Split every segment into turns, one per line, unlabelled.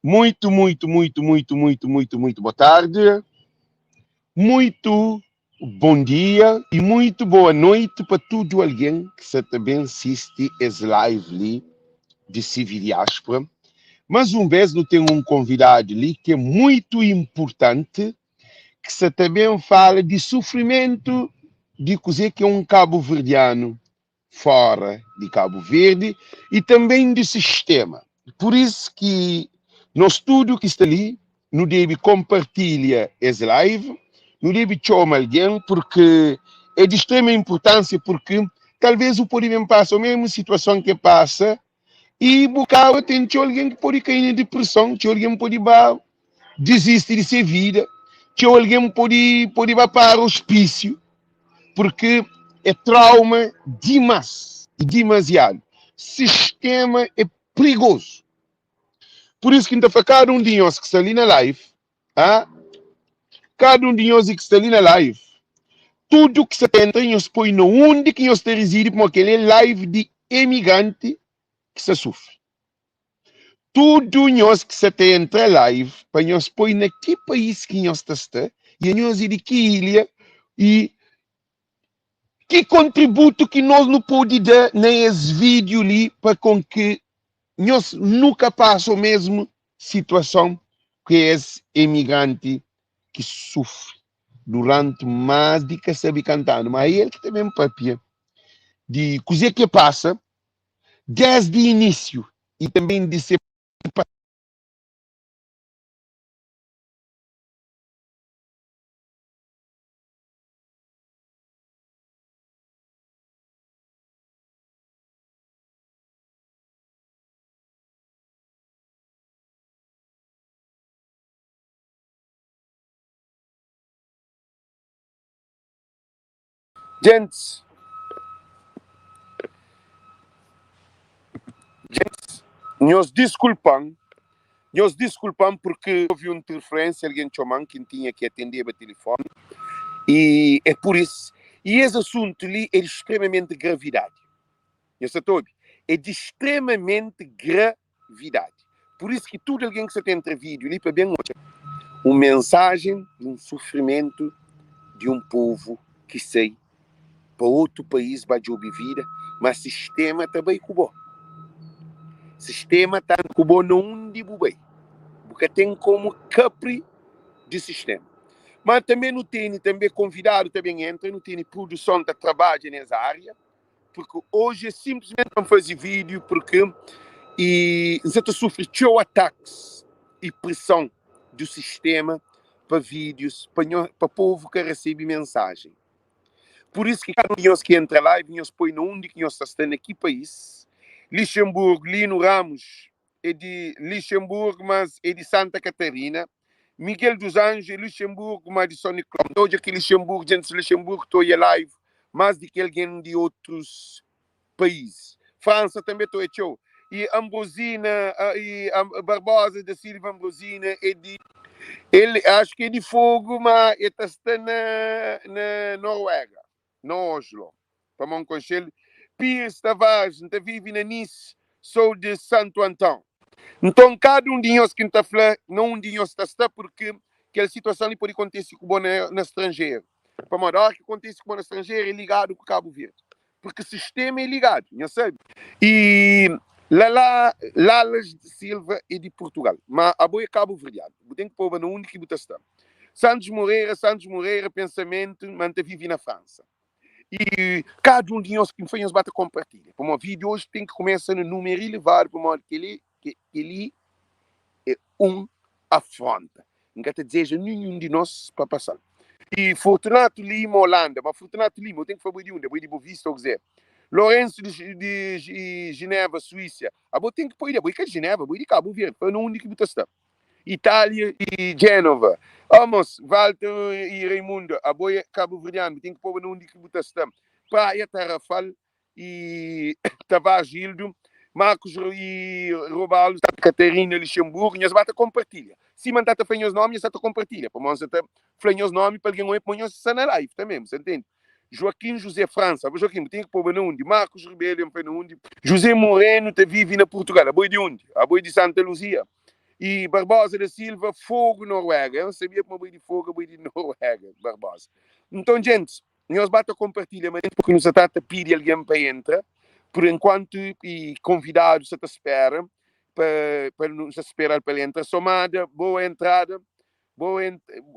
Muito, muito, muito, muito, muito, muito, muito boa tarde. Muito bom dia e muito boa noite pa tudo alguém que sa ta ben sisti es live li di CV Diáspora. Mais um vez nu tem um convidado li que é muito importante que sa ta ben fala di sufrimentu di kuzê ki é um cabo-verdiano fora di Cabo Verde e também di sistema. Por isso ki nos tudo ki sta li nu debe compartilha es live, nu debe txoma alguém porque é de extrema importância porque talvez bu pode ben passa o mesmo situação que passa e bu kaba ten txeu algen ki pode kai na depreson, txeu algen pode ba disisti di se vida, txeu algen pode pode ba para ospísiu, porque é trauma dimas, dimasiadu. Sistema é perigozu. Por isso ki N ta fla kada un di nhos ki sta li na live, ah, kada un di nhos ki sta li na live, tudu ki sta ta entra nhos poi na undi ki nhos ta rizidi, pamodi kel-li é live di emigranti ki sta sufri. Tudu nhos ki sta ta entra live, pa nhos poi na ki país ki nhos ta sta, i anhos é di ki ilha, i ki kontributu ki nos nu pode da na es vídiu li pa kon ki nhos nuka pasa o mesmu situason ki es emigranti ki sufri duranti más di ka sabe kantanu. Ma el ki ta ben papia di kuze ki pasa desdi inísiu i tanben di se
Gentis, gentis, nhos diskulpa-m, nhos diskulpa-m purki ovi un interferênsia, algen txoma-m ki N tinha ki atendeba tilifóni y é pur is. Y es asuntu li é di stremamenti gravidadi. Nhos sa ta obi? É di stremamenti gravidadi. Pur is ki tudu algen ki sa ta entra vídiu li pa ben odja un mensajen di un sufrimentu di un povu ki sai pa otu país ba djobe vida, ma sistema ta bai ku bo. Sistema ta anda ku bo na undi bu bai. Bu ka ten komu kapri di sistema. Ma tanbe nu tene tanbe konvidadu ta ben entra, nu tene produson ta trabadja nes aria. Porque hoje é simplesmente pa faze vídeo porque e N sa ta sufri txeu atakis e pressão do sistema pa vídeos pa nho pa povo ka recebe mensagem. Por isso ki cada um de nhos ki entra live nhos poi na undi ki nhos ta sta na ki país. Luxemburgo, Lino Ramos é di Luxemburgo mas é di Santa Catarina. Miguel dos Anjos é Luxemburgo mas di São Nicolau. Nta odja ki Luxemburgo, djentis di Luxemburgo ta oia live mas di ki algen di otus país. França tanbe ta oia txeu. E Ambrosina e Barbosa da Silva Ambrosina é di el acho ki é di Fogo ma é ta sta na na Noruega, na Oslo. Pamó N konxe-l. Pires Tavares, N ta vive na Nice, sou de Santo Antão. Nton, kada un di nhos ki N ta fla na undi nhos ta sta, purki kel situason li pode kontise ku bo na stranjeru. Pamodi óras ki kontise ku bo na stranjeru é ligadu ku Kabu Verdi, purki sistéma é ligadu, nhos sabe. I Lala, Lalas Silva é di Purtugal, má abo é kabuverdianu, bu ten ki poba na undi ki bu ta sta. Santos Moreira, Santos Moreira, pensamentu, má N ta vive na Fransa. I kada un di nhos ki N fla nhos ba ta konpartilha. Pamodi vídiu oji ten ki kumesa na númeru ilevadu, pamodi kel-li kel-li é un afrónta. N ka ta dizeja ninhun di nos pa pasa-l. I Fortunato Lima, Holanda. Ma Fortunato Lima, eu ten ki fla bo é di undi? Abo é di Bovista ô kuzê? Lourenço di di Geneva, Suísia. Abo ten ki poi di abo é ka di Geneva, abo é di Kabu Verdi. Fla na undi ki bu ta sta. Itália e Génova. Amos, Walter e Raimundo, abo é kabuverdianu, bu ten ki poba na undi ki bu ta sta. Praia, Tarrafal e Tavares Gildo, Marcos e Robalo, Santa Catarina, Luxemburgo, nhos ba ta kompartilha. Sima N ta ta fla nhos nomi, nhos ta ta kompartilha, pamodi N sa ta fla nhos nomi pa algen oia pamodi nhos sta na live tanbe, bu sa ntende? Joaquim José França, abo Joaquim, bu ten ki poba na undi? Marcos Rebelo, N fla na undi? José Moreno ta vive na Portugal, abo é di undi? Abo é di Santa Luzia? E Barbosa da Silva, Fogo, Noruega. Eu não sabia como boi de Fogo, boi de Noruega, Barbosa. Então, gente, nós bata compartilha, mas porque nos trata pede alguém para entra. Por enquanto, e convidado se te espera, para nos esperar para ele entrar. Somada, boa entrada. Boa,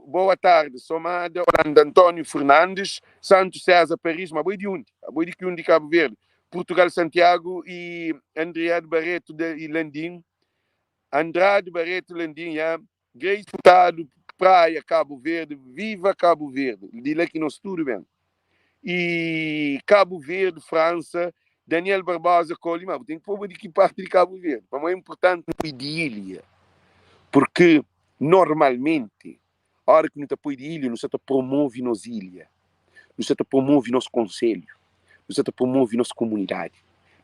boa tarde, Somada, Holanda, António Fernandes, Santos César, Paris, mas boi de onde? Boi de que onde Cabo Verde? Portugal, Santiago e Andriado Barreto de, e Landim. Andrade Barreto Landim, já. Grace Furtado, Praia, Cabo Verde, viva Cabo Verde. De lá que nós tudo bem. E Cabo Verde, França, Daniel Barbosa, Colima. Tem que pôr de que parte de Cabo Verde. Para mim é importante de ilha. Porque normalmente, a hora que não te apoia de ilha, não se te promove nos ilha. Não se te promove nosso conselho. Não se te promove nossa comunidade.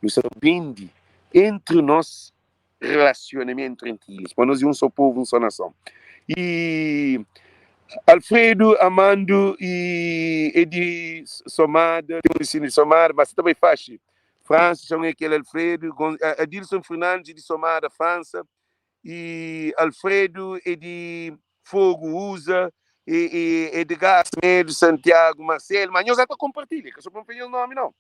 Não se te vende entre nós relacionamento entre ilhas. Para nós é um só povo, um só nação. E Alfredo, Amando e Edi Somada, tem um de Somada, mas também faz. França, são aquele Alfredo, Adilson Fernandes de Somada, França, e Alfredo é de Fogo, USA, e, e Edgar Semedo, Santiago, Marcelo, mas nós já compartilha, que eu só não tenho o nome não.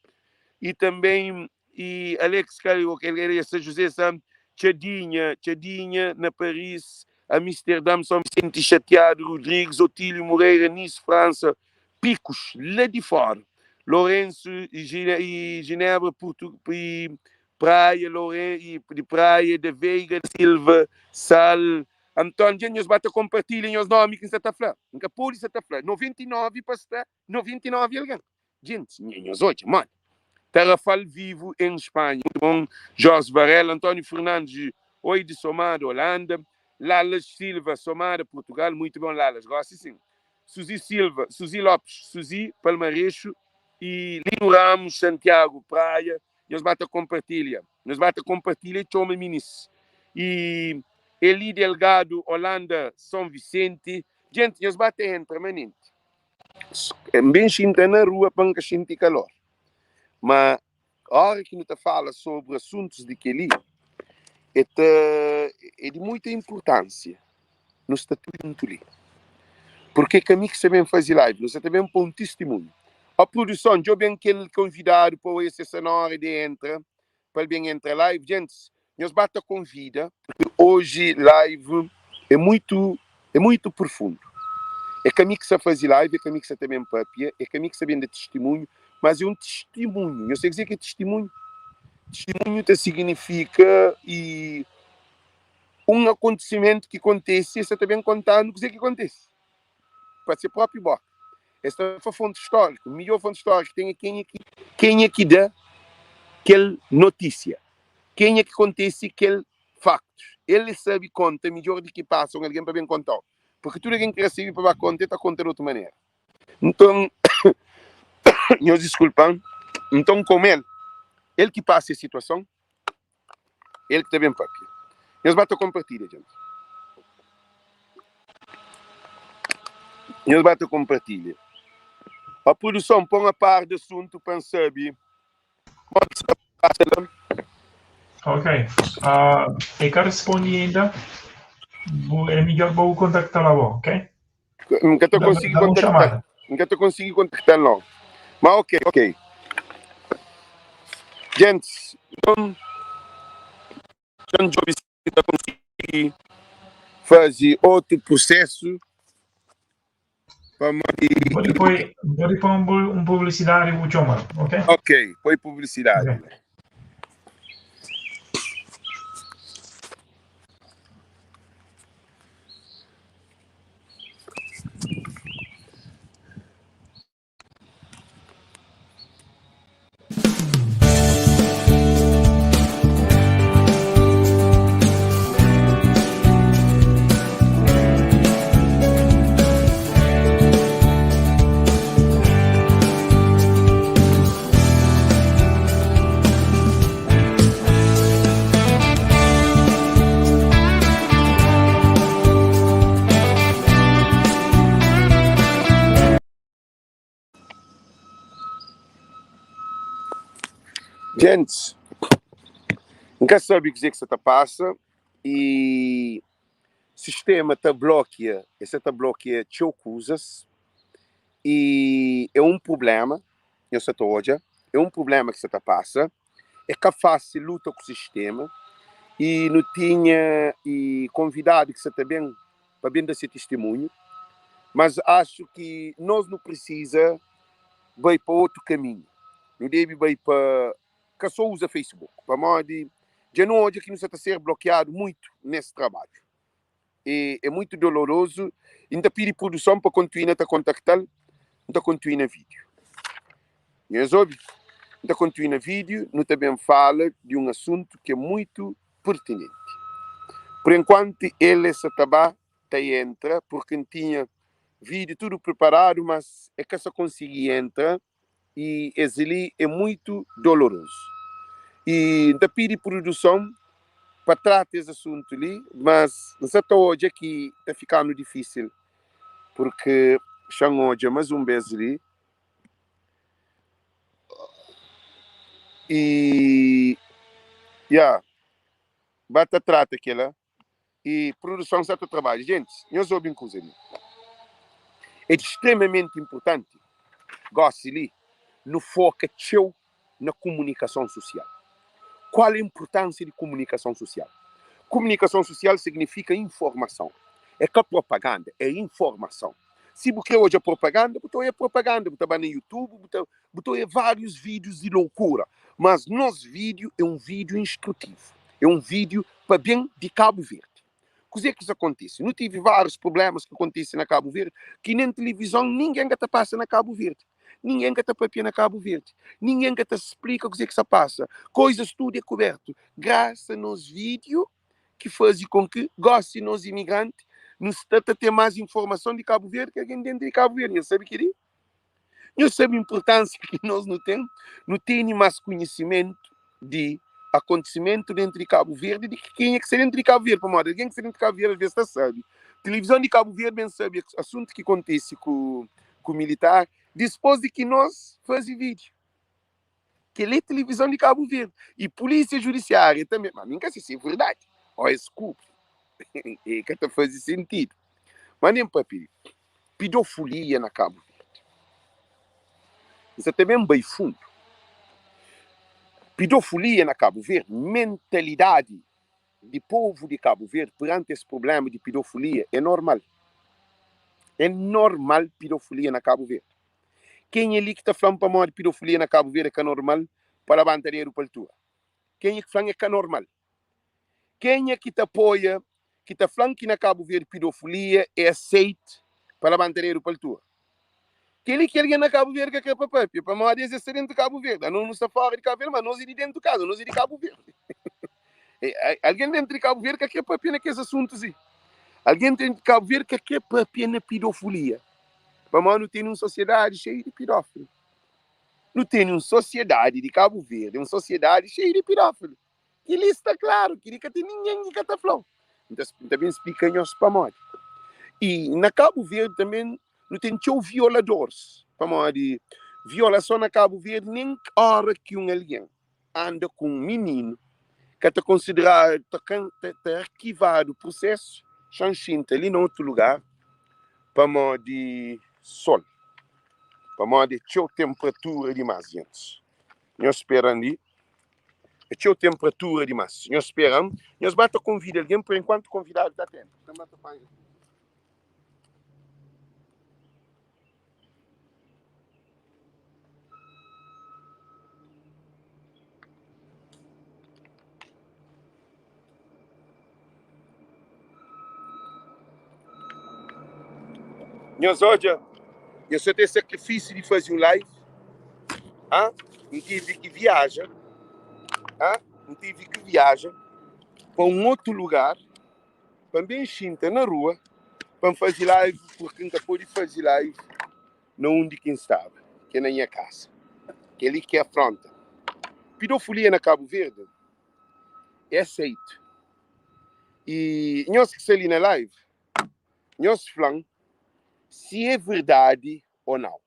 E também e Alex Caio, que ele é São José Sam, Tchadinha, Tchadinha na Paris, Amsterdã, São Vicente Chateado, Rodrigues, Otílio Moreira, Nice, França, Picos, lá de fora. Lourenço e Genebra, Porto, e Praia, Lourenço, e de Praia, de Veiga, Silva, Sal, António, gente, nós bate compartilhem os nomes que está a falar. Nunca pode estar a falar. 99 para estar 99 alguém. Gente, nós hoje, mano. Tarrafal vivo em Espanha. Muito bom. Jorge Varela, António Fernandes, oi de Somada, Holanda. Lalas Silva, Somada, Portugal. Muito bom, Lalas. Gosto sim. Suzy Silva, Suzy Lopes, Suzy Palmareixo e Lino Ramos, Santiago, Praia. Nós bate compartilha. Nós bate compartilha e chama Minis. E Eli Delgado, Holanda, São Vicente. Gente, nós bate entra, manente. Bem xinta na rua para sentir calor. Mas a hora que não te fala sobre assuntos de que ali, é, é de muita importância no estatuto ali. Porque é que que sabem fazer live, nós também põe um testemunho. A produção, eu bem aquele convidado para esse essa hora de entra, para bem entrar live, gente, nós bata convida, porque hoje live é muito profundo. É caminho que se faz live, é caminho que se também papia, é caminho que se vende testemunho, mas é um testemunho. Eu sei dizer que é testemunho. Testemunho te significa e um acontecimento que acontece, você também contando o que é que acontece. Pode ser próprio boca. Esta foi a fonte histórica. A melhor fonte histórica tem quem é que, quem é que dá aquela notícia. Quem é que acontece aquele facto. Ele sabe conta melhor do que passa alguém para bem contar. Porque tudo quem quer saber para contar, está conta de outra maneira. Então, nós desculpam. Então, como ele, ele que passa a situação, ele que também papia. Nós bate compartilha, gente. Nós bate compartilha. A produção põe a par do assunto para saber.
Ok. Eu quero responder ainda. É melhor vou contactar lá, ok?
Nunca te consegui contactar. Nunca te consegui contactar, não. Mas ok, ok. Gente, então, eu consegui fazer outro processo
para Vou pôr um publicidade e vou chamar, ok?
Ok, põe publicidade. Okay. Gente, nunca sabe o que é que você tá passa e Sistema ta blokia, e sa ta blokia txeu kuzas y é un prublema, nhos sa ta odja, é un prublema ki sa ta pasa, é ka fásil luta ku sistema y nu tinha y konvidadu ki sa ta ben pa ben da se tistimunhu, mas axu ki nos nu prisiza bai pa otu kaminhu, nu debe bai pa ka so uza Facebook, pamodi dja nu odja ki nu sa ta ser blokiadu muitu nes trabadju. E é muitu dolorozu y N ta pidi produson pa kontuina ta kontakta-l, N ta kontuina vídiu. Nhos obi? N ta kontuina vídiu, nu ta ben fala di un asuntu ki é muitu pertinenti. Por enkuantu el e sa ta ba ta entra, purki N tinha vídiu tudu preparadu, mas e ka sa konsigi entra. y es li é muito doloroso y nta pidi produson pa trata es asuntu li mas nsa ta odja ki ta fikanu difisil porque xan odja mas un bes li y ya ba ta trata kela. Y produson sa ta trabadja. Gentis, nhos obi un kuza li. É di stremamenti inpurtanti, gosi li, nu foka txeu na kumunikason susial. Kual é inpurtansia di kumunikason susial? Kumunikason susial signifika informason. É ka propaganda, é informason. Si bu kre odja propaganda, bu ta oia propaganda, bu ta ba na YouTube, bu ta bu ta oia várius vídius di loukura. Mas nos vídiu é un vídiu instrutivu, é un vídiu pa ben di Kabu Verdi. Kuzê ki sta kontise? Nu tive várius prublémas ki kontise na Kabu Verdi ki nen tilivizon ningen ka ta pasa na Kabu Verdi, ningen ka ta papia na Kabu Verdi, ningen ka ta splika kuzê ki sta pasa. Koizas tudu é kubertu grasa nos vídiu ki faze kon ki gósi nos imigranti nu sta ta ten más informason di Kabu Verdi ki algen déntu di Kabu Verdi. Nhos sabe kel-li? Nhos sabe inpurtánsia ki nos nu ten? Nu tene más konhisimentu di akontisimentu déntu di Kabu Verdi di ki kenha ki sta déntu di Kabu Verdi. Pamodi algen ki sta déntu di Kabu Verdi alvês ta sabe. Tilivizon di Kabu Verdi ben sabe asuntu ki kontise ku ku militar dispôs di ki nos faze vídiu. Kel-li é tilivizon di Kabu Verdi. Y pulísia judisiária tanbe. Ma mi N ka se si é verdadi ô es kubri. E ka ta faze sentidu. Ma nen papia di pidofolia na Kabu Verdi. N sa ta ben bai fundu. Pidofolia na Kabu Verdi, mentalidadi di povu di Kabu Verdi peranti es prublema di pidofolia é normal. É normal pidofolia na Kabu Verdi. Kenha li ki ta fla-m pamodi pidofolia na Kabu Verdi é ka normal pa labanta dedu pa altura? Kenha ki fla-m é ka normal? Kenha ki ta apoia, ki ta fla-m ki na Kabu Verdi pidofolia é aseite pa labanta dedu pa altura? Kel-li ki algen na Kabu Verdi ka kre pa papia, pamodi es es sta dentu Kabu Verdi. Anos nu sta fora di Kabu Verdi, ma anos é di dentu kaza, anos é di Kabu Verdi. Algen dentu di Kabu Verdi ka kre papia na kes asuntus li. Algen dentu di Kabu Verdi ka kre papia na pidofolia, pamodi nu tene un sosiedadi xeiu di pidófilu. Nu tene un sosiedadi di Kabu Verdi, un sosiedadi xeiu di pidófilu. Kel-li sta klaru, kel-li ka ten ningen ki ka ta fla-u. N ta ben splika nhos pamodi. I na Kabu Verdi tanbe nu ten txeu violadoris, pamodi violason na Kabu Verdi nen óra ki un algen anda ku un mininu ka ta konsideradu, ta arkivadu prusesu, xa-m xinta li na otu lugar pamodi sol, pamodi é txeu tenpratura dimás, gentis. Nhos spera-m li. É txeu tenpratura dimás. Nhos spera-m. Nhos ba ta konvida algen, por enkuantu konvidadu ta tenta. N ba ta panha. Nhos odja, nhos sa ten sakrifisiu di faze un live. Ah, N tive ki viaja. Ah, N tive ki viaja pa un otu lugar pa N ben xinta na rua pa N faze live purki N ka pode faze live na undi ki N staba, ki é na nha kasa. Kel-li ki é afronta. Pidofolia na Kabu Verdi é aseitu. I nhos ki sta li na live, nhos fla-m si é verdadi ô nau.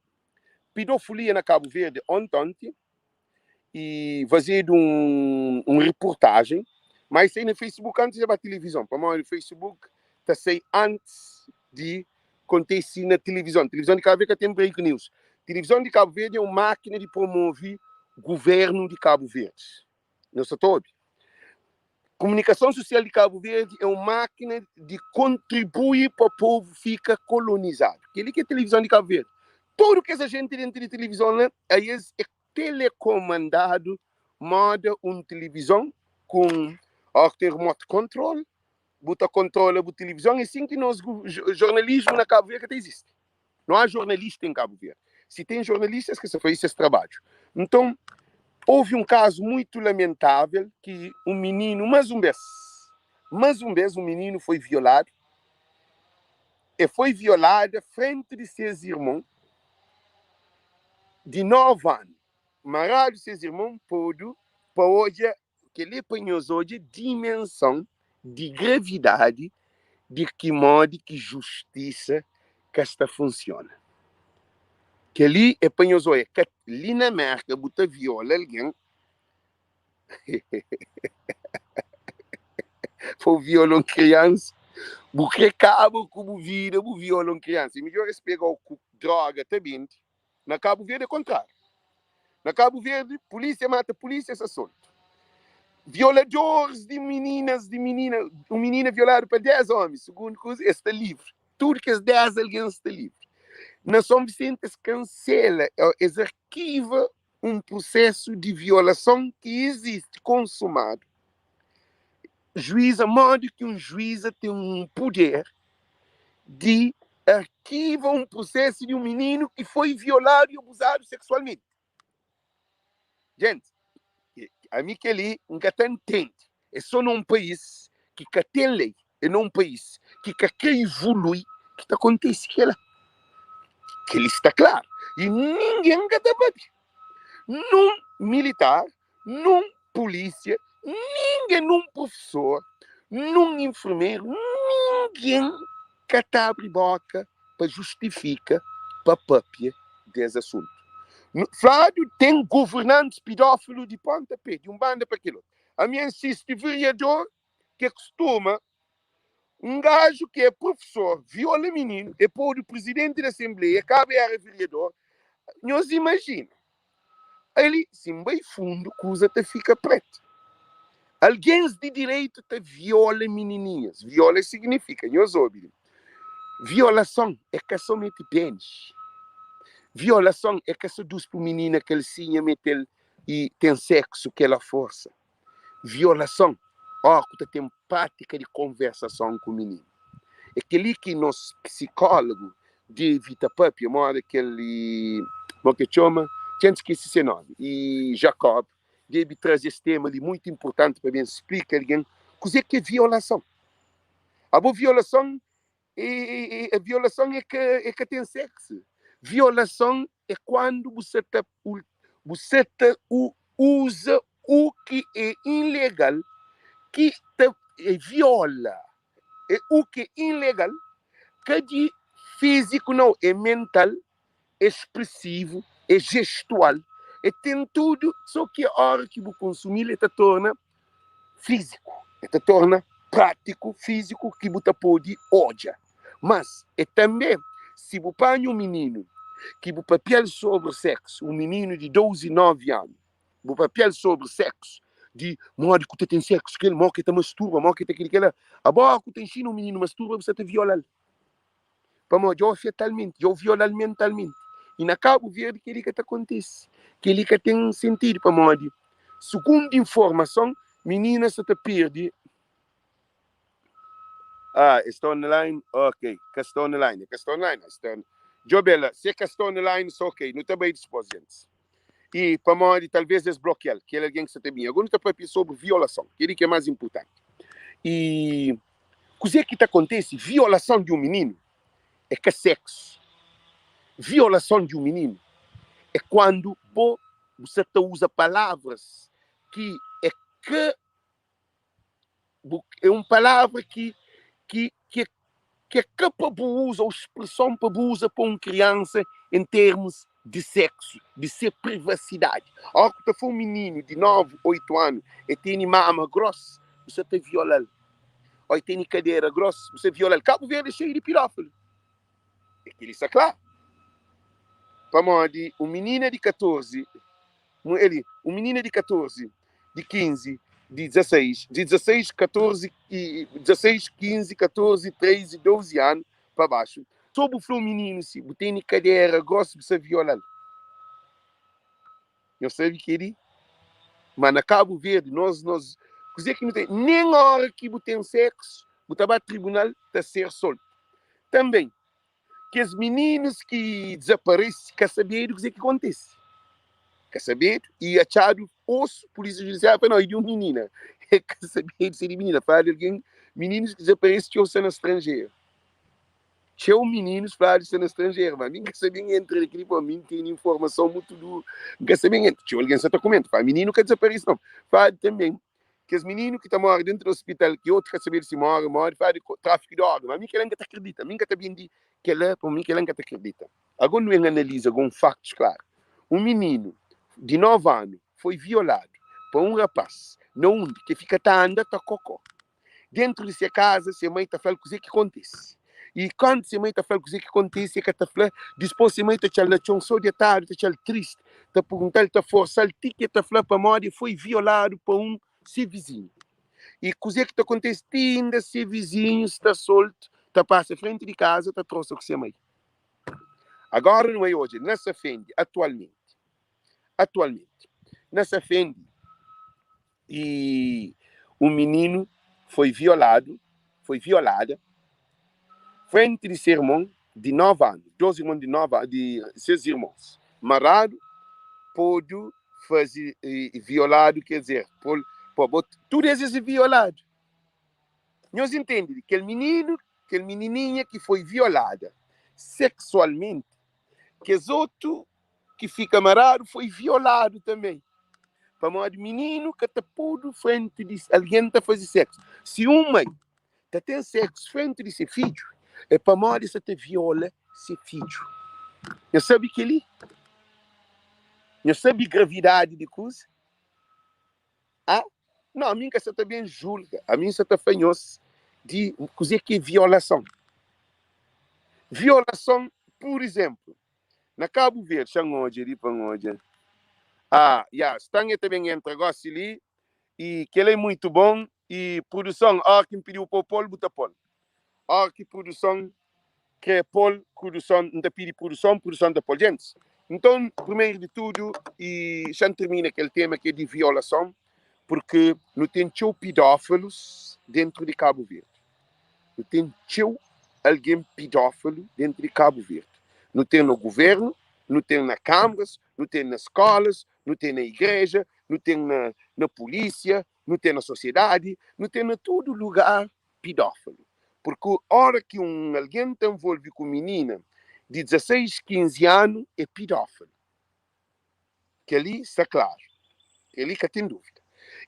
Pidofolia na Kabu Verdi ontonti i fazedu un, un reportajen, ma i sai na Facebook antis di ba tilivizon, pamodi Facebook ta sai antis di kontise na tilivizon. Tilivizon di Kabu Verdi ka ten break news. Tilivizon di Kabu Verdi é un mákina di promove guvérnu di Kabu Verdi. Nhos sa ta obi? Komunikason susial di Kabu Verdi é un mákina di kontribui pa povu fika kolonizadu. Kel-li ki é tilivizon di Kabu Verdi. Tudu kes ajenti dentu di tilivizon la, aes é telekomandadu moda un tilivizon ku un ó ki ten remote control, bu ta kontrola bu tilivizon. É sin ki nos jornalismu na Kabu Verdi ka ta izisti. Não há jornalista em Cabo Verde. Se tem jornalistas que só faz esse trabalho. Então, houve um caso muito lamentável que um menino, mais um vez, mais um vez, um menino foi violado. E foi violado à frente de seus irmãos de 9 anos. Marado seus irmãos, podo, para hoje, que ele apanhou hoje dimensão de gravidade di ki modi ki justisa ka sta funsiona. Kel-li é pa nhos oia, ka li na Mérka bu ta viola algen, pa bu viola un kriansa, bu kre kaba ku bu vida, bu viola un kriansa. É midjór es pega-u ku dróga ta bende. Na Kabu Verdi é kontráriu. Na Kabu Verdi, pulísia mata pulísia, es sta soltu. Violadores di mininas, di minina, un minina violadu pa 10 ómi, sugundu kuza, es sta livri. Tudu kes 10 algen sta livri. Na Son Visenti, es kansela, es arkiva un prusésu di violason ki izisti, konsumadu. Juíza, modi ki un juíza ten un puder di arkiva un prusésu di un mininu ki foi violadu i abuzadu seksualmenti? Jenti, ami kel-li N ka ta ntende. É sô na un país ki ka ten lei, é na un país ki ka krê ivolui ki ta kontise kel-la. Kel-li sta klaru i ningen ka ta pâpia. Nun militar nun pulísia, ningen, nun prufesor, nun infermeru, ningen ka ta abri bóka pa justifika, pa pâpia des asuntu. Fladu ten governantis pidófilu di ponta pé, di un banda pa kel otu. Ami N sisti veriador ki kustuma un gaju ki é prufesor viola mininu, e podu prizidenti di asenbleia, kaba e éra veriador. Nhos imajina Ali, si N bai fundu, kuza ta fika pretu. Algens di direitu ta viola minininhas. Viola signifika, nhos obi li, violason é ka so mete penis. Violason é ka so duspi un minina kalsinha, mete-l i ten seksu ku el a forsa. Violason, ó ku ta ten prátika di konversason ku mininu. É kel-li ki nos psikólogu debe ta pâpia, moda kel mo ke txoma, txen skese se nomi, i Jacob debe traze es tema li muitu inpurtanti pa ben splika algen kuzê ki é violason. Abo violason é, é, violason é ka, é ka ten seksu. Violason é kuandu bu sa ta bu sa ta uza u ki é ilegal ki ta é viola é u ki é ilegal ka di fíziku nau é mental é spresivu é jestual é ten tudu so ki ora ki bu konsumil é ta torna fíziku é ta torna prátiku fíziku ki bu ta pode odja mas é tanbe si bu panha un mininu ki bu papia-l sobri seksu un mininu di 12 9 anu bu papia-l sobri seksu di modi ku ta ten seksu kel mo ki ta masturba mo ki ta kel kela abo ku ta inxina un mininu masturba bu sa ta viola-l pamodi dja afeta-l menti dja viola-l mentalmenti i na Kabu Verdi kel-li ka ta kontise kel-li ka ten sentidu pamodi sugundu informason minina sa ta perde ah está online ok ka sta online ka sta online sta djobe la se ka sta online sta ok nu ta bai dispos gentis i pamodi talvez es blokia-l kel algen ki sa ta binha agora nu ta papia sobri violason kel-li ki é más inpurtanti i Kuzê ki ta kontise? Violason di un mininu é ka seksu. Violason di un mininu é kuandu bo bu sa ta uza palavras ki é ka bu é un palavra ki ki ki ki é ka pa bu uza ou spreson pa bu uza pa un kriansa en termus di seksu, di se privasidadi. Óras ki bu ta fla un mininu di 9, 8 anu el tene mama gros, bu sa ta viola-l. Ô e tene kadera gros, bu sta viola-l. Kabu Verdi é xeiu di pidófilu. É kel-li sta klaru. Pamodi un minina di 14, el, un minina di 14, di 15, di 16, di 16, 14, 16, 15, 14, 13, 12 anu pa baxu, so bu fla un mininu si bu tene kadera gros, bu sta viola-l. Nhos sabe kel-li? Ma na Kabu Verdi, nos, nos, kuzê ki nu ten? Nen óra ki bu ten seksu, bu ta ba tribunal, ta ser soltu. Tanben, kes mininus ki dizaparese, ka sabedu kuzê ki kontise. Ka sabedu y atxadu osu, pulísia judisiária fla, nau, é di un minina. É ka sabedu si é di minina. Fladu algen, mininus ki dizaparese txeu sta na stranjeru. Txeu mininus fladu sta na stranjeru, ma mi N ka sabe N entra na kel-li, pamodi mi N tene informason mutu duru. N ka sabe N entra. Txeu algen sa ta kumenta, fla, mininu ka dizaparese nau. Fladu tanbe, kes mininu ki ta móre dentu di ospital, ki otu ka sabedu si móre, móre, fladu tráfiku di órganu. Ma mi kel-la N ka ta kridita. Mi N ka ta bende kel-la, pamodi mi kel-la N ka ta kridita. Ago nu ben analiza ago un faktus klaru. Un mininu di 9 anu foi violadu pa un rapás na undi ki el fika ta anda ta kokó. Dentru di se kaza, se mai ta fla-l kuzê ki kontise. I kantu se mai ta fla-l kuzê ki kontise, el ka ta fla. Dipôs, se mai ta txal na txon sô detadu, ta txal tristi, ta pergunta-l, ta forsa-l ti ki el ta fla pamodi el foi violadu pa un se vizinhu. I kuzê ki ta kontise? Ti inda se vizinhu sta soltu, ta pasa frenti di kaza, ta trosa ku se mai. Agora nu bai odja na Safendi atualmenti. Atualmenti, na Safendi, i un mininu foi violadu, foi violada frenti di se irmon di 9 anu, dos irmon di 9 di ses irmons, maradu, podu faze violadu, quer dizer, pol, po, bo, tudu es es é violadu. Nhos intende di kel mininu, kel minininha ki foi violada sexualmente, kes otu ki fika maradu foi violadu tanbê. Pamodi mininu ka ta podu frenti di algen ta faze seksu. Si un mai ta ten seksu frenti di se fidju, é pamodi el sta ta viola se fidju. Nhos sabe kel-li? Nhos sabe gravidadi di kuza? Ah, não, ami ka sa ta ben julga. Ami sa ta fla nhos di kuzê ki é violason. Violason, pur izénplu, na Kabu Verdi, xa N odja li pa N odja. Ah, ya, stan e ta ben entra gósi li i kel-la é muitu bon i produson, óra ki N pidi-u pa bu pô-l, bu ta pô-l. Óra ki produson krê pô-l, produson, N ta pidi produson, produson ta pô-l. Gentis, nton, primeru di tudu, i xa N tirmina kel tema ki é di violason, purki nu ten txeu pidófilus déntu di Kabu Verdi. Nu ten txeu algen pidófilu déntu di Kabu Verdi. Nu ten na guvérnu, nu ten na kanbras, nu ten na skólas, nu ten na igreja, nu ten na na pulísia, nu ten na sosiedadi, nu ten na tudu lugar pidófilu. Purki óra ki un algen ta nvolve ku minina di 16, 15 anu é pidófilu. Kel-li sta klaru, kel-li ka ten dúvida.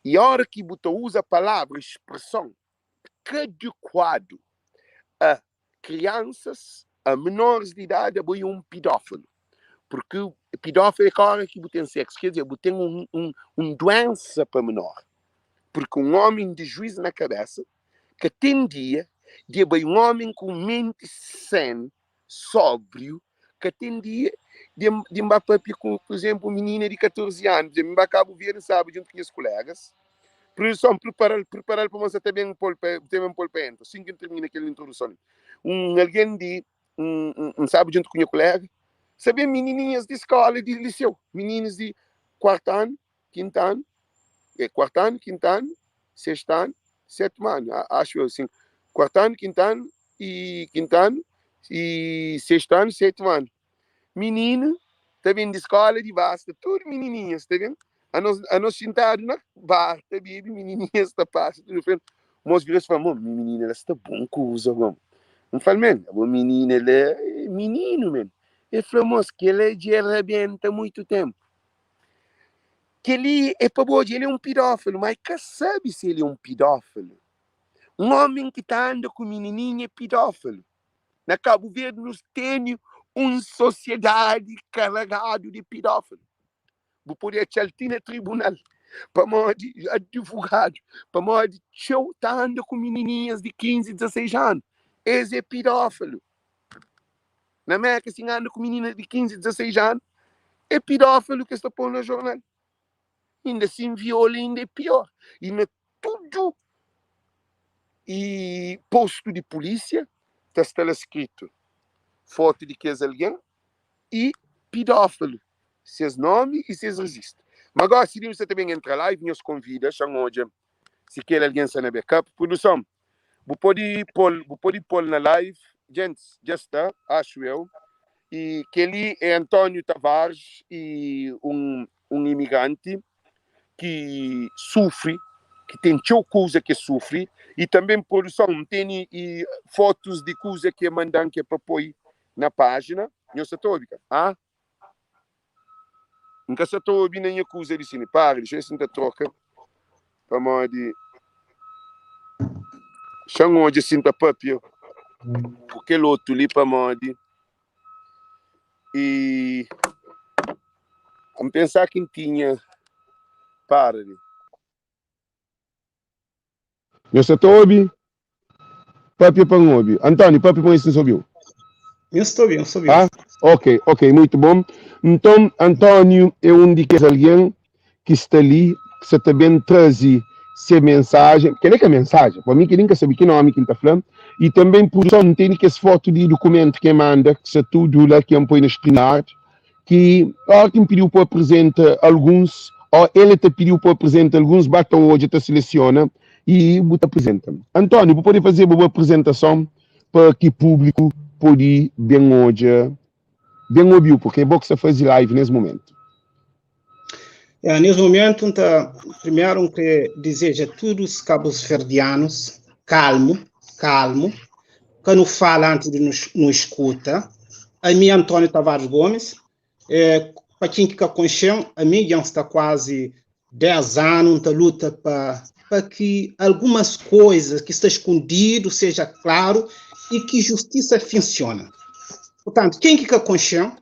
I óra ki bu ta uza palavra, spreson ka adekuadu a kriansas, a menoris di idadi, abo é un pidófilu. Purki pidófilu é ka óra ki bu ten seksu, ker dizer, bu ten un, un, un duensa pa menor. Purki un ómi di juiz na kabesa ka ten dia di e bai un ómi ku menti sen, sóbriu, ka ten dia di di N ba papia ku, pur izénplu, un minina di 14 anu. Pur izénplu, N ba Kabu Verdi, N staba djuntu ku nhas kulégas. Produson, pripara-l, pripara-l pamodi N sa ta ben pô-l pa, ta ben pô-l pa entra. Sin ki N tirmina kel introduson li. Un algen di, N, N, N staba djuntu ku nha kuléga, sa ben minininhas di skóla, di liseu, mininus di kuartu anu, kintu anu, é, kuartu anu, kintu anu, sextu anu, sétimu anu, axu eu, sin, kuartu anu, kintu anu i kintu anu i sextu anu, sétimu anu. Mininu ta ben di skóla di basta, tudu minininhas ta ben, anos, anos xintadu na bar ta bebe, minininhas ta pasa tudu frenti. Mos bira es fla, mo, minina la sta bon kuza go. N fla-l, men, abo minina la é mininu, men. El fla, mos, kel-la dja el rabenta muitu ténpu. Kel-li é pa bo odja, el é un pidófilu, má el ka sabe si el é un pidófilu. Un ómi ki ta anda ku minininha é pidófilu. Na Kabu Verdi nu tene un sosiedadi karagadu di pidófilu. Bu pode atxa-l ti na tribunal. Pamodi advogadu, pamodi txeu ta anda ku minininhas di 15, 16 anu. Es é pidófilu. Na Merka, si anda ku minina di 15, 16 anu, é pidófilu ki es ta pô na jornal. Inda si viola inda é pior. E na tudu e postu di polísia ta sta la skritu fotu di kes algen e pidófilu, ses nomi e ses rejistu. Ma gosi li nu sta ta ben entra live, nhos konvida, xa-m odja si kel algen sta na backup. Produson, bu pode pô-l, bu pode pô-l na live. Gentis, dja sta, axu eu. E kel-li é António Tavares, e un, un imigranti ki sufri, ki ten txeu kuza ki sufri, e tanben produson, N tene e fotus di kuza ki e manda-m ki é pa poi na pájina. Nhos sa ta obi ka? Ah? N ka sa ta obi na nha kuza di sini. Para, dixa-m si N ta troka pamodi xa-m odja si N ta papia ku kel otu li pamodi e N pensa ki N tinha para li.
Nhos sa ta obi? Papia pa N obi. António, papia pa N si N sa obi-u.
N sta obi, N sta obi.
Ah, ok, ok, muito bom. Nton, António é un di kes algen ki sta li, ki sa ta ben traze se mensajen. Kel-li é ka mensajen, pa mi kel-li N ka sabe ki nómi ki N ta fla. I tanben produson, N tene kes fotu di dukumentu ki e manda, ki sta tudu la, ki N poi na StreamYard. Ki ora ki N pidiu pa aprizenta alguns, o el ta pidiu pa aprizenta alguns, ba ta odja, ta silesiona i bu ta aprizenta. António, bu pode fazeba bu aprizentason pa ki públiku pode ben odja, ben obiu, purki é bo ki sta faze live nes mumentu.
É, nes mumentu, N ta, primeru N kre dizeja tudu os kabusverdianus kalmu, kalmu, ka nu fala antis di nu eskuta. Ami António Tavares Gomes, é, pa ken ki ka konxe-m, ami dja N sta kuazi 10 anu N ta luta pa pa ki algumas koizas ki sta eskondidu seja klaru i ki justisa funsiona. Portantu, ken ki ka konxe-m,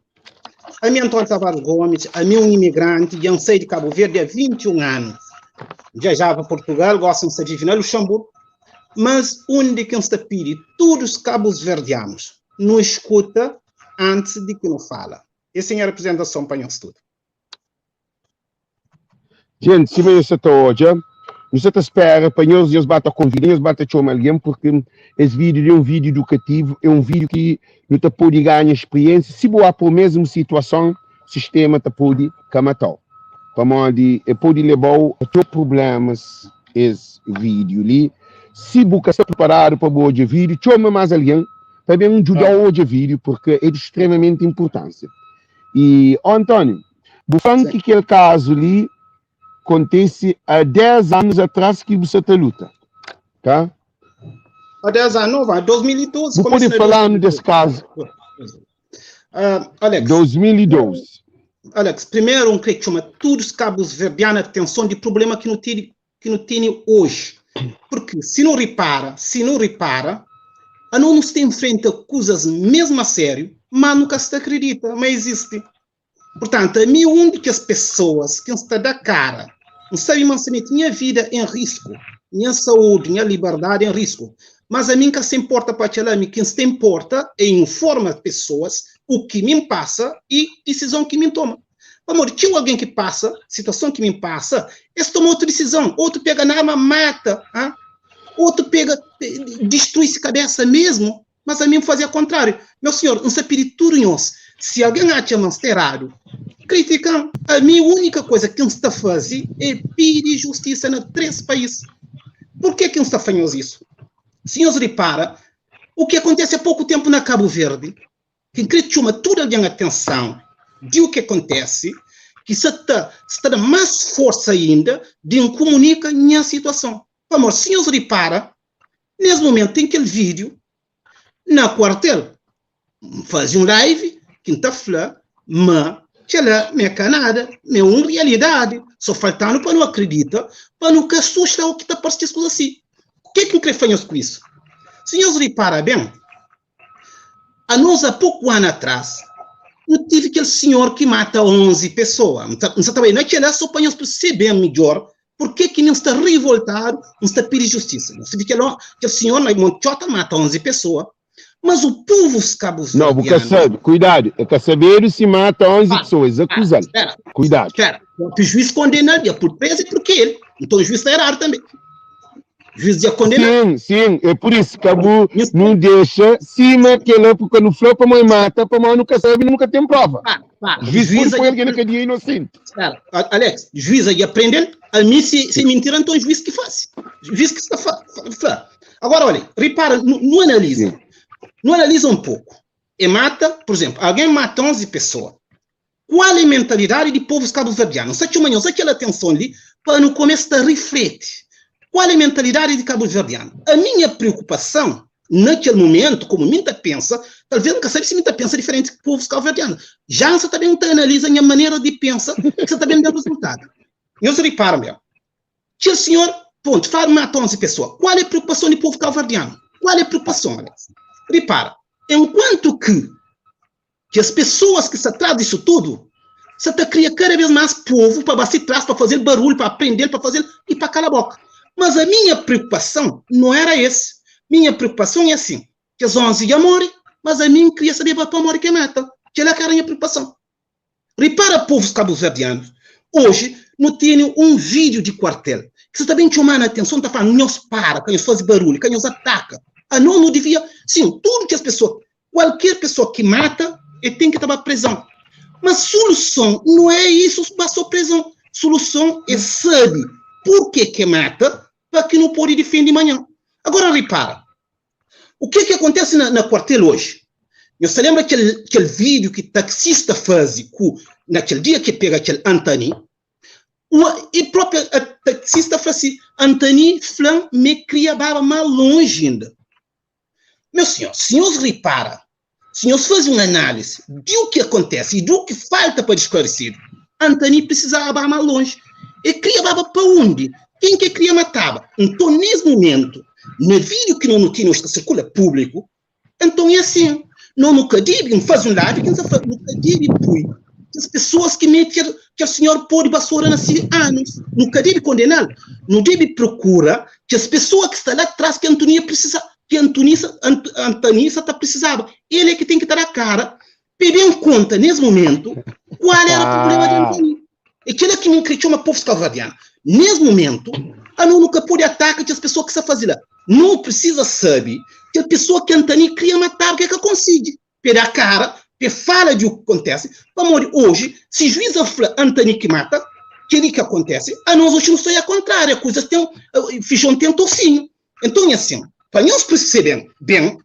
ami António Tavares Gomes, ami un imigranti, dja N sai di Kabu Verdi há 21 anu. N viajaba pa Portugal, gosi N sta vive na Luxemburgo. Mas undi ki N sta pidi tudus kabusverdianus nu eskuta antis di ki nu fala. Esse é nha representason pa nhos tudu.
Gente, sima nhos sa ta odja, nu sa ta spera pa nhos, nhos ba ta konvida, nhos ba ta txoma algen, purki es vídiu li é un vídiu idukativu, é un vídiu ki nu ta pode ganha spriensia. Si bu pa mesmu situason, sistema ta pode ka mata-u, pamodi e pode leba-u a txeu prublémas. Es vídiu li, si bu ka sta priparadu pa bu odja vídiu, txoma más algen pa ben djuda-u odja vídiu, purki é di stremamenti inpurtánsia. I, ó António, bu fla-m ki kel kazu li kontise a 10 anus atrás ki bu sa ta luta, tá?
Há 10 anos, vai, 2012.
Bu pode falar-nos desse caso?
Alex.
2012.
Alex, primeiro um queria chamar todos os cabos verdianos a atenção de problema que não tem que não tem hoje. Porque se não repara, se não repara, a não nos tem enfrenta coisas mesmo a sério, mas nunca se acredita, mas existe. Portanto, a mim, um de que as pessoas que está da cara, não sabe, mas se minha vida em risco, minha saúde, minha liberdade em risco. Mas a mim que se importa para aquela, quem se importa é informa as pessoas o que me passa e decisão que me toma. Amor, tinha alguém que passa, situação que me passa, esse toma outra decisão, outro pega na arma, mata, hein? Outro pega, destrui-se cabeça mesmo, mas a mim fazia contrário. Meu senhor, não se pedir tudo nós. Se alguém acha mas errado, criticam. A minha única coisa que está a fazer é pedir justiça na três países. Por que que não está fazendo isso? Senhores, repara, o que acontece há pouco tempo na Cabo Verde, que queria chamar toda alguém atenção de o que acontece, que se está, se dando mais força ainda de comunicar minha situação. Amor, senhores, repara, nesse momento tem aquele vídeo na quartel, faz um live, quinta-feira, mas ela me canada, é uma realidade, só faltando para não acreditar, para não que assusta o que está parecendo assim. O que é que eu quero fazer com isso? Senhores, repara bem, a nós há pouco ano atrás, Nu tive kel senhor ki mata 11 pesoa. N sa ta bai na kela so pa nhos persebe midjor purke ki mi N sta rivoltadu, N sta pidi justisa. Nhos tive kel kel senhor na Montxota mata 11 pesoa, mas o povo
Não, bu ka
kabuverdianu.
sabe. Kuidadu, é ka sabedu si mata 11
Para,
pesoa, es
para,
akuza-l.
spera,
Kuidadu.
spera. Própi juiz kondena-l dja pul prezu é purke el. Nton juiz sta eradu tanbe. Juiz dja kondena-l.
Sim, sim, é por isso ka bu
Nhos
nu dexa sima kela porque nu fla pamo é mata pamo nu ka sabe nu ka tem prova.
Para, para.
Juiz pode
Juiz
poi
dja
alguém na cadeia inocente.
Espera, Alex, juiz dja prende-l, a mi se, se mentira, então juiz que faz. Juiz que está fa, fa. Agora, olha, repara, não, não analisa.
Sim.
Não analisa um pouco. E mata, por exemplo, alguém mata 11 pessoas. Qual é a mentalidade de povos cabo-verdianos? Só que só aquela atenção ali para no começo a reflete. Qual é a mentalidade de cabo-verdiano? A minha preocupação naquele momento, como muita pensa, talvez nunca sabe se muita pensa diferente que povos cabo-verdianos. Já você também não analisa a minha maneira de pensar, que você também dá resultado. Eu se repara, meu. Que o senhor, ponto, fala mata 11 pessoas. Qual é a preocupação do povo cabo-verdiano? Qual é a preocupação, Alex? Repara, enquanto que, que as pessoas que se atrás disso tudo, você está criando cada vez mais povo para bater trás, para fazer barulho, para aprender, para fazer e para calar a boca. Mas a minha preocupação não era esse. Minha preocupação é assim, que as 11 já morrem, mas a mim queria saber para morrer quem mata. Que é a minha preocupação. Repara, povos cabo-verdianos, hoje não tem um vídeo de quartel que você também chamando a atenção, está falando, nós para, que nós faz barulho, que nós ataca. A não, não devia. Sim, tudo que as pessoas, qualquer pessoa que mata, ele tem que estar prisão. Mas solução não é isso, só prisão. Solução é saber por que que mata, para que não pode defender amanhã. Agora repara, o que que acontece na, na quartel hoje? Você lembra aquele, aquele vídeo que taxista faz com, naquele dia que pega aquele Antony? O, e próprio a taxista fala assim, Antony Flan me cria barba mais longe ainda. Meu senhor, senhores repara, senhores fazem uma análise do que acontece e do que falta para esclarecer, Antony precisava barba mais longe. E cria barba para onde? Quem que cria matava? Então, nesse momento, no vídeo que não tinha está circula público, então é assim, não no Cadibe, faz um live, quem faz no Cadibe, põe as pessoas que metem que o senhor pode vassoura nascer anos, no Cadibe condená-lo, não deve procura que as pessoas que estão lá atrás que Antonia precisa, que Antonissa, Ant, Antonissa tá precisava, ele é que tem que dar a cara, pedir em conta nesse momento qual era o problema de Antonia. Aquilo que me criou uma povo cabo-verdiano. Nesse momento, a não nunca pode atacar que as pessoas que se fazem lá. Não precisa saber que a pessoa que Antony queria matar, o que é que consegue? Pela a cara, que fala de o que acontece. Para hoje, se juiz fala Antony que mata, que é que acontece? A nós hoje não sei a contrária, a coisa tem, feijão tem tocinho. Então é assim, para nós perceberem bem,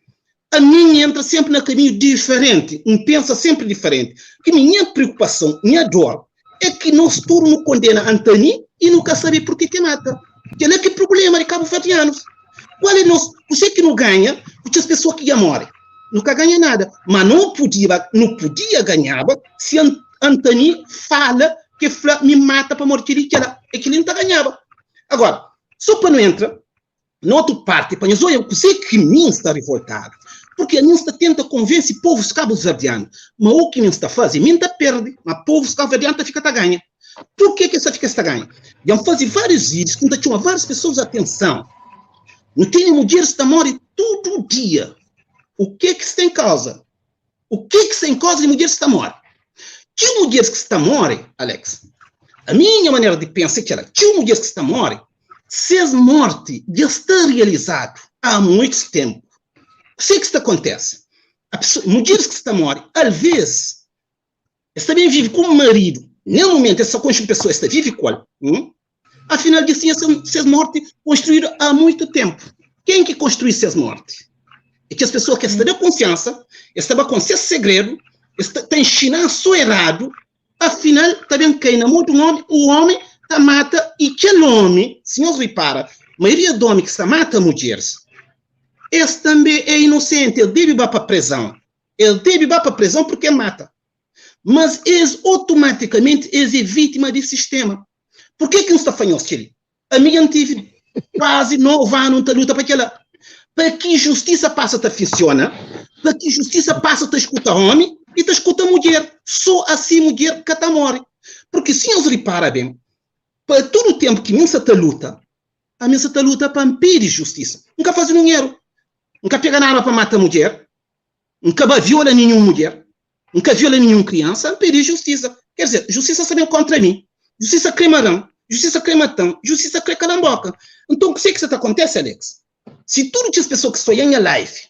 a minha entra sempre no caminho diferente, um pensa sempre diferente. Que minha preocupação, minha dor, é que nós tudo não condena Antony e nunca sabe por que que mata. Que é que problema de cabo-verdianos. Qual é nosso? Você que não ganha, porque as pessoas que já morrem, nunca ganha nada. Mas não podia, não podia ganhar se Antony fala que fala, me mata para morrer, que ela, é que ele não tá ganhava. Agora, só para não entrar, na outra parte, para nós, olha, você que mim está revoltado, porque a mim está tenta convencer povos cabo-verdianos, mas o que mim está fazendo, mim está perde, mas povos cabo-verdianos fica tá ganha. Por que que essa fica está ganha? E eu fazer vários vídeos que chama várias pessoas a atenção. Não tem mulheres que morrem todo dia. O que que isso tem causa? O que que isso tem causa de mulheres que morrem? Que mulheres que está morrem, Alex? A minha maneira de pensar é que ela, que mulheres que está morrem, se as morte já está realizado há muito tempo. O que que isso acontece? A pessoa, mulheres que está morrem, às vezes, está bem vive com o marido. Nesse momento, essa pessoa está vive com ela. Hum? Afinal, de sim, essas mortes construíram há muito tempo. Quem que construiu essas mortes? É que as pessoas que estão de confiança, estavam com esse segredo, está ensinando só errado, afinal, também cai na mão do homem, o homem tá mata, e aquele homem, senhor repara, a maioria do homem que está mata mulheres, esse também é inocente, ele deve ir para a prisão. Ele deve ir para a prisão porque mata. Mas esse, automaticamente, esse é vítima desse sistema. Por que que não está falando aquilo? A minha tive quase 9 anos de luta para aquela. Para que justiça passa a funcionar, para que justiça passa a escutar homem, E ta escuta mulher. Só assim mulher ka ta morre. Porque se nhos repara bem, pa tudo tempo que mim sa ta luta, a mim sa ta luta pa impedi justiça. N ka faze nenhum erro. N ka pega na arma pa mata mulher. N ka ba viola nenhum mulher. N ka viola nenhum criança. N pedi justiça. Quer dizer, justiça sa ben contra mim. Justiça kre maran. Justiça kre matan. Justiça kre calan boca. Então, kuse ki sa ta acontece, Alex? Si tudo kes pessoa ki sta oia nha live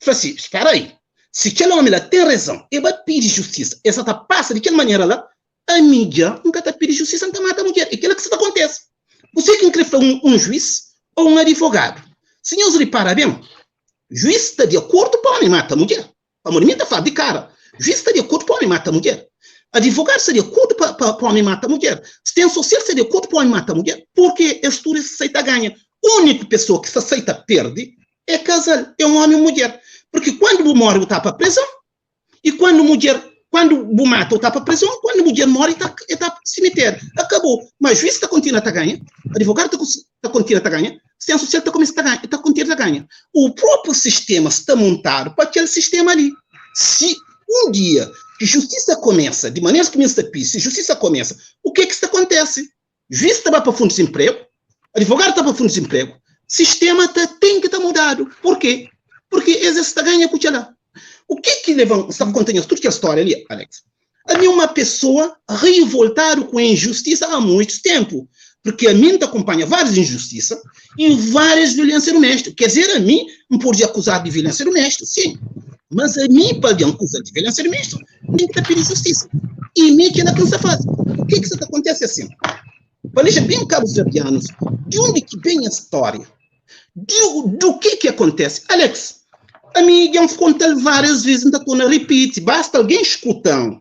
fla si, spera aí, si kel omi la ten rezon, e ba pidi justisa, e sa ta pasa di kel manera la, ami dja N ka ta pidi justisa, N ta mata mudjer. E kila ki sa ta kontese. Kuse ki N kre fla un, un juiz o un adivogadu? Si nhos ripara ben, juiz sta di akordu pa omi mata mudjer. Pamodi mi N ta fla di kara, juiz sta di akordu pa omi mata mudjer. Adivogadu sta di akordu pa, pa, pa omi mata mudjer. Sten sosial sta di akordu pa omi mata mudjer. Purke es tudu es sai ta ganha. Uniku pesoa ki sta sai ta perde é kazal, é un omi i un mudjer. Purki kuandu bu more bu ta pa prezon, i kuandu mudjer, kuandu bu mata bu ta pa prezon, kuandu mudjer more ta e ta pa simiteriu. Akabou. Ma juiz ta kontinua ta ganha, advogadu ta ta kontinua ta ganha, sistema sosial ta kumesa ta ganha, ta kontinua ta ganha. O propriu sistema sta montadu pa kel sistema li. Si un dia ki justisa kumesa, di manera ki mi sta pidi, si justisa kumesa, o ke ki sta kontesi? Juiz ta ba pa fundu desempregu, advogadu ta ba pa fundu desempregu, sistema ta ten ki ta mudadu. Purke? Purke es es ta ganha ku txela. O ke ki leva-m sta konta nhos tudu kel storia li, Alex? Ami uma pesoa rivoltadu ku injustisa há muitus tempu, purke ami N ta kunpanha várius injustisa i várias violensia duméstika. Ker dizer, ami N pode akuzadu di violensia duméstika, sin, mas ami pa algen akuzal di violensia duméstika, N ten ki ta pidi justisa. I mi kila ki N sta faze. O ke ki sta ta kontese asin? Pa dexa ben kabuverdianus di undi ki ben es storia, di du ke ki akontese. Alex, ami dja N kontal varias ves, N ta torna ripiti, basta algen skutan,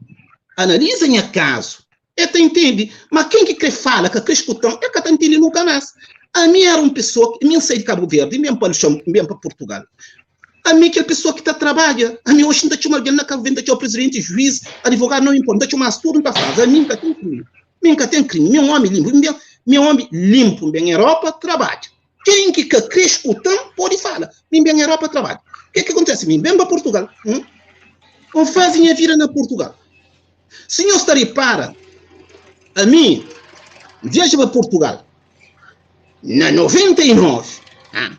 analiza nha kazu, e ta intende. Ma ken ki kre fala, ka kre skutan, e ka ta intende nunka mas. Ami era un pesoa, mi N sai di Kabu Verdi, N ben pa Luxem, N ben pa Purtugal. Ami kel pesoa ki ta trabadja, ami oxi N ta txoma algen na Kabu Verdi, N ta txoma prizidenti, juiz, advogadu, nau inporta, N ta txoma-s tudu, N ta fla-s, ami N ka ten krimi. Mi N ka ten krimi, mi é un omi linpu, mi mi é un omi linpu, N ben Europa trabadja. Ken ki ka kre skuta-m pode fala, mi N ben Europa trabadja. Ke ki kontese? Mi N ben pa Purtugal, N N faze nha vida na Purtugal. Si nhos ta ripara, ami N viaja pa Purtugal na 99, ah,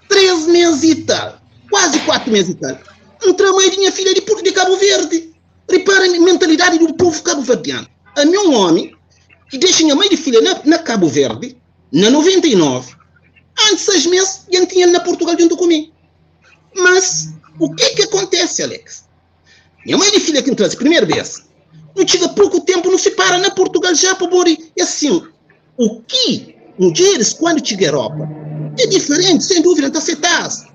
3 mes i tal, kuazi 4 mes i tal, N tra mai di nha filha di di Kabu Verdi. Ripara mentalidadi di un povu kabuverdianu. Ami un omi ki dexa nha mai di filha na, na Kabu Verdi na 99, antis 6 mes dja N tinha el na Purtugal djuntu ku mi. Mas o ke ki akontese, Alex? Nha mai di filha ki N traze primeru bes, nu txiga poku tempu nu sipara na Purtugal ja pabodi e asin. O ki mudjeris kuandu txiga Europa e diferenti, sen duvida N ta seta-s.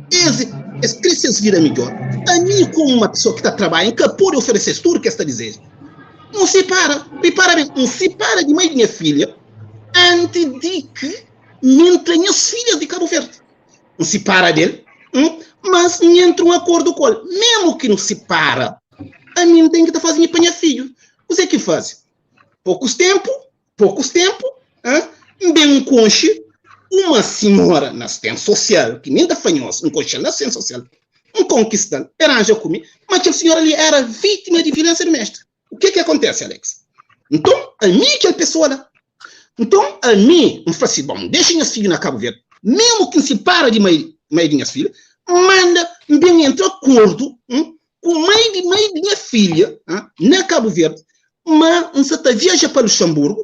Es es kre ses vida midjor. Ami komu uma pesoa ki ta trabadja N ka pode oferese-s tudu ki es ta dizeja. N sipara, ripara ben, N sipara di mai di nha filha anti di ki mi N tra nhas filhas di Kabu Verdi. N sipara del, mas N entra un akordu ku el. Memu ki nu sipara, ami N ten ki ta faze mi pa nha fidju. Kuzê ki N faze? Pokus tenpu, pokus tenpu, N ben N konxe uma sinhora na asistensia sosial, ki mi N ta fla nhos, N konxe-l na asistensia sosial, N konkista-l, el ranja ku mi, ma kel sinhora li era vítima di violensia duméstika. O ke ki akontese, Alex? Nton, ami e kel pesoa la. Nton, ami, N fla si, bon, N dexa nhas fidju na Kabu Verdi, memu ki N sipara di mai, mai di nhas filha, N manda, N ben entra akordu, ku mai di mai di nha filha, na Kabu Verdi, ma N sa ta viaja pa Luxemburgu,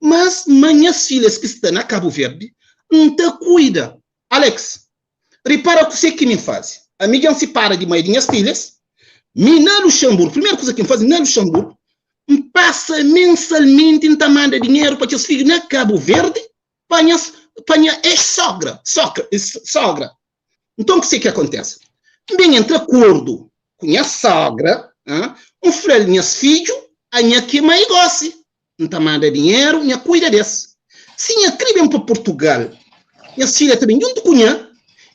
mas ma nhas filhas ki sta na Kabu Verdi, N ta kuida. Alex, Ripara kuse ki mi N faze. Ami dja N sipara di mai di nhas filhas. Mi na Luxemburgu, primeru kuza ki N faze na Luxemburgu, N pasa mensalmenti N ta manda dinheru pa kes fidju na Kabu Verdi pa nhas pa nha ex-sogra, sogra, sogra. Nton kuse ki akontese? N ben entra akordu ku nha sogra, N fla-l nhas fidju, a nha ki mai gosi. N ta manda dinheru, nha kuida des. Si nha kre ben pa Purtugal, nhas filha ta ben djuntu ku nha,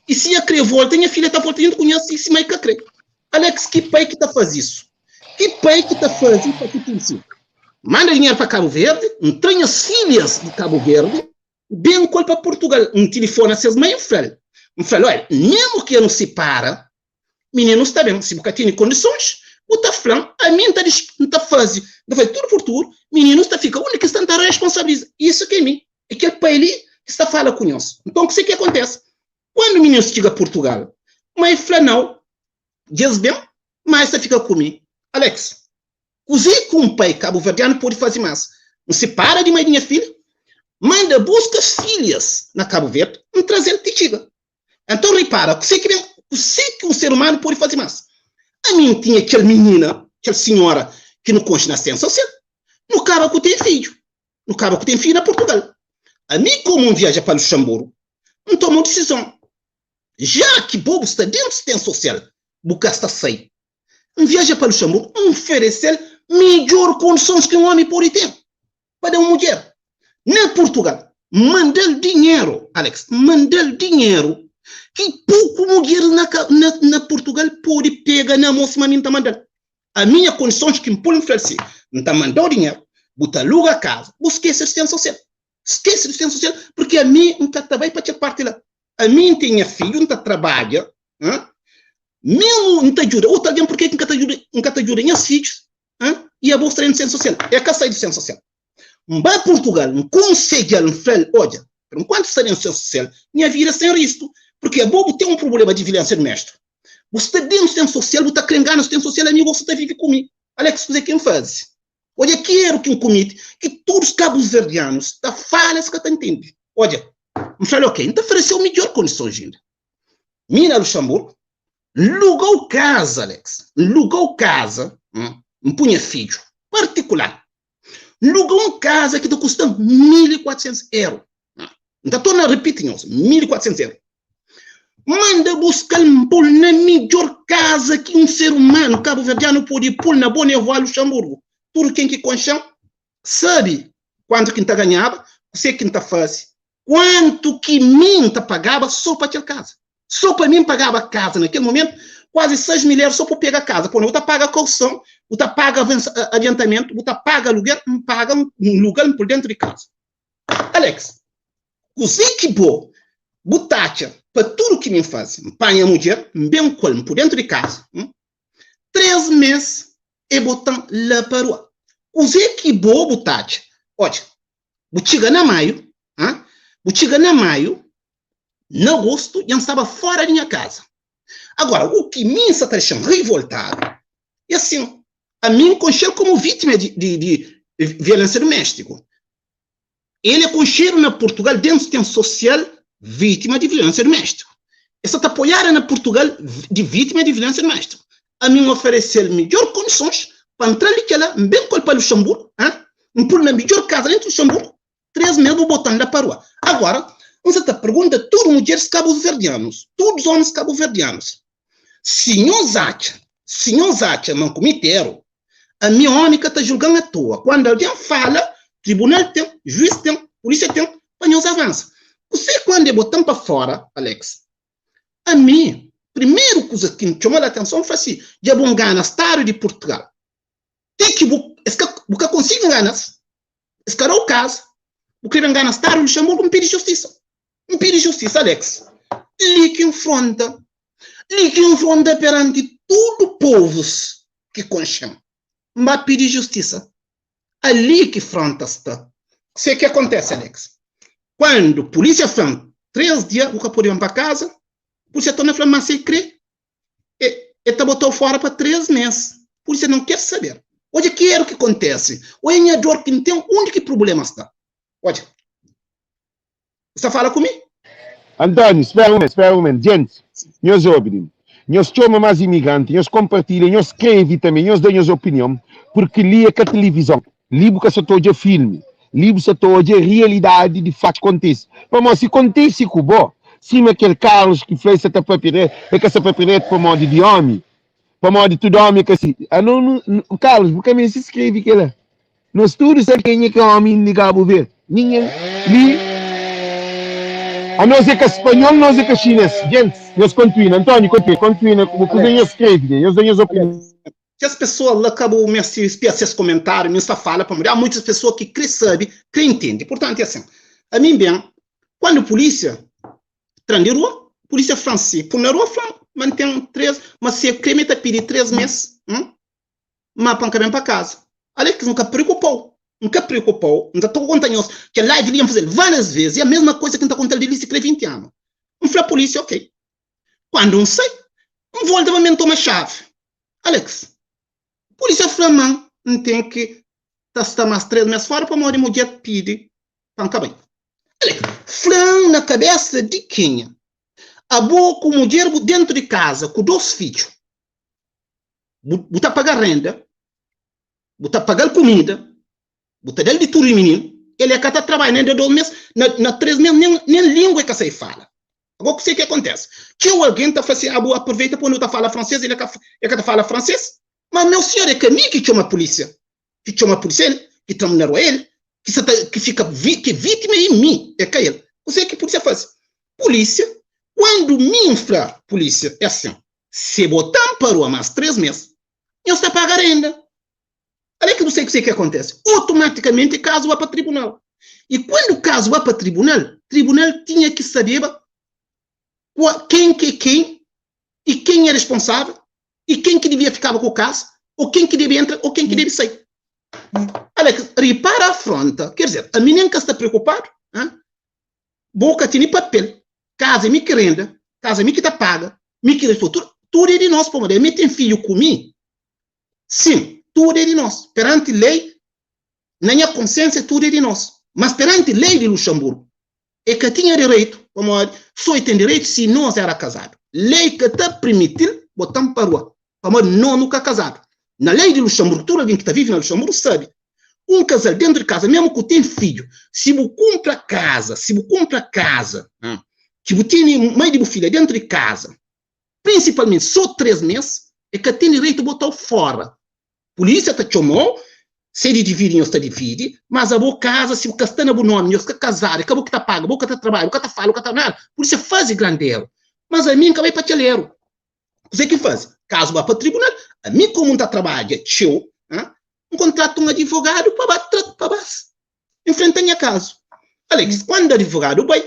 i si nha kre volta, nha filha ta volta djuntu ku nha, si si mai ka kre. Alex, ki pai ki ta faze isu? Ki pai ki ta faze pa ki tinsi? Manda dinheru pa Kabu Verdi, N tra nhas filhas di Kabu Verdi, ben ku el pa Purtugal. N tilifona ses mai, N fla-l, N fla-l, olha, memu ki nu sipara. Mininu sta ben, si bu ka tene kondisons, bu ta fla-m, ami N ta N ta faze, N ta faze tudu pur tudu, mininu sta fika undi ki sta, N ta responsabiliza. Isu ki é mi, é kel pai li ki sta fala ku nhos. Nton, kuse ki akontese? Kuandu mininu txiga Purtugal, mai fla, Nau, dja es ben, ma es ta fika ku mi. Alex, Kuzê ki un pai kabuverdianu pode faze más? N sipara di mai di nha filha, manda buska filhas na Kabu Verdi, N traze-l ti txiga. Enton ripara kuse ki ben, kuse ki un ser umanu pode faze mas. Ami N tinha kel minina, kel sinhora ki nu konxe na assistência sosial. Nu kaba ku ten fidju. Nu kaba ku ten fidju na Portugal. Ami komu N viaja pa Luxemburgo, N toma un disizon. Ja ki bo bu sta dentu assistência sosial, bu ka sta sai. N viaja pa Luxemburgo, N oferese-l midjor kondisons ki un omi pode ten. Pa da un mudjer na Purtugal. N manda-l dinheru, Alex, N manda-l dinheru ki poku mudjeris na, na, na Purtugal pode pega na mo sima mi N ta manda-l. A minha kondisons ki N pô-l, N fla-l si, N ta manda-u dinheru, bu ta aluga kaza, bu skese assistência sosial. Skese assistência sosial, purki ami N ka ta bai pa kel parti la. Ami N ten nha fidju, N ta trabadja, mesmu N ta djuda otu algen, purke ki N ka ta djuda, N ka ta djuda nhas fidjus? I abo sta dentru di sensu sosial. E ka sai di sensu sosial. N bai Purtugal, N konsedja-l, N fla-l, Odja, pur nkuantu sta dentru di sensu sosial, nha vida sta en risku, purki abo bu ten un prubulema di viulensia duméstiku. Bu sta dentru di sensu sosial, bu ta kre ngana sensu sosial, ami gosi ta vivi ku mi. Alex, kuze ki N faze? Odja ki eru ki N kumiti, ki tudu kabuverdianus ta fala, es ka ta ntende. Odja, N fla-l, ok, N ta oferese-u midjor kondisons inda. Mi na Luxemburgo, N luga-u kaza, Alex. N luga-u kaza, N pui nha fidju partikular. N luga un kaza ki ta kusta-m 1400 eru. N ta torna ripiti nhos, 1400 eru. Manda buska-l, N pô-l na midjor kaza ki un ser umanu kabuverdianu pode pô-l na Bonnevoie, Luxemburgo. Tudu ken ki konxe-m sabe kuantu ki N ta ganhaba, kuse ki N ta faze, Kuantu ki mi N ta pagaba so pa kel kaza. So pa mi N pagaba kaza na kel momentu kuazi 6 mil eru so pa pega kaza. Pona bu ta paga kauson, bu ta paga adiantamentu, bu ta paga aluguer, N paga N luga-l N pul dentu di kaza. Alex, Kuze ki bo bu ta atxa pa tudu ki mi N faze? N panha mudjer, N ben ku el, N pul dentu di kaza. 3 mes e botan la pa rua. Kuze ki bo bu ta atxa? Odja, Bu txiga na maiu, ha? Bu txiga na maiu, na agostu dja N staba fora di nha kaza. Agora, u ki mi N sa ta dexa-m rivoltadu é asin, ami N konxe-l komu vítima di, di, di violénsia duméstiku. El é konxedu na Purtugal dentu sistema sosial vítima di violénsia duméstiku. El sa ta apoiada na Purtugal di vítima di violénsia duméstiku. Ami N oferese-l midjór kondisons pa N tra-l di kel-la, N ben ku el pa Luxemburgu, ha? N pul na midjor kaza dentu Luxemburgu, 3 mes bu botan la pa rua. Agora, N sa ta pergunta tudu mudjeris kabuverdianus, tudus omis kabuverdianus, si nhos atxa, si nhos atxa ma N kumiti eru, ami omi ka ta julgan atoa. Kuandu algen fala, tribunal ten, juiz ten, pulisia ten, pa nhos avansa. Kuse kuandu e botan pa fora, Alex? Ami, primeru kuza ki N txomal atenson, N fla si, dja bu ngana stadu di Purtugal. Ti ki bu es ka bu ka konsigi ngana-s, es ka da-u kaza, bu krebe ngana stadu Luxemburgu, N pidi justisa. N pidi justisa, Alex. Li ki N fronta, li ki N fronta peranti tudu povus ki konxe-m. N ba pidi justisa. Ali ki fronta sta. Kuse ki akontese, Alex? Kuandu pulisia fla-m 3 dia bu ka pode ben pa kaza, pulisia torna fla-m ma si e kre, E, e ta botau fora pa 3 mes. Pur isu e não quer saber. Odja ki eru ki kontese. Odja nha dor ki N ten, undi ki prublema sta. Odja. Bu sta fala ku mi?
António, spera un momentu, spera un momentu. Djenti, nhos obi li. Nhos txoma más imigranti, nhos konpartilha, nhos skrebe tanbe, nhos da nhos opinion, purki li é ka tilivizon. Li bu ka sa ta odja filmi, li bu sa ta odja rialidadi di fatus kontise. Pamodi si kontise ku bo, sima kel Carlos ki fla el sa ta papia dretu, el ka sa papia dretu pamodi di omi, pamodi tudu omi é ka si. Ano nu, Carlos bu ka meste skrebe kela. Nos tudu sabe kenha ki é omi di Cabo Verde. Ningen li, anos é ka spanhol, nos é ka xines. Gentis, nhos kontuina. António, kontuina, kontuina ku bu kuza, nhos skrebe dja, nhos da nhos opinion.
Kes pessoa la ka bu meste spia ses komentariu, mi nsta fala pamodi há muitas pessoa ki kre sabe, kre intende. Purtantu é asin, ami ben, kuandu pulisia tran di rua, pulisia flan si, pun na rua, flan. ma N ten 3, ma si e kre mi ta pidi 3 mes, hum, ma pa N ka ben pa kaza. Alex, N ka preokupau, N ka preokupau, N ta konta nhos, kel live li N fazel várias ves, e a mesma koisa ki N ta kontal di li si kre 20 anu. N fla polísia, ok. Kuandu N sai, N volta pa mi N toma xavi. Alex, polísia fla ma N ten ki ta sta mas 3 mes fora pamodi mudjer pidi pa N ka bai. Alex, fla-m na kabesa di kenha? Abo ku mudjer bu dentu di kaza ku 2 fidju, bu, bu ta paga renda, bu ta paga-l kumida, bu ta da-l di tudu di mininu, el e ka ta trabadja nen na 2 mes, na, na 3 mes, nen, nen lingua e ka sai fala. Agora kuse ki acontece? Txeu algen ta fla si, ah, bu aproveita pa nu ta fala francês, el e ka, e ka ta fala francês. Ma meu senhor, é ka mi ki txoma polícia. Ki txoma polícia el, ki tra-m na rua el, ki sa ta, ki fika, vi, ki vítima é mi, é ka el. Kuse ki polícia faze? Polícia, quando mi N fla polícia, é assim, se bota-m pa rua mais 3 mês, nhos ta paga renda. Ale ki bu sai kuse ki acontece? Automaticamente caso ba pa tribunal. E quando caso ba pa tribunal, tribunal tinha ki sabeba kua, ken ki é ken e ken é responsável e ken ki devia ficaba ku caso, ou ken ki debe entra ou ken ki debe sai. Alex, ripara afronta, quer dizer, ami nen ka sta preocupado, hein? Bo ka tene papel, casa é mi ki renda, casa é mi ki ta paga, mi ki responde, tudo, tudo é di nos, pamodi ami ten fidju ku mi, Sim, tudo é di nos. Perante lei, na nha konsiensia tudo é di nos. Mas perante lei di Luxemburgo, e ka tinha direitu, pamodi so e ten direitu si nos era kazadu. Lei ka ta permitil botan pa rua, pamodi no nu ka kazadu. Na lei di Luxemburgo, tudu algen ki ta vive na Luxemburgo sabe, un kazal dentu di kaza, mesmu ku ten fidju, si bu kunpra kaza, si bu kunpra kaza, ki bu tene mai di bu filha dentu di kaza, prinsipalmenti so 3 mes, e ka ten direitu botau fora. Polísia ta txomau, se di dividi nhos ta dividi, mas abo kaza si bu ka sta na bu nomi, nhos ka kazadu, é ka bo ki ta paga, bo ka ta trabadja, bo ka ta fala, bo ka ta nada, polísia fazi grandi eru. Mas ami N ka bai pa kel eru. Kuzê ki N fazi? Kazu ba pa tribunal, ami komu N ta trabadja txeu, N kontrata un adivogadu pa ba tra, pa ba enfrenta nha kazu. Alex, kuandu adivogadu bai,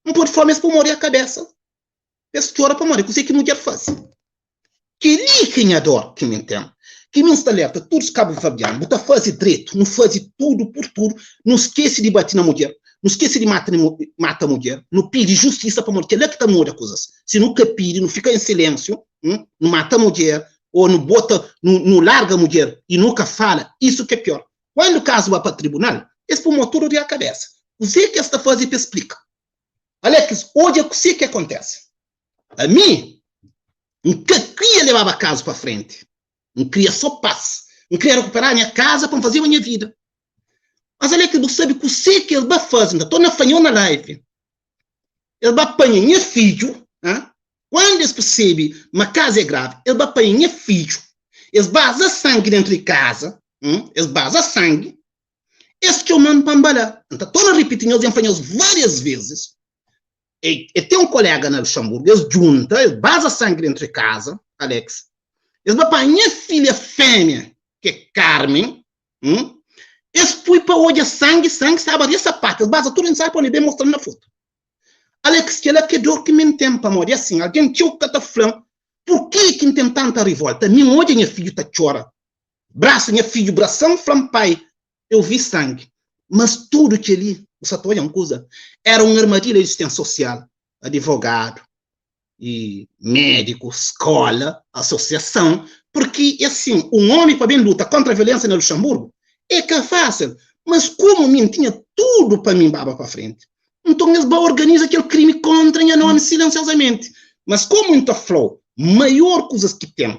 N pode fla ma es pô-m oria kabesa. Es txora pamodi kuzê ki mudjer faze. Kel-li ki é nha dor ki mi N ten, ki mi N sta alerta tudus kabuverdianu, bu ta faze dretu, nu faze tudu pur tudu, nu skese di bate na mudjer, nu skese di mata mata mudjer, nu pidi justisa pamodi kel-la ki ta muda kuzas. Si nu ka pidi, nu fika en silensiu, nu mata mudjer ô nu bota, nu larga mudjer i nu ka fala, isu ki é pior. Kuandu kazu ba pa tribunal, es pui mo tudu riba kabesa. Kuzê ki es ta faze pa es splika? Alex, odja kuse ki akontese. Ami, N ka kria lebaba kazu pa frenti. N kria so pas. N kria rekuperaba nha kaza pa N fazeba nha vida. Mas Alex, bu sabe kuse ki es ba faze? N ta torna fla-nho na live. Es ba panha nha fidju, ha? Kuandu es persebe ma kazu é gravi, es ba panha nha fidju, es baza sangi dentu di kaza, hum, es baza sangi, Es txoma-m pa N ba la. N ta torna ripiti nhos, dja N fla nhos várias vezis. E, e ten un koléga na Luxanburgu, es djunta, es baza sangi dentu di kaza, Alex. Es ba panha nha filha fémia, ki é Carmen, hum, es pui pa odja sangi, sangi staba ria sapatu, es baza tudu, N sabe pa undi, ben mostra-m na fotu. Alex, kel-la ki é dor ki mi N ten, pamodi asin, algen txeu ka ta fla-m purkê ki N ten tanta rivolta. Mi N odja nha fidju ta txora, Brasa nha fidju brasa-m fla-m pai eu vi sangi mas tudu kel-li bu sa ta odja un kuza era un armadilha di sistema sosial adivogadu i médiku skola asosiason purki é sin un omi pa ben luta kontra violensia na Luxanburgu é ka fásil mas komu mi N tinha tudu pa mi baba pa frenti Nton es ba organiza kel krimi kontra nha nomi silensiozamenti. Mas komu N ta fla-u, maior kuzas ki ten,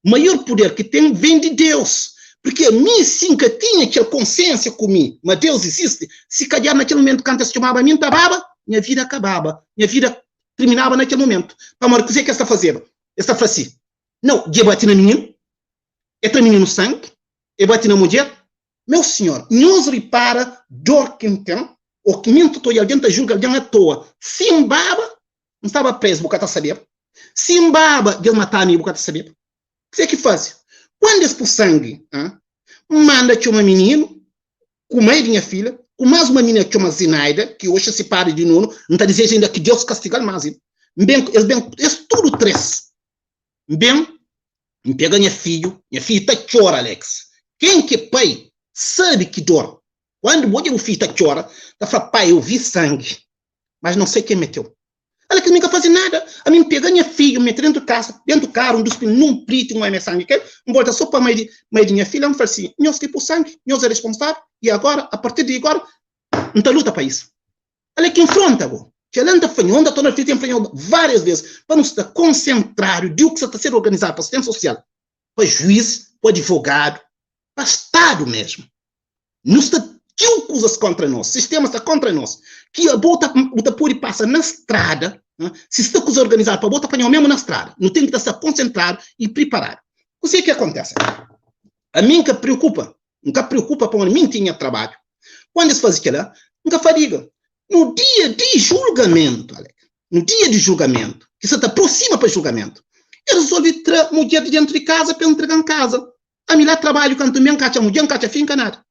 maior puder ki ten ben di Deus. Purki ami, si N ka tinha kel konsiensia ku mi ma Deus izisti, si kadjar na kel mumentu kantu es txomaba mi, N ta baba, nha vida kababa, nha vida tirminaba na kel mumentu. Pamodi kuzê ki es ta fazeba? Es ta fla si, Nau, dja e bati na mininu, e tra mininu sangi, e bati na mudjer, Meu sinhor, nhos ripara dor ki N ten, ô ki mi N ta odja algen ta julga algen atoa. Si N baba, N staba prezu, bu ka ta sabeba. Si N baba, dja es mataba mi, bu ka ta sabeba. Kuzê ki faze? Kuandu es pui sangi, N manda txoma mininu ku mai di nha filha, ku más uma minina ki txoma Zinaida, ki oxi é si padri di Nunu, N ta dizeja inda ki Deus kastiga-l más inda. N ben, es ben, es tudu três. N ben, N pega nha fidju, nha fidju ta txora, Alex. Ken ki é pai sabe ki dor. Kuandu bu odja bu fidju ta txora, ta fla, Pai, eu vi sangi, mas não sei quem meteu. Alex, mi ka faze nada. Ami N pega nha fidju, N mete dentu kasa, dentu karu, N duspi-l nun priti, N oia sangi kel, N volta so pa mai di mai di nha filha, N fla-l si, Nhos ki pui sangi, nhos é responsável, i agora, a partir di agora, N ta luta pa isu. Ale ki nfronta bo. Kela N ta fla nho, N ta torna fla, ten fla nho várias ves, pa nu sta konsentradu di u ki sa ta ser organizadu pa sistema sosial, pa juiz, ku advogadu, pa Stadu mesmu. Nu sta txeu kuzas kontra nos, sistema sta kontra nos, ki abo ta bu ta pode pasa na strada, si sta kuza organizadu pa bo, ta panhau mesmu na strada. Nu ten ki ta sta konsentradu i priparadu. Kuse ki akontese? Ami N ka preokupa N ka preokupa pamodi mi N tinha trabadju. Kandu es faze kel-la, N ka fadiga. No dia di julgamentu, Alec, no dia di julgamentu, ki sa ta aprosima pa julgamentu, es rezolve tra mudjer di dentu di kaza pa es ntrega-m kaza. Ami la trabadju kantu mi N ka atxa mudjer, N ka atxa finka, nada.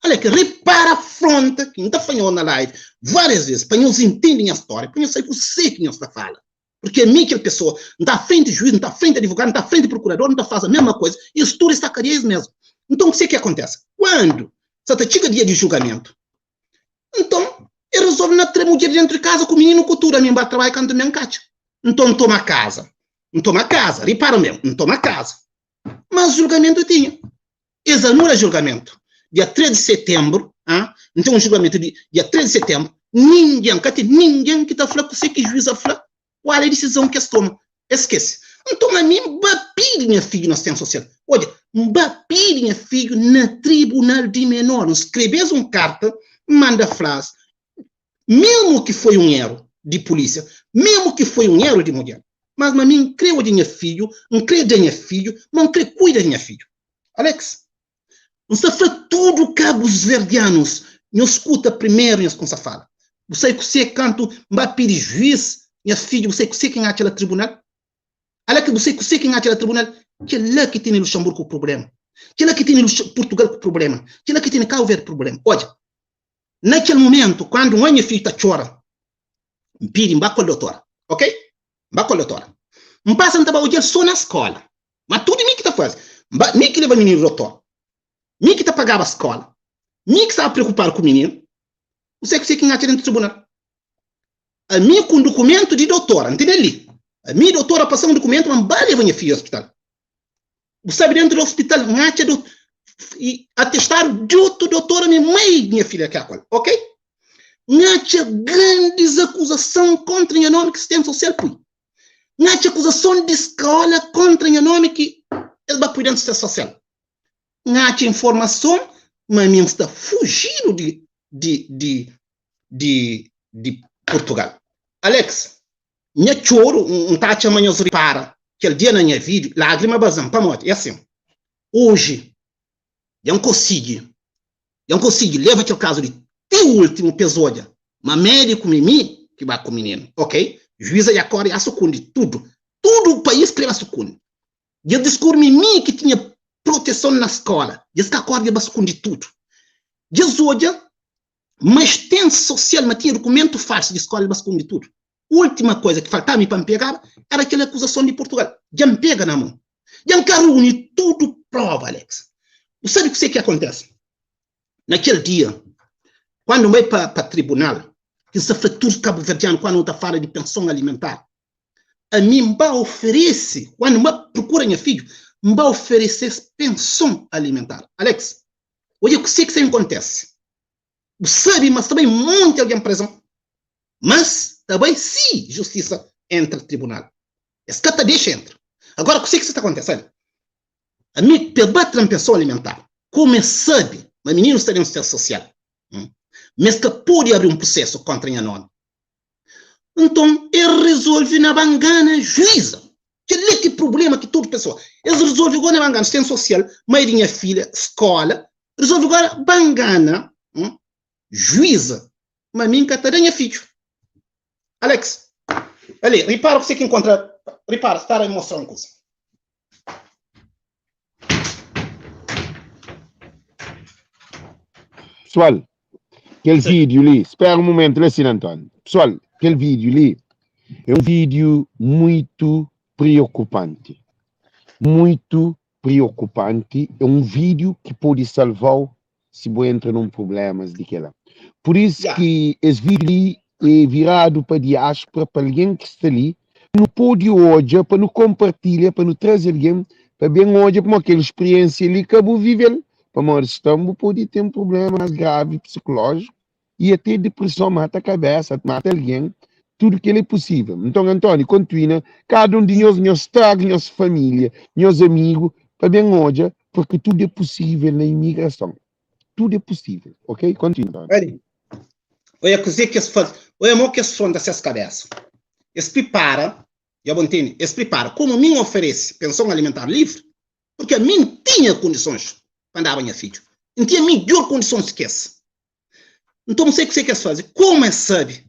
Alec, ripara fronta ki N ta fla nhos na live várias ves pa nhos intende nha stória, pa nhos sabe kuzê ki nhos ta fala. Porque ami kel pessoa, N ta frenti juiz, N ta frenti advogado, N ta frenti procurador, N ta faz a mesma coisa, es tudo es ta cadeia es mesmo. Nton kuse ki acontece? Quando sa ta txiga dia di julgamento, nton e resolve na tra mudjer di dentro di casa ku mininu ku tudo, ami N ba trabadja kantu mi N katxa. Nton N toma casa, N toma casa, ripara mesmo, N toma casa. Mas julgamento tinha. Es anula julgamento dia 3 di setembro, ah, N ten un julgamento di dia 3 di setembro, ningen, ka ten ningen ki ta fla kuse ki juiz a fla, kual é disizon ki es toma. Es skese. Nton ami N ba pidi nha fidju na asistensia sosial. Odja, N ba pidi nha fidju na tribunal di menor. N skrebe-s un karta, N manda fla-s, mesmu ki foi un eru di pulisia, mesmu ki foi un eru di mudjer, mas ma mi N kre odja nha fidju, N kre da nha fidju, ma N kre kuida di nha fidju. Alex, N sta fla tudu kabusverdianus, nhos skuta primeru nhos kumsa fala. Bu sai kusé kantu N ba pidi juiz nha fidju, bu sai kusé ki N atxa la tribunal? Ala ki bu sai kusé ki N atxa la tribunal? Kela ki tene Luxemburgo ku prublema, kela ki tene Purtugal ku prublema, kela ki tene Kabu Verdi prublema. Odja, na kel mumentu kandu N oja nha fidju ta txora, N pidi N ba ku el dotora, ok? N ba ku el dotora. N pasa N ta ba odja-l so na skola. Ma tudu mi ki ta faze. Ba, mi ki leba mininu dotor. Mi ki ta pagaba skola. Mi ki staba preokupadu ku mininu. N sai kuse ki N atxa dentu tribunal. Ami ku un dukumentu di dotora, N tene li. Ami dotora pasa un dukumentu ma N ba leba nha fidju ospital. Bu sabe dentu di ospital N atxa do, atestadu di otu dotora mi mai di nha filha ki akol. Ok? N atxa grandis akuzason kontra nha nomi ki sistema sosial pui. N atxa akuzason di skola kontra nha nomi ki es ba pui dentu sistema sosial. N atxa informason ma mi N sta fujidu di di di di di Purtugal. Alex, nha txoru N ta atxa ma nhos ripara kel dia na nha video, lagrima baza-m. Pamodi? É asin, oji dja N konsigi Dja N konsigi leva kel kazu li ti ultimu pa es odja ma mediku mi mi ki ba ku mininu. Ok, juiza dja kore ya sukundi tudu. Tudu pais kre ba sukundi. Dja es diskubri mi mi ki tinha proteson na skola. Dja es ka kore dja ba sukundi tudu. Dja es odja ma astensi sosial ma tinha dukumentu falsu di skola dja ba sukundi tudu. Ultima koza ki faltaba mi pa N pegaba era kel akuzason di Purtugal. Dja N pega na mon. Dja N ka runi tudu prova, Alex. Bu sabe kuse ki akontese? Na kel dia, kandu N bai pa, pa tribunal, ki N sta fla tudu kabuverdianu kandu N ta fala di penson alimentar, ami N ba oferese, kandu N ba prokura nha fidju, N ba oferese-s penson alimentar. Alex, odja kuse ki sta ben kontese. Bu sabe ma sta bai monti algen prezon, mas ta bai si justisa entra tribunal. Es ka ta dexa entra. Agora kuse ki sta ta kontese? Ali, ami pe ba tra-m penson alimentar, komu es sabe ma mininu sta den sistema sosial, ma es ka pode abri un prusesu kontra nha nomi. Nton, el rezolve na ba ngana juiza. Kel-li ki prubléma ki tudu pesoa. Es rezolve gó na ba ngana sistema sosial, mai di nha filha, skóla, rezolve gó ba ngana juiza ma mi N ka ta da nha fidju. Alex, ali, ripara kuse ki N kontra, ripara, spera N mostra un kuza.
Pessoal, kel vídeo li, espera um momento lá, Sina António. Pessoal, kel vídeo li é um vídeo muito preocupante. Muito preokupanti, é un vídeo ki pode salva-u si bu entra nun prublémas di kel-la. Pur isu
Ya.
ki es vídeo li é viradu pa diáspora, pa algen ki sta li, pa nu pode odja, pa nu konpartilha, pa nu traze algen pa ben odja, pamodi kel spiriénsia li ka bu vive-l, pamodi ston bu pode ten prubléma más gravi psikulójiku i até depreson, mata kabésa, mata algen, tudu kel é pusível. Nton, António, kontinua, kada un di nhos, nhos traga nhos família, nhos amigu, pa ben odja, porque tudu é pusível na imigrason. Tudu é pusível, ok? Kontinua, António.
Olha, olha kuzê ki es faze, olha mo ki es fronta ses kabésa. Es pripara, dja bo ntende, es pripara, komu mi N oferese penson alimentar livri, porque ami N tinha kondisons pa N daba nha fidju, N tinha midjor kondisons ki es. Nton, N sai kuzê ki es faze. Komu es sabe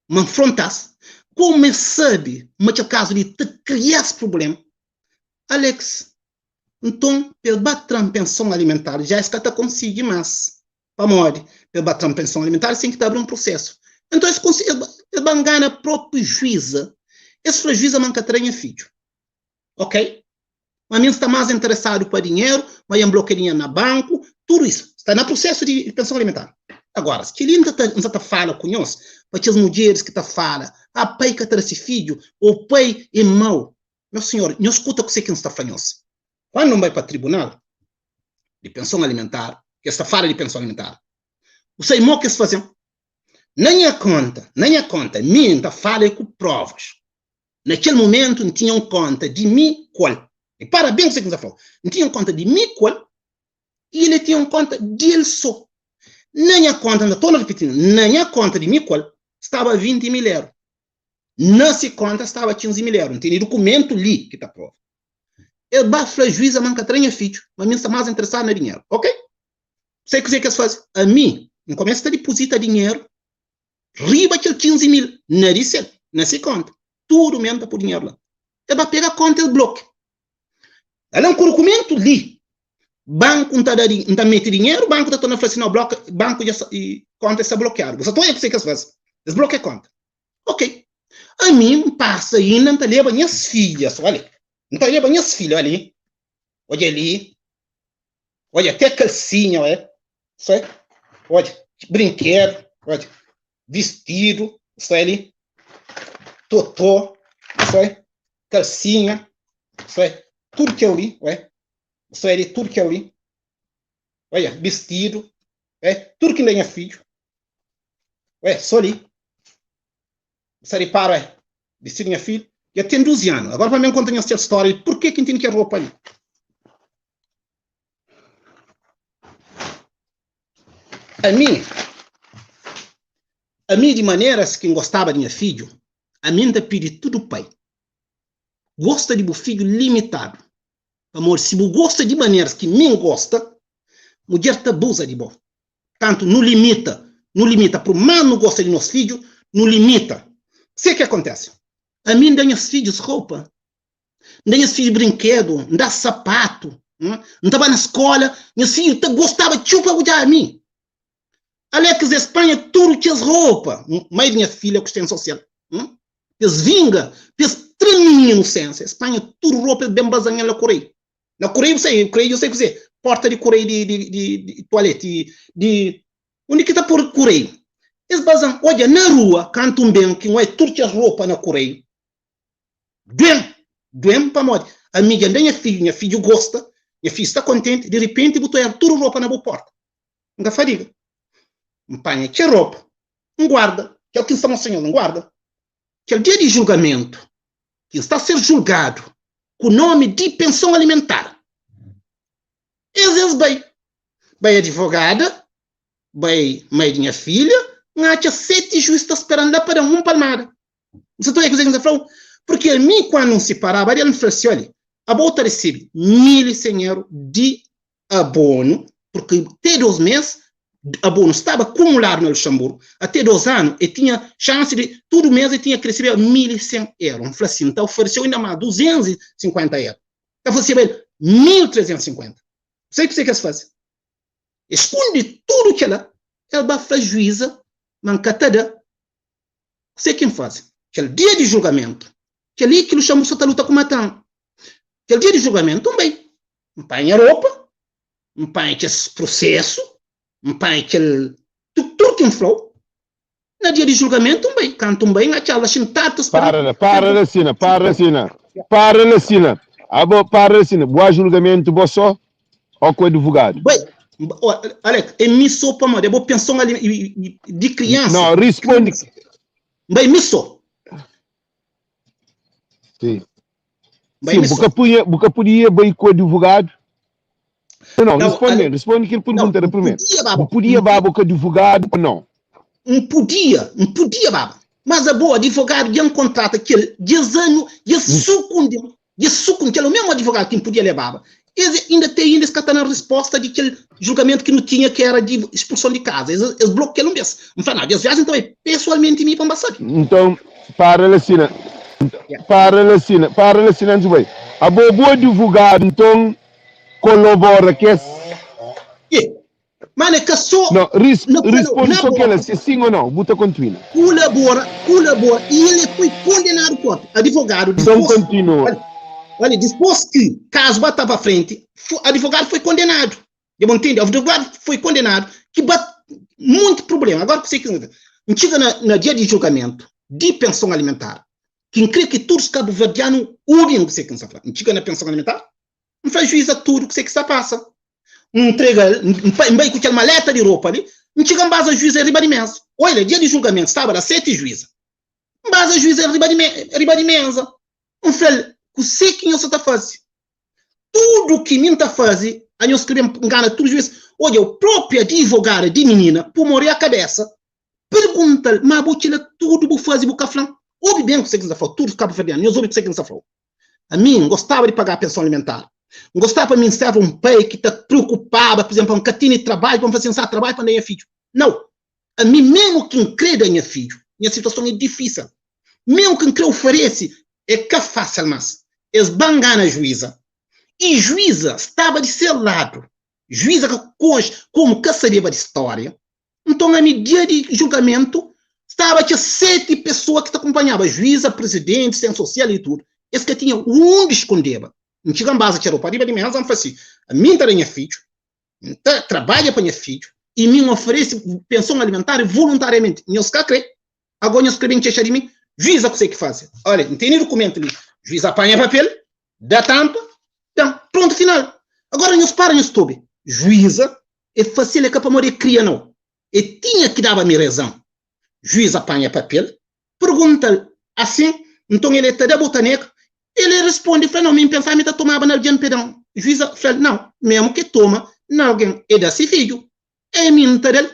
ma N fronta-s, komu es sabe ma kel kazu li ta kria-s prubléma, Alex, nton, pa es ba tra-m penson alimentar, dja es ka ta konsigi más. Pamodi? Pa es ba tra-m penson alimentar, es ten ki ta abri un prusésu. Nton, es konsigi, es ba ngana própi juíza. Es fla juíza ma N ka tra nha fidju. Ok? Ma mi N sta más interesadu pa dinheru, ma dja N blokia dinheru na banku, tudu isu sta na prusésu di penson alimentar. Agora, kel-li N ta N sa ta fala ku nhos, pa kes mudjeris ki ta fala, ah, pai ka ta da se fidju, ô pai é mau. Nhos sinhor, nhos skuta kuzê ki N sta fla nhos. Kandu N bai pa tribunal di penson alimentar, ki es ta fala di penson alimentar, bu sabe mo ki es faze-m? Na nha konta, na nha konta, mi N ta fala é ku provas. Na kel momentu, N tinha un kónta di mi ku el. Repara ben kuzê ki N sta fla-u. N tinha un kónta di mi ku el i el tinha un kónta di el sô. Na nha kónta, N ta torna ripiti, na nha kónta di mi ku el staba 20 mil éru. Na se kónta staba 15 mil éru. N tene dukumentu li ki ta prova. El ba fla juíza ma N ka tra nha fidju, ma mi N sta más interesadu na dinheru. Ok? Sabe kuzê ki es faze? Ami, N kumesa ta dipozita dinheru riba kel 15 mil na di sel, na si konta. Tudu men ta pu dinheru la. El ba pega konta el bloke. Ala ku dukumentu li. Banku nta da nta meti dinheru, banku ta torna fla si no bloka, banku dja konta sta blokeadu. Bu sa ta oia kuse kes fazi. Es blokia konta. Ok. Ami N pasa inda nta leba nhas filhas, olha. Nta leba nhas filha ali. Odja li. Odja até kalsinha, olha. Sai, odja, brinkedu, odja, vistidu, sai li, totó, sai, kalsinha, sai, tudu kel li, oi, sai li, tudu kel li, odja, bistidu, oi, tudu ki N da nha fidju, oi, so li, sa ripara, oi, bistidu nha fidju, dja ten 12 anu, agora pa mi N konta nhos kel stória di purke ki N tene kel ropa li. Ami, ami di maneras ki N gostaba di nha fidju, ami N ta pidi tudu pai, gosta di bu fidju limitadu, pamodi si bu gosta di maneras ki mi N gosta, mudjer ta abuza di bo. Tantu nu limita, nu limita, pur más nu gosta di nos fidju, nu limita. Kuzê ki akontese? Ami N da nhas fidjus ropa, N da nhas fidju brinkedu, N da sapatu, N ta ba na skola, nhas fidju ta gostaba txeu pa odjaba mi. Alex es panha tudu kes ropa, mai di nha filha ku assistenti sosial, pa es vinga, pa es tra minha inosensia, es panha tudu ropa es ben bazanha la kureiu. Na kureiu, bu sabe, kureiu eu sei kuzê, porta di kureiu di di di di tualeti, di undi ki ta pur kureiu. Es bazan, odja na rua, kantu N ben ki N odja tudu kes ropa na kureiu, Duê-m, duê-m pamodi ami dja N da nha fidju, nha fidju gosta, nha fidju sta kontenti, di ripenti bu ta oiaba tudu ropa na bu porta. N ka fadiga. N panha kel ropa, N guarda, kel ki N sta mostra nhos, N guarda. Kel dia di julgamentu, ki N sta ser julgadu ku nomi di penson alimentar, es es bai, bai advogada, bai mai di nha filha, N atxa seti juiz ta spera-m la pa da-m un palmada. N sa ta oia kuzê ki N sa fla-u? Purki ami, kandu N siparaba di el, N fla-l si, Oli, abo ta resebe 1100 eru di abonu, purki te dos mês abonu staba kumuladu na Luxanburgu, ate dos anu e tinha xansi di, tudu mês e tinha ki resebeba 1100 eru. N fla si, N ta oferese-u inda más 250 eru. Ta faseba el 1350. Sabe kuzê ki es faze? Es skunde tudu kela, el ba fla juíza ma N ka ta da. Kuzê ki N faze? Kel dia di julgamentu, kel-li ki Luxanburgu sta ta luta ku mata-m. Kel dia di julgamentu, N bai, N panha ropa, N panha kes prusesu, N panha kel tudu ki N fla-u. Na dia di julgamentu, N bai. Kantu N bai, N atxa-l la xintadu ta spera-m.
Para la, para la sina, para la sina, para la sina. Abo, para la sina. Bu a julgamentu bo so o ku advogadu?
Bai, Alex, é mi so pamodi abo penson di kriansa.
No, rispondi.
N bai mi so.
Sim. Sim, bu ka punha, bu ka podia bai ku advogado? Não, não, responde, responde aquele pergunta era primeiro. Bu podia baba com advogado ou não?
N podia, N podia baba. Mas abo advogado dja N contrata kel djes anu, djes sukundi, djes sukundi, kel o mesmo advogado ki N podia lebaba. Es inda te inda es ka ta na resposta di kel julgamento ki nu tinha ki era di expulson di casa. Es, es blokia-l un bes. N fla, na, des viajen ta bai pesoalmente mi pa N ba sabe.
Nton, para la sina. Para la sina, para la sina antis bu bai. Abo bu advogado nton kolobora kes.
E, mano, é ka so
No, ris,
na
risponde
na
so kela,
boka.
se sim ou não, bu ta kontinua.
Kulabora, kulabora, e ele foi kondenadu propi. Advogado
Nton
dipôs,
kontinua.
olha, olha, dipôs ki kazu ba ta pa frenti, advogado foi kondenadu. Dja bu ntende? Advogado foi kondenadu ki ba monti problema. Agora kusé ki N txiga na, na dia di julgamentu di pensão alimentar, ki N kre ki tudus kabuverdianu obi-m kusé ki N sta fla. N txiga na pensão alimentar, N fla juíza tudu kusé ki sta pasa. N ntrega-l, N bai ku kel maleta di ropa li, N txiga N baza juíza riba di mesa. Oila, dia di julgamentu staba la seti juíza. N baza juíza riba di, riba di mesa. N fla-l, kusé ki nho sa ta faze? Tudu ki mi N ta faze, anhos krê ben ngana tudu juís. Odja, o propi adivogada di minina pô moria kabesa, pergunta-l, Ma bo kila tudu bu faze bu ka fla-m? Obi ben kusé ki N ta fla-u, tudu kabuverdianu, nhos obi kusé ki N ta fla-u. Ami, N gostaba di paga penson alimentar. N gostaba pa mi N serba un pai ki ta preokupaba, pur izénplu, pa N ka tene trabadju, pa N fla si N sa trabadju pa N da nha fidju. Nau! Ami, memu ki N krê da nha fidju, nha situason é difísil. Memu ki N krê oferese, é ka fásil. Mas es ba ngana juíza. I juíza staba di se ladu. Juíza ka konxe, komu ka sabeba di stória. Nton, ami, dia di julgamentu, staba kes seti pesoa ki ta kunpanhaba juíza, prizidenti, assistenti sosial i tudu. Es ka tinha undi skondeba. N txiga N baza txeru pa riba di méza, N fla si, Ami N ta da nha fidju, N ta trabadja pa nha fidju i mi N oferese penson alimentar voluntariamenti. Nhos ka kre, ago nhos kre ben kexa di mi? Juíza kuse ki faze? Olha, N tene dukumentu li. Juíza panha papel, da tampa, da-m. Prontu, final. Agora nhos para nhos tobe. Juíza E fase-l é ka pamodi e kria nau. E tinha ki daba mi rezan. Juiz apanha papel, pergunta-l, Asin, nton el e ta da bo ta nega? El e responde, fla, Nau, mi N pensa mi ta tomaba na algen pa e da-m. Juiz fla-l, Nau, memu ki e toma na algen, e da si fidju, e mi N ta da-l.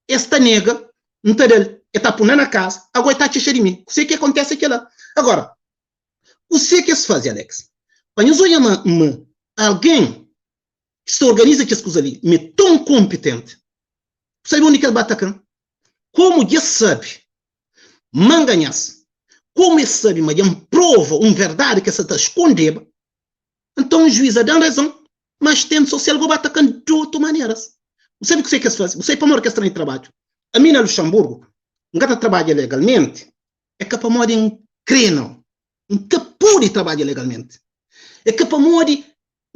E sta nega, N ta da-l, e ta puna na kaza, ago e ta txexa di mi. Kuse ki akontese kela? Agora, kuse ki es faze, Alex? Pa nhos odja ma algen ki sta organiza kes kuza li mi é ton konpitenti. Bu sabe undi ki es ba ataka-m? Komu dja es sabe ma N ganha-s, komu es sabe ma dja N prova un verdadi ki es sa ta skondeba, nton juiza da-m rezon, ma asistenti sosial go ba ataka-m di otu maneras. Bu sabe kuzê ki es faze? Bu sabe pamodi ki es tra-m di trabadju? Ami na Luxanburgu, N ka ta trabadja legalmenti, é ka pamodi N krê nau. N ka pode trabadja legalmenti. É ka pamodi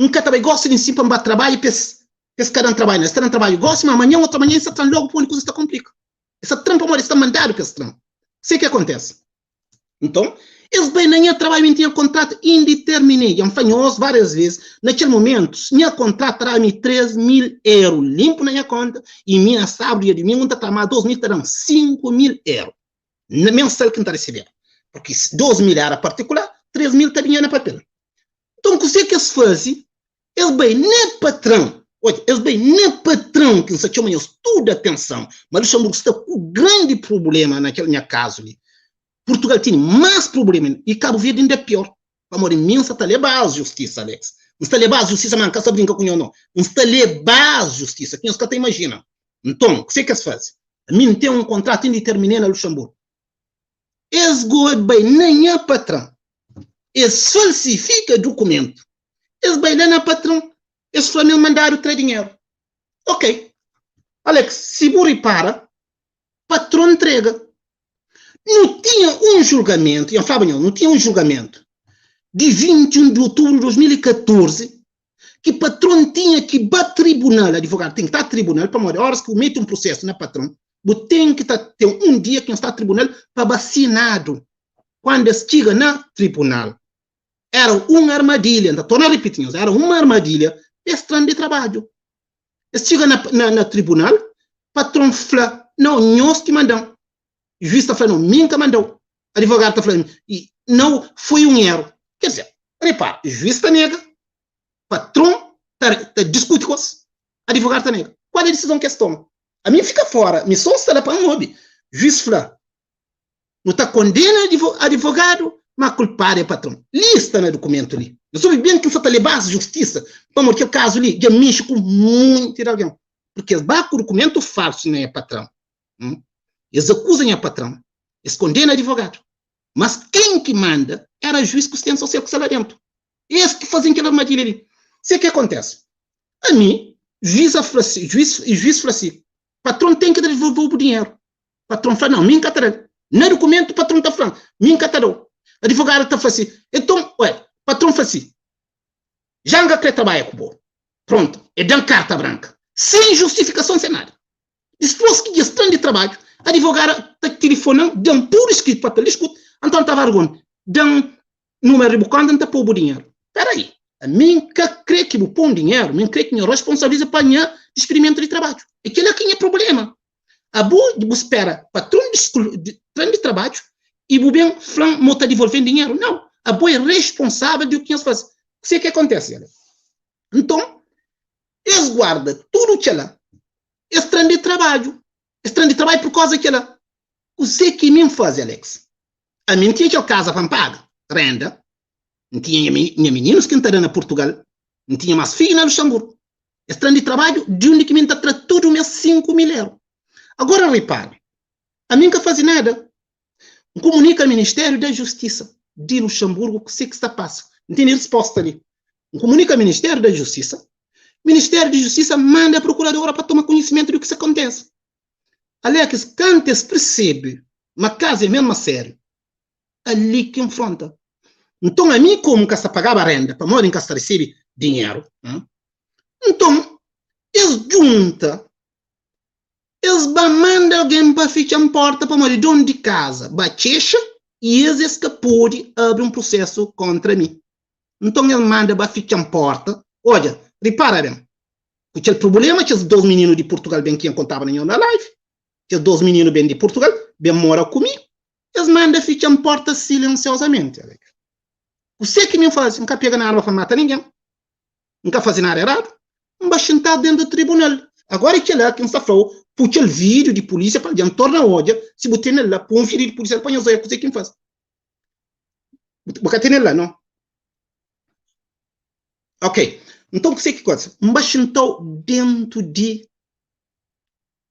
N ka ta bai gosi di nsin pa N ba trabadja pa es pa es ka da-m trabadju. Na es ta da-m trabadju gosi, ma amanhan otu amanhan es ta tra-m logu pamodi kuzas ta konplika. Es ta tra-m pamodi es ta mandadu pa es tra-m. Kuzê ki akontese? Nton, es bai na nha trabadju, mi N tinha kontratu inditermine. Dja N fla nhos várias ves, na kel momentu, nha kontratu ta daba mi 3000 eru linpu na nha konta i mi na sábadu i dumingu N ta tra más 2000 ki ta da-m 5000 eru mensal ki N ta resebeba. Purki 2000 éra partikular, 3000 ta binha na papel. Nton, kuzê ki es faze? Es bai na patran. Odja, es bai na patran ki N sta txoma nhos tudu atenson, ma Luxemburgu sta ku grandi prubléma na kel nha kazu li. Purtugal tene más prubléma inda i Kabu Verdi inda piór, pamodi mi N sta ta leba-s justisa, Alex. N sta leba-s justisa, má N ka sta brinka ku nho, nau. N sta leba-s justisa ki nhos ka ta imajina. Nton, kuzê ki es faze? Ami N ten un kontratu inditermine na Luxemburgu. Es go bai na nha patran, es falsifika dukumentu, es bai la na patran, es fla ma es mandadu tra dinheru. Ok, Alex, si bu ripara, patron ntrega. Nu tinha un julgamentu, nha flaba nho, nu tinha un julgamentu. Di 21 di otubru di 2014, ki patron tinha ki ba tribunal, advogadu ten ki ta tribunal, pamodi oras ki bu meti un prusesu na patron, bu ten ki ta ten un dia ki nhos ta tribunal pa ba sinadu. Kuandu es txiga na tribunal, era un armadilha, N ta torna ripiti nhos, era un armadilha pa es tra-m di trabadju. Es txiga na, na, na tribunal, patron fla, Nau, nhos ki manda-m. Juiz ta fla, Nau, mi N ka manda-u. Advogadu ta fla, Nau, foi un eru. Ker dizer, repara, juiz ta nega, patron ta, ta diskuti ku es, advogadu ta nega. Kual é disizon ki es toma? Ami N fika fora, mi so N sta la pa N obi. Juiz fla, Nu ta kondena advogadu, ma kulpadu é patron. Li sta na dukumentu li. N sabe ben ki N sa ta leba-s justisa, pamodi kel kazu li dja mexe ku monti di algen. Purki es ba ku dukumentu falsu na nha patron. Es akuza nha patron, es kondena advogadu. Mas ken ki manda era juiz ku assistenti sosial ku sta la dentu. Es ki faze-m kel armadilha li. Se ki akontese? Ami, juiz a fla si, juiz, juiz fla si, patron ten ki ta devolve-u bu dinheru. Patron fla, Nau, mi N ka ta da-l. Na dukumentu, patron ta fla, Mi N ka ta da-u. Adivogadu ta fla si, Enton, oi, patron fla si, Já N ka kre trabadja ku bo. Prontu, e da-m karta branka, sen justifikason, sen nada. Dispôs ki dja es tra-m di trabadju, adivogadu ta tilifona-m, da-m pur iskritu papel di skuta, Anton Tavares Gomes, da-m numeru di bu konta, N ta pô-u bu dinheru. Peraí, ami N ka kre ki bu pô-m dinheru, mi N kre ki nho responsabiliza pa nha dispidimentu di trabadju. É kel-la ki nha prubléma. Abo bu spera patron tra-m di trabadju i bu ben fla-m ma bu ta divolve-m dinheru? Nau! Abo é responsável di u ki nhos faze. Kuzê ki akontese? Nton, es guarda tudu kel-la, es tra-m di trabadju. Es tra-m di trabadju pur kauza di kel-la. Kuzê ki mi N faze, Alex? Ami N tinha kel kaza pa N paga renda, N tinha nha mininus ki N ta da na Purtugal, N tinha más fidju na Luxanburgu. Es tra-m di trabadju di undi ki mi N ta tra tudu mês 5000 eru. Agora ripara, ami N ka faze nada. N kumunika Ministériu da Justisa di Luxanburgu kuse ki sta pasa. N tene risposta li. N kumunika Ministériu da Justisa, Ministériu di Justisa manda prokuradora pa toma kunhisimentu di ki sta kontese. Alex, kantu es persebe ma kazu é mesmu a sériu, ali ki N fronta. Nton, ami komu N ka sta pagaba renda, pamodi N ka sta resebe dinheru, nton es djunta, es ba manda algen pa fitxa-m porta, pamodi don di kaza ba txexa i es es ka pode abri un prusesu kontra mi. Nton, es manda ba fitxa-m porta. Odja, ripara ben, ku kel prubulema, kes dos mininu di Purtugal ben ki N kontaba na nho na live, kes dos mininu ben di Purtugal, ben mora ku mi, Es manda fitxa-m porta silensiozamenti. Kuse ki mi N faze? N ka pega na arma pa N mata ningen. N ka faze nada eradu. N ba xintadu dentu di tribunal. Agora é kel-la ki N sta fla-u, pui kel vídiu di pulísia pa algen torna odja si bu tene-l la. Pui un vídiu di pulísia la pa nhos odja kuse ki N faze. Bu ka tene-l la, no? Ok. Nton, kuse ki kontise? N ba xintau dentu di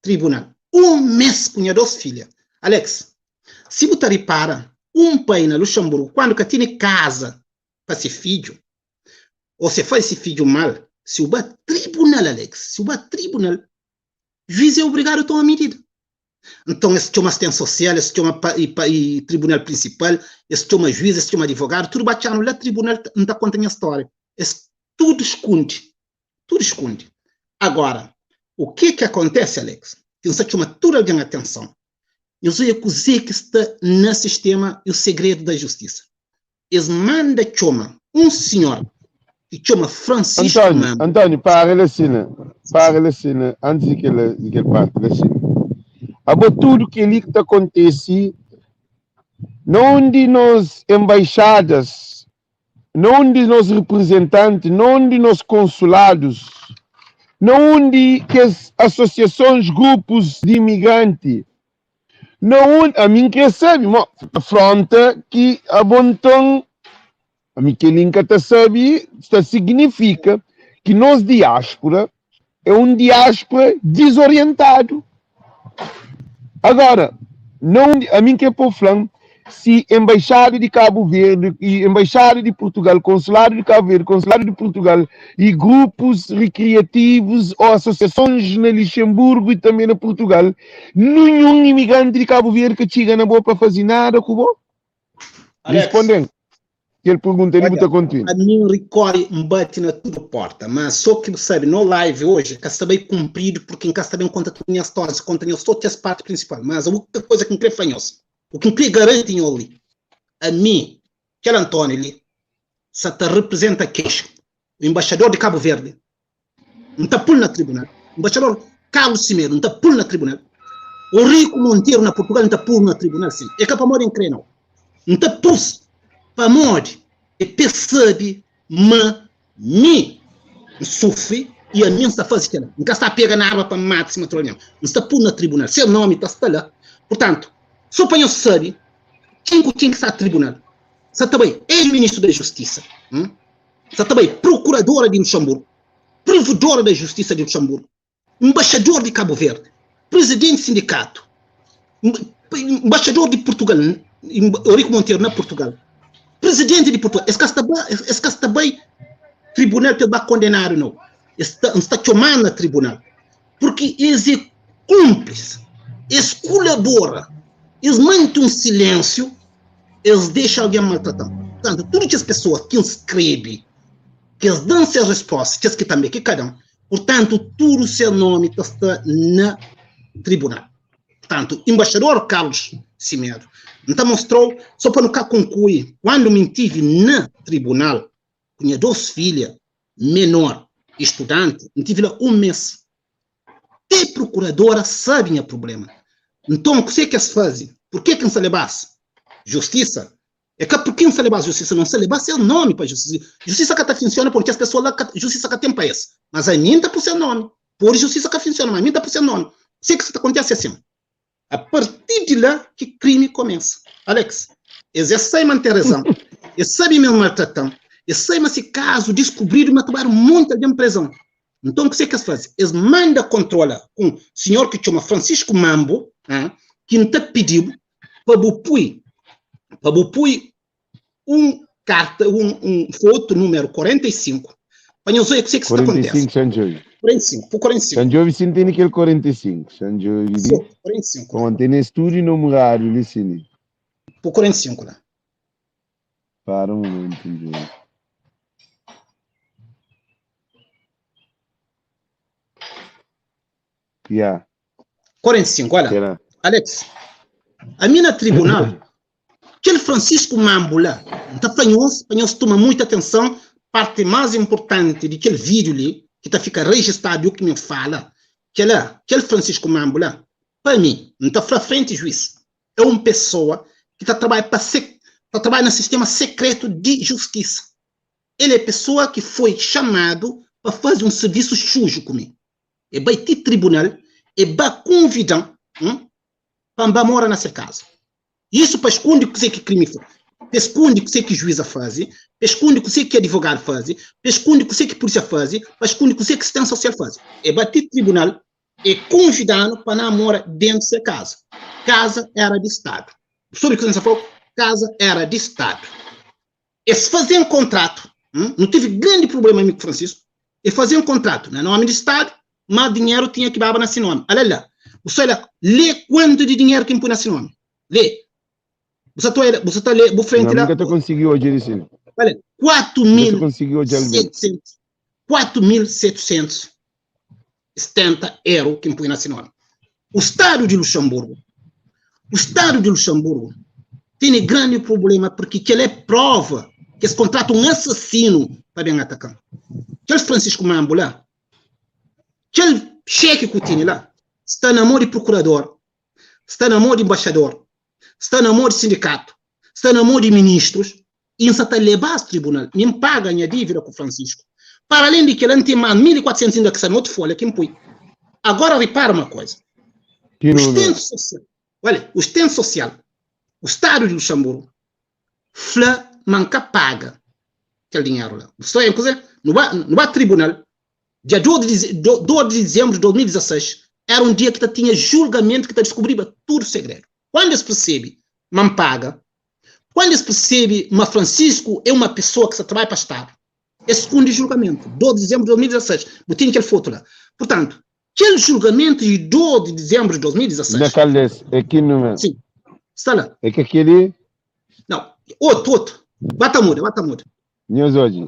tribunal un mes ku nha dos filha. Alex, si bu ta ripara, un pai na Luxemburgo kuandu ka tene kaza pa se fidju, o se faze se fidju mal, si u ba tribunal, Alex, si u ba tribunal, juiz é obrigadu toma midida. Nton es txoma asistenti sosial, es txoma pa, i, pa, i tribunal prinsipal, es txoma juiz, es txoma advogadu, tudu ba txanu la tribunal, N ta konta nha stória. Es tudu skundi. Tudu skundi. Agora, o ke ki akontese, Alex, ki N sta txoma tudu algen atenson, nhos oia kuze ki sta na sistema i o segredu da justisa. Es manda txoma un sinhor ki txoma Francisco
António,
Mamba.
António, para la sina, para la sina, antes di kel, di kel parte la sina. Abo tudu keli ki ta kontese na undi nos embaixadas Na undi nos reprezentanti, na undi nos konsuladus, na undi kes asosiasons, grupus di imigranti, na undi, ami N kre sabe, mo, afronta ki abo nton, ami kel-li N ka ta sabe, sta signifika ki nos diáspora é un diáspora dizorientadu. Agora, na undi, ami N kre pa bu fla-m si Embaixada di Kabu Verdi y Embaixada di Purtugal, Konsuladu di Kabu Verdi, Konsuladu di Purtugal y grupus rikriativus ô asosiasons na Lixenburgu y tanbe na Purtugal, ninhun imigranti di Kabu Verdi ka txiga na bo pa faze nada ku bo?
Alex,
Risponde-m. Kel pergunta li bu ta kontinua.
Ami N rikori N bati na tudu porta, ma so ki bu sabi no live oji ka sta bai kunpridu purki N ka sta ben konta tudu nha storia, N konta nhos so kes parti prinsipal, mas unika koza ki N kre fla nhos, u ki N kre garanti nho li, ami kel António li sa ta riprizenta kexa, u embaxador di Kabu Verdi, N ta pul na tribunal, embaxador Carlos Semedo N ta pul na tribunal, Eurico Monteiro na Portugal N ta pul na tribunal sim, é ka pamodi N kre nau, N ta pus pamodi é pe sabi ma mi N sufri i ami N sta fazi kela, N ka sta pega na arma pa N mata sima tudu algen, N sta pul na tribunal, se nomi ta sta la, purtantu so pa nhos sabi ken ku ken ki sta tribunal, sa ta bai ex-ministru da justisa, Sa ta bai procuradora di Luxemburgo, provedora da Justiça di Luxemburgo, embaixador di Cabo Verde, presidente di sindicato, embaixador di Portugal, Eurico Monteiro na Portugal, presidente di Portugal. Es ka sta ba, es ka sta bai tribunal pa es ba condenado não. Es sta, sta txomado na tribunal porque es é cúmplice, es colabora, es mante um silêncio es dexa algen maltrata-m. Purtantu, tudu kes pesoa ki N skrebe, ki es da-m ses resposta, kes ki tanbe ki ka da-m, purtantu, tudu ses nomi ta sta na tribunal. Purtantu, Embaixador Carlos Semedo, N ta mostra-u, so pa nu ka konkui, kuandu mi N tive na tribunal ku nha dos filha menor i studanti, N tive la un mes. Te procuradora sabe nha problema. Nton kuse ki es faze? Purke ki N sta lebas justisa? É ka purke N sta lebas justisa, no, N sta lebas ses nomi pa justisa. Justisa ka ta funciona purke kes pessoa la ka, justisa ka ten pa es. Mas ami N ta pu ses nomi. Pode justisa ka funciona, mas ami N ta pu ses nomi. Kuse ki sa ta kontese asin? A partir di la ki krimi kumesa. Alex, es é sai ma N ten rezon. Es sabe ma el maltrata-m. Es sai ma si kazu diskubridu ma ta badu monti algen prezon. Nton kuzê ki es faze? Es manda kontrola ku un sinhor ki txoma Francisco Mambo, ki N ta pidi-bu pa bu pui, pa bu pui un karta, un, un fotu númeru 45, pa nhos oia kuzê ki sta kontese.
45, xa N djobe.
45, pu
Xa
45.
N djobe si N tene kel 45. Xa N djobe li.
Fotu 45
Pamodi N tene es tudu enumeradu li si li.
Pu 45 la.
Para un momentu N djobe. Ya.
45, olha.
Kela.
Alex, ami na tribunal, Kel Francisco Mambo la, N ta fla nhos pa nhos toma muita atenson, parti mas importanti di kel video li, ki ta fika registadu u ki mi fala, kela, kel Francisco Mambo la, pa mi, N ta fla frenti juiz, é un pessoa ki ta trabadja pa se, ta trabadja na sistema sekretu di justisa. El é pessoa ki foi xamadu pa fazi un servisu xuju ku mi. E bai ti tribunal, e ba kunvidan, hum, pa N ba mora na se kaza. Isu pa skunde kuzê ki krimi foi, pa skunde kuzê ki juíza faze, pa skunde kuzê ki advogadu faze, pa skunde kuzê ki pulísia faze, pa skunde kuzê ki asistensia sosial faze. E ba ti tribunal, e konvida-nu pa na mora dentu se kaza. Kaza éra di Stadu. Bu sabe kuzê ki N sta fla-u? Kaza éra di Stadu. Es faze-m kontratu, nu tive grandi prubléma mi ku Francisco, e faze-m kontratu na nómi di Stadu, má dinheru tinha ki baba na se nómi. Ala la, bu sai la, lé kuantu di dinheru ki N pui na se nómi. Lé. Bu sa ta oja, bu sa ta lé bu frenti
Não,
la.
nunka ta konsigi odja di si.
Olha, 4
Nunka ta
mil
konsigi odja algen.
700, 4.770 euro ki N pui na se nómi. O Stadu di Luxemburgo, o Stadu di Luxemburgo tene grandi problema porque kel é prova ki es kontrata un asasinu pa ben ataka-m. Kel Francisco Mambo la, Kel xeki ku tene la sta na mo di prokurador, sta na mo di nbaxador, sta na mo di sindikatu, sta na mo di ministrus i N sa ta leba-s tribunal. Mi N paga nha dívida ku Francisco. Para alén di kel-la, N ten más 1400 inda ki sta na otu folha ki N pui. Agora ripara uma koza,
Ki
o
númeru?
stento sosial, olha, o stento sosial, o Stadu di Luxemburgo fla ma N ka paga kel dinheru la. Bu sta obi kuzê? Nu ba, nu ba tribunal, Dia 2 di dizembru di 2016 era un dia ki ta tinha julgamentu ki ta diskubriba tudu segredu. Kuandu es persebe ma N paga, kuandu es persebe ma Francisco é uma pesoa ki sta trabadja pa Stadu, es skundi julgamentu. 2 di dizembru di 2016, bu tene kel fotu la. Purtantu, kel julgamentu di 2 di dizembru di 2016.
Na kal des? É ki numeru?
Sin, sta la.
É ka keli?
Nau, otu, otu. Ba ta muda, ba ta muda.
Nhos odja.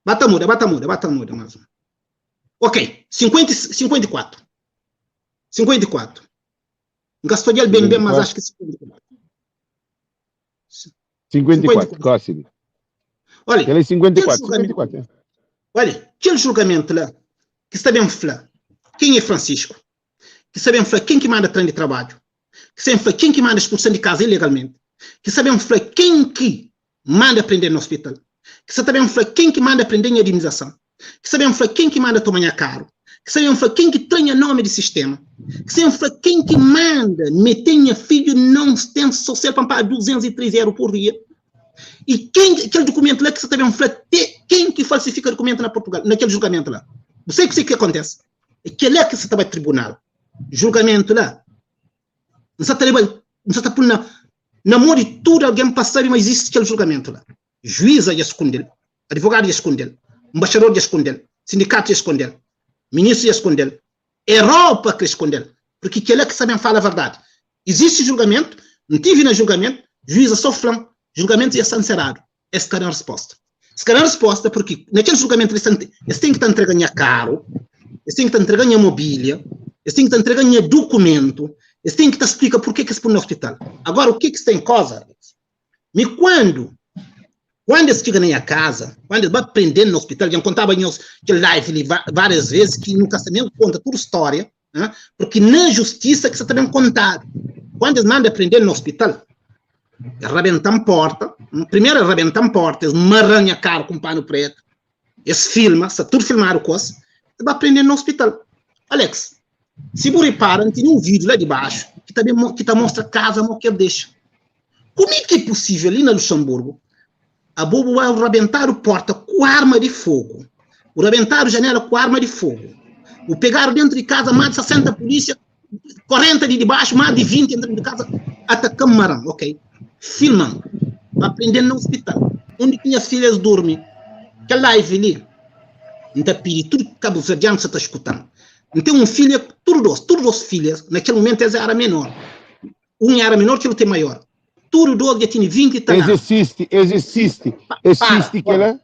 Ba ta muda, ba ta muda, ba ta muda mas. Ok, 50, 54. 54. N ka sta odjal ben ben, mas acho que 54.
54, gosi li.
Olha,
Kel é 54, 54. É.
Olha, kel julgamento la ki sta ben fla quem é Francisco, ki sta ben fla quem ki manda tran di trabadju, ki sta ben fla quem ki manda expulsan di casa ilegalmente, ki sta ben fla quem ki manda prenden na hospital, ki sta ta ben fla quem ki manda prenden nha indemnizason, ki sta ben fla quem ki manda toma nha carro, ki sta ben fla quem ki tra nha nome di sistema, ki sta ben fla quem ki manda mete nha fidju na un assistente social pa N paga 203 euro por dia, e quem kel documento la ki sta ta ben fla te quem ki falsifica documento na Portugal, na kel julgamento la. Bu sabe kuse ki acontece? É kel-la ki sta ta bai tribunal. Julgamento la, N sa ta leba-l, N sa ta pul na na mô di tudu algen pa sabe ma izisti kel julgamentu la. Juíza dja skunde-l, advogadu dja skunde-l, nbaxador dja skunde-l, sindikatu dja skunde-l, ministru dja skunde-l, Europa kre skunde-l, purki kel-la ki sa ben fala verdadi. Izisti julgamentu, N tivi na julgamentu, juíza so fla-m, julgamentu dja sta nseradu. Es ka da-m resposta. Es ka da-m resposta purki na kel julgamentu li es ten ki ta ntrega nha karu, es ten ki ta ntrega nha mobília, es ten ki ta ntrega nha dukumentu, es ten ki ta splika purke ki es pun na ospital. Agora, u ke ki sta en koza, Alex? Mi kuandu, kuandu es txiga na nha kaza, kuandu es ba prenden na ospital, dja N kontaba nhos kel live li várias vezes ki nu ka sta nen konta tudu stória, purki na justisa ki sa ta ben kontadu. Kuandu es manda prenden na ospital, Es rabenta-m porta, primeru es rabenta-m porta, es mara-m nha karu ku un panu pretu, es filma, sta tudu filmadu ku es, es ba prende-m na ospital. Alex, si bu ripara, N tene un vídiu la di baxu ki ta ben ki ta mostra kaza mo ki es dexa. Kuma ki é pusível li na Luxemburgu, abo bu ba rabentadu porta ku arma di fogu, bu rabentadu janela ku arma di fogu, bu pegadu dentu di kaza más di 60 pulísia, 40 di dibaxu, más di 20 entra di kaza, ataka-m maran, ok, filma-m, ba prende-m na ospital, undi ki nhas filhas durmi. Kel live li, N ta pidi tudu kabuverdianu ki sa ta skuta-m, N ten un filha, tudu dos, tudu dos filhas, na kel momentu es era menor, un era menor, kel otu é maior, tudu dos dja tene 20 i tal
Es
anu.
esisti, es esisti, esisti
Para,
kela?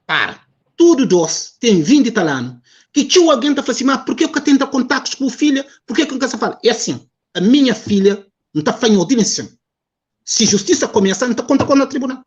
para. Tudu dos ten 20 i tal anu. Ki txeu algen ta fla si, ma purke ku ka tenta kontaktus ku bu filha? Purke ku ka sa fala? É asin, a minha filha, N ta fla nhos di linsin, si justisa komesa, N ta konta ku el na tribunal.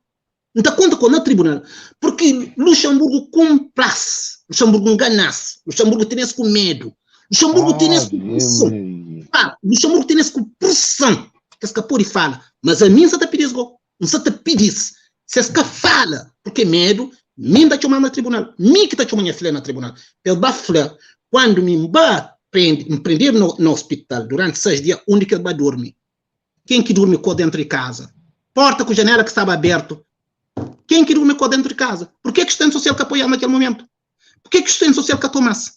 N ta konta ku el na tribunal, purki Luxemburgu kunpra-s, Luxemburgu ngana-s, Luxemburgu tene-s ku medu, Luxemburgu tene-s ku
Ave
prison.
Maria.
Fala, Luxemburgu tene-s ku prison, ki es ka pode fala. Mas ami N sa ta pidi-s go, N sa ta pidi-s, si es ka fala, purki medu, mi N ta txoma-s na tribunal, mi ki ta txoma nha filha na tribunal, pa el ba fla, kuandu mi N ba prende, N prendedu na, na ospital duranti 6 dia, undi ki el ba durmi. Ken ki durmi ku dentru di kaza? Porta ku janela ki staba abertu. Ken ki durmi ku dentru di kaza? Purke ki assistenti sosial ka apoial na kel momentu? Purke ki assistenti sosial ka toma-s?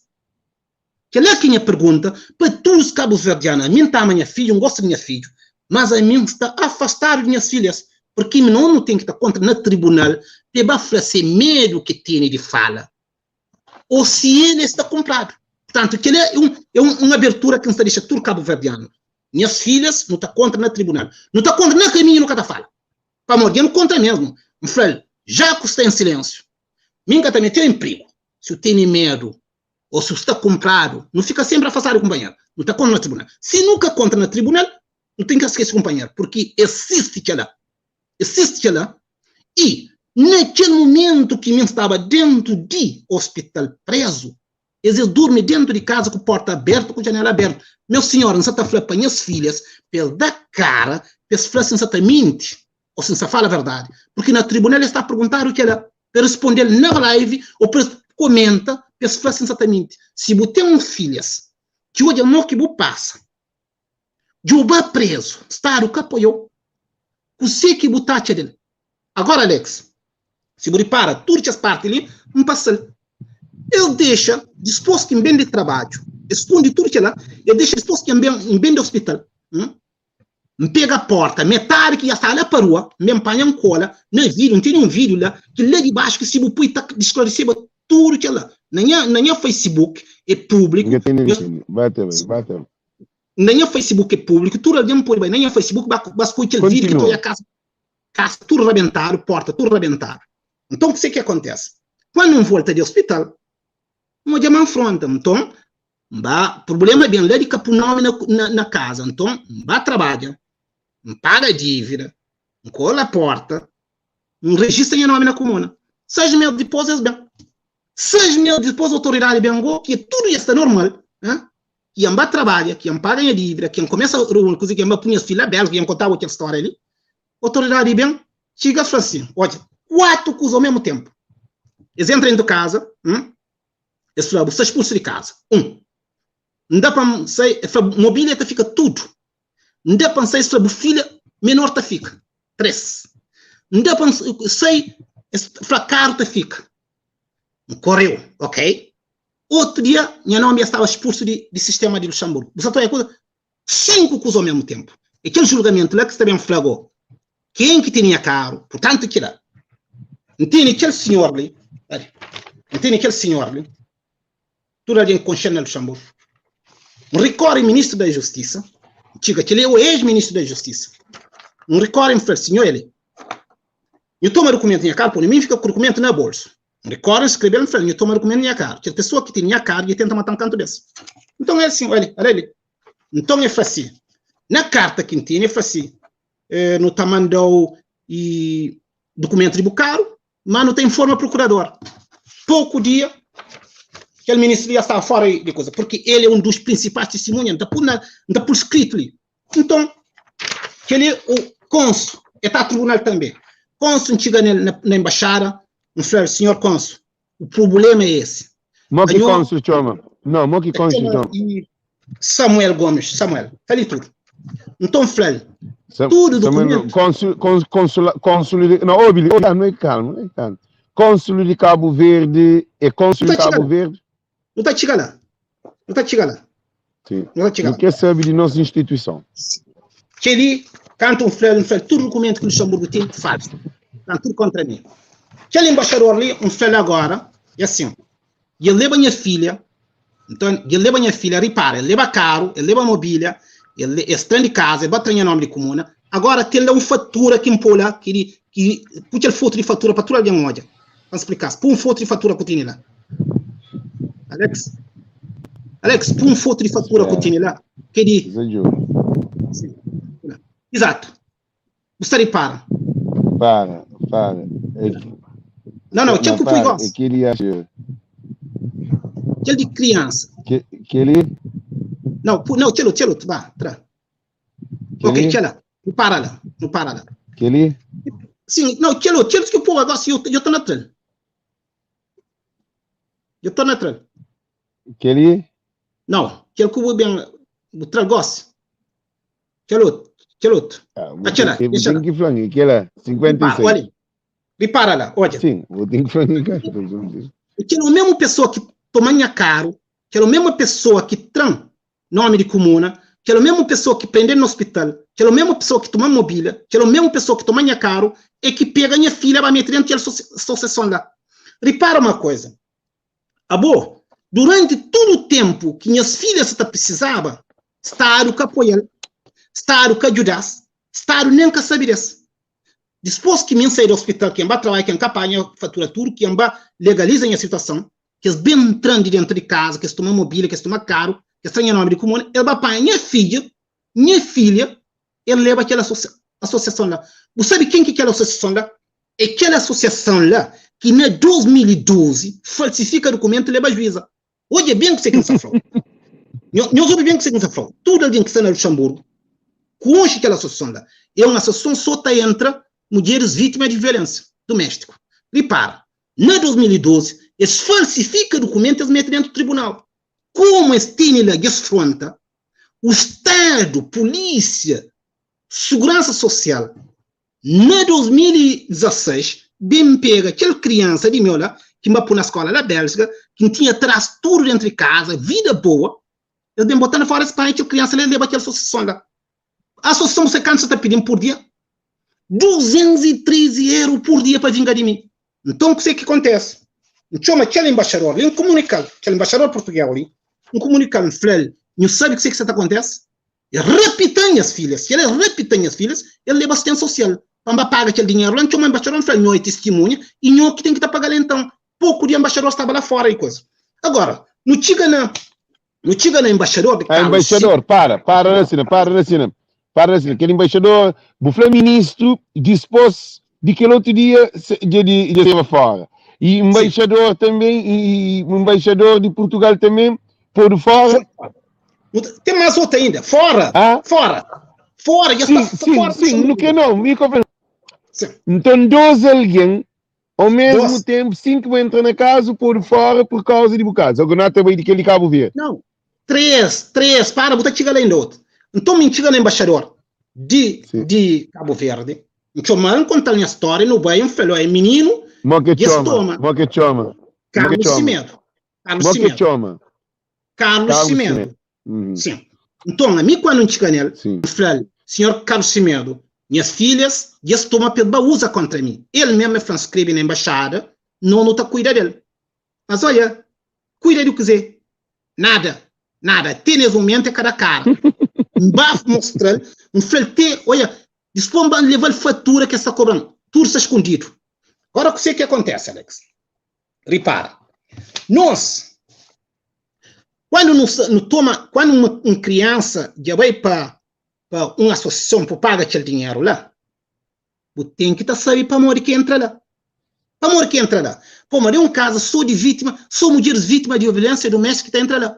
Kel-la ki nha pergunta pa tudu kabuverdianu. Ami N ta ama nha fidju, N gosta di nha fidju, mas ami N sta afastadu di nhas filhas, purki mi no ten ki ta kontra na tribunal pa e ba fla se medu ki tene di fala o si el sta kunpradu. Purtantu, kel-la é un, é un, un abertura ki N sta dexa tudu kabuverdianu. Nhas filhas, nu ta kontra na tribunal. Nu ta kontra na kaminhu, nu ka ta fala. Pamodi dja nu kontra mesmu. N fla-l, ja ku sta en silensiu, mi N ka ta meteu en prigu. Si u tene medu o si u sta kunpradu, nu fika senpri afastadu di kunpanheru. Nu ta kontra na tribunal. Si nu ka kontra na tribunal, nu ten ka skese kunpanheru, purki es sisti kel-la. Es sisti kel-la. I na kel mumentu ki mi N staba dentu di ospital prezu, Es es durmi dentu di kaza ku porta abertu ku janela abertu. Meu sinhor, N sa ta fla pa nhas filhas pa es da kara, pa es fla si N sa ta minti o si N sa fala verdadi. Purki na tribunal es ta perguntadu kela, pa es responde-l na live o pa es komenta pa es fla si N sa ta minti. Si bu ten un filhas ki odja mo ki bu pasa, dja bu ba prezu, stadu ka apoiau, kuse ki bu ta atxa del? Agora Alex, si bu ripara tudu kes parti li, N pasa-l. Es dexa dispos ki N ben di trabadju, es skunde tudu kela, es dexa dispos ki N ben, N ben di ospital, N pega porta, metadi ki dja staba la pa rua, N ben panha N kola na vídiu, N tene un vídiu la, ki la di baxu ki si bu pui ta disklariseba tudu kela. Na nha, na nha Facebook é públiku,
N ka tene
nhos,
ntende. Ba ta bai, ba ta bai.
na nha Facebook é públiku, tudu algen pode bai na nha Facebook ba, ba skuti kel vídiu ki ta
Kontinua.
oia kasa. Kasa tudu rabentadu, porta tudu rabentadu. Nton, kuse ki akontese? Kuandu N volta di ospital, N odja ma N fronta. Nton, N ba, prubléma ben la di ka pui nomi na, na, na kaza. Nton, N ba trabadja, N paga dívida, N kola porta, N rejista nha nomi na kumuna. Seis mês dipôs, es ben. Seis mês dipôs, otoridadi ben go, ki tudu dja sta normal, ha? Ki N ba trabadja, ki N paga nha dívida, ki N kumesa runi kuze, ki N ba pui nhas fidju la Bélgika, ki N kontaba kel stória li. Otoridadi ben, txiga fla sin, Odja, kuatu kuza omésmu ténpu. Es entra dentu kaza, hum, es fla, Bu sta spulsu di kaza. Un, N da pa N sai, es fla, Mobília ta fika tudu. N da pa N sai, es fla, Bu filha menor ta fika. 3, N da pa N sai, es fla, Karu ta fika. N koreu, ok. Otu dia, nha nomi dja staba spulsu di, di sistema di Luxemburgu. Bu sa ta oja kuza? 5 kuza omésmu ténpu. É kel julgamentu la ki sta ben fla go, ken ki tene nha karu, purtantu kila. N tene kel sinhor li, ali, N tene kel sinhor li, tudu algen ki konxe-l na Luxemburgu. N rikore ministru da Justisa, N txiga, kel-li é o ex-ministru da Justisa. N rikore, N fla-l, sinhor, eli, nhu toma dukumentu nha karu, pô, mi N fika ku dukumentu na bolsu. N rikore, N skrebe-l, N fla-l, nhu toma dukumentu nha karu, kel pesoa ki tene nha karu dja tenta mata-m kantu bes. Nton, el sin, ali, ala li. Nton, el fla si, na karta ki N tene, el fla si, Nu ta manda-u i dukumentu di bu karu, má nu ta informa prokurador. Poku dia, kel ministru li ja staba fora di kuza, purki el é un dus prinsipais tistimunha, N ta pul na, N ta pul skritu li. Nton, kel-li o konsu, el ta tribunal tanbe. Konsu, N txiga nel na, na embaxada, N fla-l, Sinhor konsu, o prubulema é esse.
Mo ki
Anho
konsu txoma? No, mo ki
ta
konsu
txoma
txoma?
i Samuel Gomes, Samuel, ta li tudu. Nton fla-l,
Sa-
tudu
Samuel,
dukumentu,
konsul, kons, konsula, konsul de, no, obi, obi, não é calma, não é calma. Konsul de Cabo Verde, é
nu
konsul
ta
de
txiga
Cabo
la,
Verde?
nu ta txiga la, nu ta txiga la,
Sim.
nu ta txiga
Nu
la.
quer saber de nossa instituição.
Kel-li, kantu N fla-l, N fla-l tudu dukumentu ki Luxemburgu ten, falsu. Fla-m tudu kontra mi. Kel embaxador li, N fla-l agora, é asin, El leba nha filha, nton, el leba nha filha, ripara, el leba karu, el leba mobília, el, es tra-m di kaza, el ba tra nha nomi di kumuna, agora ten la un fatura ki N pô la, ki di, ki, pui kel fotu di fatura pa tudu algen odja, pa N splika-s, pui un fotu di fatura ku tene la. Alex, Alex, pui un fotu di fatura ku
Espera,
tene la, ki di,
Zé Diogo.
sin, izatu, bu sta ripara.
Para, para. É,
Não, não, kel
não,
ku pui
para. É
gosi,
que ele acha.
kel di kriansa.
Que, que ele,
Não, pu, não, kel outro, kel outro, ba, tra.
que
Ok,
ele,
kel-la, nu para la, nu para la.
que ele.
Sim, não, kel outro, kel outro ki pô gosi, eu, eu tô na tra-l. Eu tô na tra-l.
Que ele.
Não, kel ku bu ben, bu tra-l gosi. Kel outro, kel outro.
Ah,
Ah, kel-la,
bu
dexa
tem
la.
que falar, aquela
Ripara,
56.
olha, ripara la, olha.
Sim, vou ter que falar, cara.
Kel mesmo pessoa ki toma nha karu, kel mesma pessoa ki tra-m nomi di kumuna, kel mesmo pessoa ki prende-m na ospital, kel mesmo pessoa ki toma-m mobília, kel mesmo pessoa ki toma nha karu, é ki pega nha filha ba mete dentu kel asosiason la. Ripara uma koisa, abo, duranti tudu tempu ki nhas filha sa ta prisizaba, Stadu ka apoia-l, Stadu ka djuda-s, Stadu nen ka sabe des. Dispôs ki mi N sai di ospital, ki N ba trabadja, ki N ka paga nha fatura tudu, ki N ba legaliza nha situason, ki es ben tra-m di dentu di kaza, ki es toma mobília, ki es toma karu, ki es tra nha nomi di kumuna, el ba panha nha fidja, nha filha, el leba kel asosiason la. Bu sabe ken ki kel asosiason la? É kel asosiason la ki na 2012 falsifika dukumentu leba juiza. Odja ben kuse ki N sta fla-u. Nhos obi ben kuse ki N sta fla-u. Tudu algen ki sta na Luxanburgu konxe kel asosiason la. É un asosiason so ta entra mudjeris vítima di violénsia duméstiku. Ripara, na 2012 es falsifika dukumentu es mete dentu tribunal. Komu es tene la dja es fronta u Stadu, pulísia, suguransa sosial Na 2016, ben pega kel kriansa di meu la, ki N ba pui na skola la Bélgika, ki N tinha tras tudu dentru di kaza, vida boa, es ben bota-m fora, es panha kel kriansa la, es leba kel asosiason la. Asosiason bu sabe kantu sa ta pidi-m pur dia? 213 eru pur dia pa vinga di mi. Nton, kuzê ki kontese? N txoma kel enbaxador li, N kumunika-l, kel enbaxador purtugês li, N kumunika-l, N fla-l, Nhu sabe kuzê ki sa ta kontese? El rapita nhas filhas. Si el rapita nhas filhas, el leba asistensia sosial. Pa N ba paga kel dinheru la, N txoma enbaxador, N fla, Nho é tistimunha i nho ki ten ki ta paga-l enton. Poku di enbaxador staba la fora di kuza. Agora, nu txiga na, nu txiga na enbaxador di
Ah,
Carlos Si.
embaixador, para, para la sina, para la sina, para la sina. Kel embaixador, bu fla ministru dispôs di kel otu dia se- dja di dja steba fora. E
Si.
embaixador também, e, e embaixador di Portugal também podu fora.
Foi. Tem mais outra ainda. Fora!
Ah?
Fora! Fora! Já
Sim,
está
sim,
fora
sim, no que não, mi ko
Sim.
Então, dois alguém, ao mesmo
Dois.
tempo, sim que vão entrar na casa, pôr fora por causa de bocado. Agora não também de aquele Cabo Verde.
Não. Três, três, para, bota chega lá ainda outro. Então, me chega no embaixador de,
Sim.
de Cabo Verde. Então, me contar minha história, no bem, falou, é menino,
Mo que
e
chama,
toma.
mo que chama, mo que
Carlos
chama,
Semedo. Carlos
mo que
Semedo.
chama.
Carlos
Carlos
Semedo.
Semedo. Uhum.
Sim. Então, a mim, quando eu cheguei nele,
Sim.
eu falei, senhor Carlos Semedo, minhas filhas, e toma pelo usa contra mim. Ele mesmo me falou, escreve na embaixada, não não tá cuida dele. Mas olha, cuida do que quiser. Nada, nada. Até nesse momento é cada cara. Um bafo mostrar, um falei, olha, depois levar fatura que está cobrando. Tudo está escondido. Agora, o que que acontece, Alex? Repara, nós, quando nos, no toma, quando uma, uma criança já vai para uma associação para pagar aquele dinheiro lá, você tem que tá saber para morrer que entra lá. Para morrer que entra lá. Pô, mas é um caso só de vítima, só mulheres vítimas de violência doméstica que tá entra lá.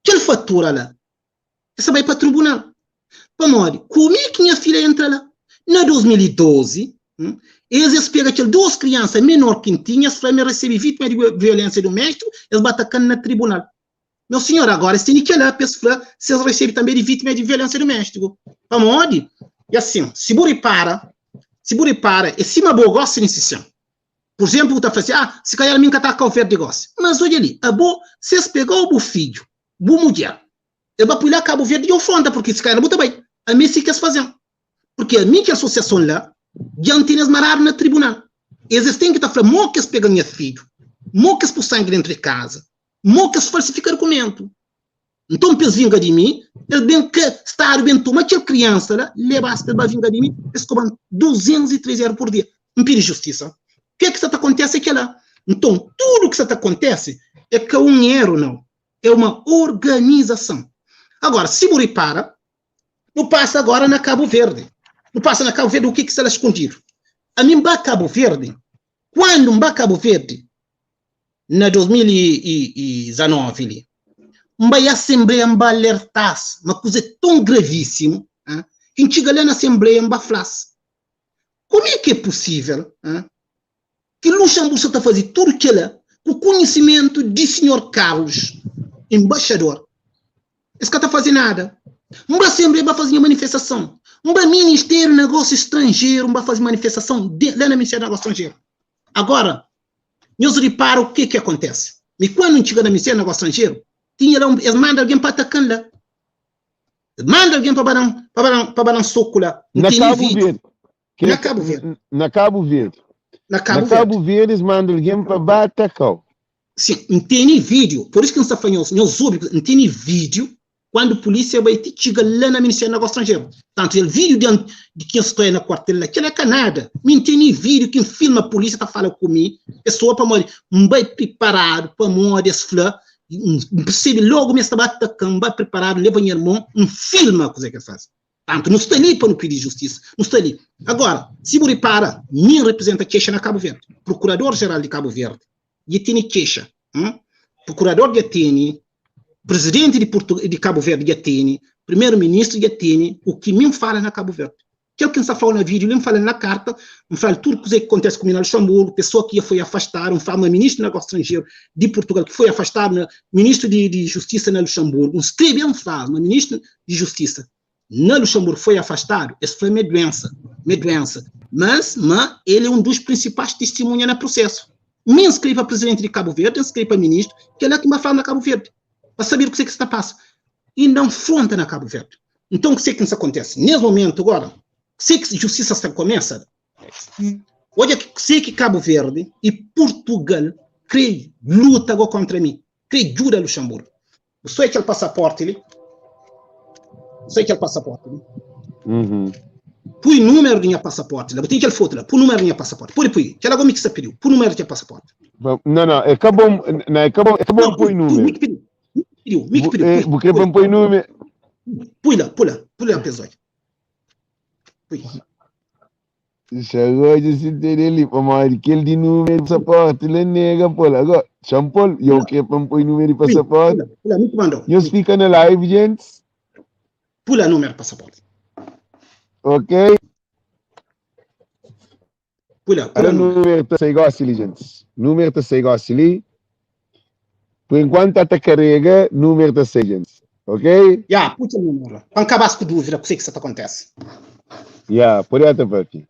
Aquela fatura lá, essa vai para tribunal. Para morrer, como é que minha filha entra lá? Na 2012, eles pegam aquelas duas crianças menor que tinha, as me recebe vítima de violência doméstica, eles batem na tribunal. Meu senhor, agora eles têm que olhar para se eles recebem também de vítima de violência doméstica. Vamos onde? E assim, se você para, se você para, e se uma boa gosta nesse sistema. Por exemplo, tá falando assim, ah, se calhar a minha tá com verde gosta. Mas olha ali, a boa, se eles pegou o filho, boa mulher, ele vai pular Cabo Verde e ofronta, porque se calhar não bem. A mim sim que eles fazem. Porque a minha associação lá, diante eles mararam na tribunal. Eles têm que estar falando, mo que eles pegam minha filho, mo que eles pôr sangue dentro de casa, mo que eles falsificam documento. Então, eles vinga de mim, eles bem que estar bem toma aquela criança lá, leva-se para vinga de mim, eles cobram 203 euros por dia. Não pede justiça. O que é que está acontece aqui lá? Então, tudo que está acontece é que um erro não. É uma organização. Agora, se você para, não passa agora na Cabo Verde. Não passa na Cabo Verde, o que que está lá escondido? A mim, ba Cabo Verde, quando ba Cabo Verde, na 2019, ali, mba a Assembleia mba alertas, uma coisa tão gravíssima, hein, que chega lá na Assembleia mba flas. Como é que é possível, hein, que Luxemburgo está a fazer tudo que ela, com o conhecimento de senhor Carlos, embaixador, esse cara está a fazer nada. Mba Assembleia vai fazer manifestação. Mba Ministério do Negócio Estrangeiro vai fazer manifestação de, lá no Ministério do Negócio Estrangeiro. Agora, nós repara o que que acontece. E quando chega no Ministério do Negócio Estrangeiro, tinha lá um, eles mandam alguém para atacar lá. Manda alguém para barar, para barar, para barar um soco lá. Não
Na
tem
Cabo
vídeo.
Verde. Que-
Na Cabo Verde.
Na Cabo Verde.
Na Cabo
Na
Verde.
Cabo Verde, eles mandam alguém para Batacau.
Sim, não tem vídeo. Por isso que não está falando, nós ouvimos, não tem vídeo quando a polícia vai te chegar lá na Ministério do Negócio Estrangeiro. Tanto o vídeo de, de quem estou na quartel lá, que não é nada. Não tem vídeo que filma a polícia está falando comigo. Pessoa para morrer, não vai preparado para morrer, esse flor, percebe logo me estava atacando, vai preparado, leva meu irmão, um filma a coisa que faz. Tanto não está ali para não pedir justiça, não está ali. Agora, se você repara, me representa queixa na Cabo Verde, Procurador-Geral de Cabo Verde, e tem queixa. Hum? Procurador de tem, presidente de, Portu de Cabo Verde já tem, primeiro-ministro já tem, o que me fala na Cabo Verde. Que é o que está falando no vídeo, ele me fala na carta, me fala tudo o que acontece comigo na Luxemburgo, pessoa que foi afastada, me fala ministro do negócio estrangeiro de Portugal que foi afastado, ministro de, de Justiça na Luxemburgo, um escreve, me fala, ministro de Justiça na Luxemburgo foi afastado, esse foi minha doença, minha doença. Mas, mas ele é um dos principais testemunhas no processo. Me inscreve para presidente de Cabo Verde, inscreve para ministro, que ele é que me fala na Cabo Verde, para saber o que é que está passando. E não fronta na Cabo Verde. Então, o que é que isso acontece? Nesse momento agora, o que é que justiça está começa? Olha que sei que Cabo Verde e Portugal crê luta agora contra mim, crê ajuda Luxemburgo. Só aquele passaporte ali. Só aquele passaporte ali.
Uhum.
Pui númeru di nha pasaporti la. Bu ten kel fotu la. Pui númeru di nha pasaporti. Pode pui. Kel ago mi ki sta pidiu. Pui númeru di nha pasaporti.
Não, não, é ka bom, não, é ka bom, é ka bom
Não,
poi
pui, pui, mi
número.
ki pidiu. Mi ki pidiu, mi ki
Bu,
pidiu.
eh,
Pui,
bu kre
pui.
pa N poi número?
Pui la, pui la, pui la pes odja. Pui.
Xaroja si tene li, pamodi kel di número di pasaporti la nega pô-l. Agora, xa-m pô-l,
Pui
eu
la,
kre pa N poi número di
pui, pui
pasaporti.
la, pui la, mi ki mandau.
Nhos
Pui,
fika na live, gentis.
pui la número di pasaporti.
Ok?
Pui la, pui
Ala
la número.
número ta sai gosi li, gentis. Número ta sai gosi li. Por enquanto tá ta carrega, número ta sai, gentis. Ok?
Ya, pui kel número la. Pa N kabas ku dúvida kuse ki sa ta kontese.
Ya, pode ata papi.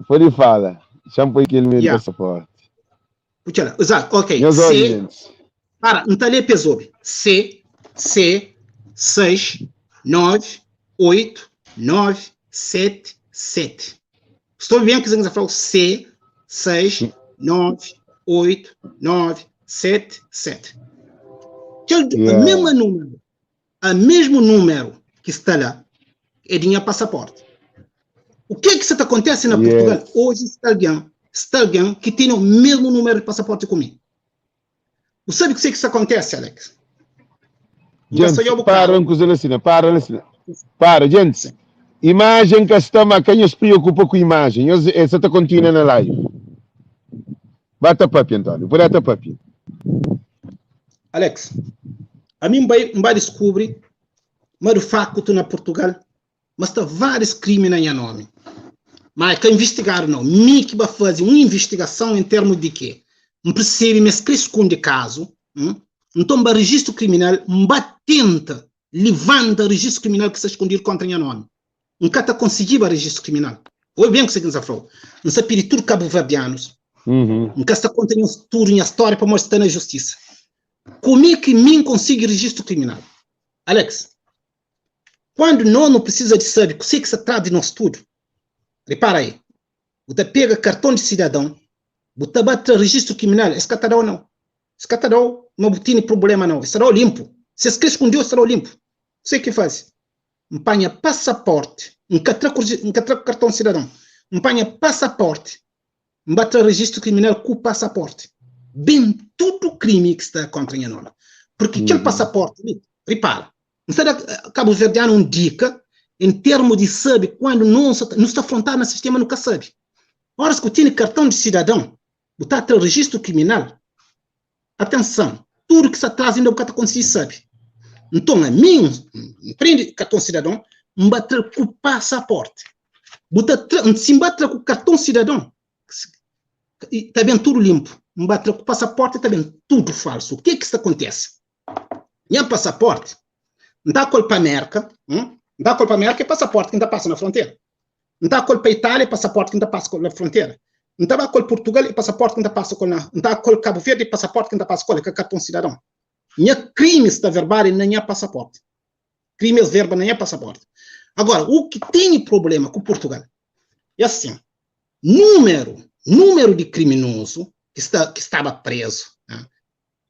Pode fala. Xa-m poi kel número di
Ya,
pasaporte.
pui kel la. Exato, ok.
Nhos obi,
C,
gentis.
para, N ta lê pa es obi. C, C, 6, 9, 8, 9, 7, 7. Sta obi ben kuzê ki N sta fla-u? C, 6, 9, 8, 9, 7, 7. Kel, a
Yeah.
mesma número, a mesmo número ki sta la é di nha passaporte. O que é que sa ta acontece na Portugal?
Yes.
Hoje sta alguém, sta alguém que tem o mesmo número de passaporte comigo. Bu sabe kuse ki sa acontece, Alex? N ka
Gente,
sa oiau bu
para
kara.
un kuza la sina, para la sina. Para, gente.
Sim.
Imagen ka sta, ma ka nhos preokupa ku imagen. Nhos eh, sa ta kontinua na live. Ba ta papia, António. Pode ta papia.
Alex, ami N bai, N bai diskubri ma di facto na Portugal ma sta vários crime na nha nome. Ma é ka investigado não. Mi ki ba faze um investigação em termos de que N percebe ma es kre esconde caso, hum? Nton ba registro criminal, N ba tenta levanta registro criminal ki sta escondido contra nha nome. N ka ta conseguiba registro criminal. Obi ben kuse ki N sa flau. N sa pidi tudo cabo-verdianos,
Uhum.
N ka sta conta nhos tudo nha storia pamodi sta na justiça. Como que mi N consigui registro criminal? Alex, Quando nós nu precisa de sabe kuse ki sta tras di nos tudo, repara aí, bu ta pega cartão de cidadão, bu ta ba tra registro criminal, es ka ta dau não. Es ka ta dau ma bu tene problema não, es ta dau limpo. Se es kre escondeu, es ta dau limpo. Kuse ki faze? N panha passaporte, N ka tra N ka tra cartão de cidadão, N panha passaporte, N ba tra registro criminal ku passaporte. Ben tudo crime ki sta contra nha nome. Porque kel
Uhum.
passaporte li, repara, N sta da kabuverdianu un dika en termu di sabe kuandu no nu sta afrontadu na sistema nu ka sabe. Oras ku tene karton di sidadon bu ta tra rejistu kriminal, atenson, tudu ki sta tras inda bu ka ta konsigi sabe. Nton ami N prende karton sidadon N ba tra-l ku pasaporti. Bu ta tra, si N ba tra ku karton sidadon ta ben tudu linpu, N ba tra ku pasaporti ta ben tudu falsu. Ke ki sta kontese? Nha pasaporte, N ta kol pa Merka, N ta kol pa Merka é pasaporte ki N ta pasa na frontera. N ta kol pa Itália é pasaporte ki N ta pasa kol na frontera. N ta ba kol Portugal é pasaporte ki N ta pasa kol na, N ta kol Cabo Verde é pasaporte ki N ta pasa kol, é ka karton sidadon. Nha krimi sta verbadu na nha pasaporte. Krimi es verba na nha pasaporte. Agora, u ki tene problema ku Portugal é asin, númeru, númeru di kriminozu ki sta, ki staba prezu,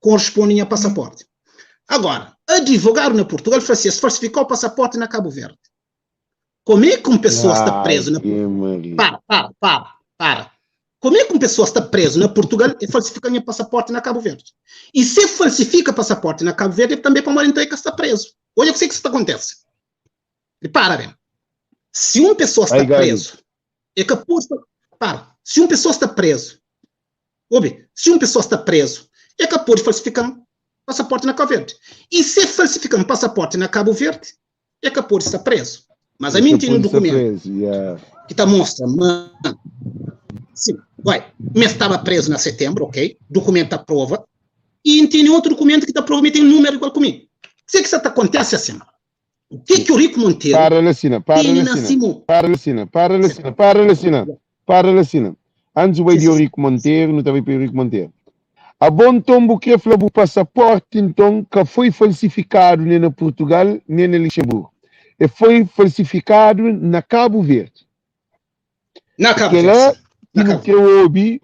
korresponde nha passaporte. Agora, advogado na Portugal fla si es falsificou passaporte na Cabo Verde. Como é que um pessoa está preso na Para, para, para, para. Como é que um pessoa está preso na Portugal e falsifica nha passaporte na Cabo Verde? E se falsifica passaporte na Cabo Verde, também para morar então que está preso. Olha o que está acontece. Repara bem. Se uma pessoa está preso, é capaz para. Se uma pessoa está preso, Obi, si un pesoa sta prezu, e ka pode falsifika-m pasaporti na Kau Verdi. I si falsifika-m pasaporti na Kabu Verdi, e ka pode sta prezu. Mas ami N tene un dukumentu ki ta mostra ma, si, oi, mi staba prezu na setenbru, ok, dukumentu ta prova, i N tene otu dukumentu ki ta prova ma e ten numeru igual ku mi. Kuzê ki sa ta kontese asin? O ke ki Eurico Monteiro
Para la sina, para
tene
la
na
sina,
si mon?
para la sina, para la sina, para la sina, para la sina. Antis bu bai
Si,
di
si, si.
Eurico Monteiro, nu ta bai pa Eurico Monteiro. Abo nton bu kre fla bu pasaporti nton ka foi falsifikadu ne na Portugal ne na Luxemburgo. E foi falsifikadu na Cabo Verde.
Na Cabo
Kela
Verde, si.
ki
Na
nu
Cabo
kre
Verde.
obi,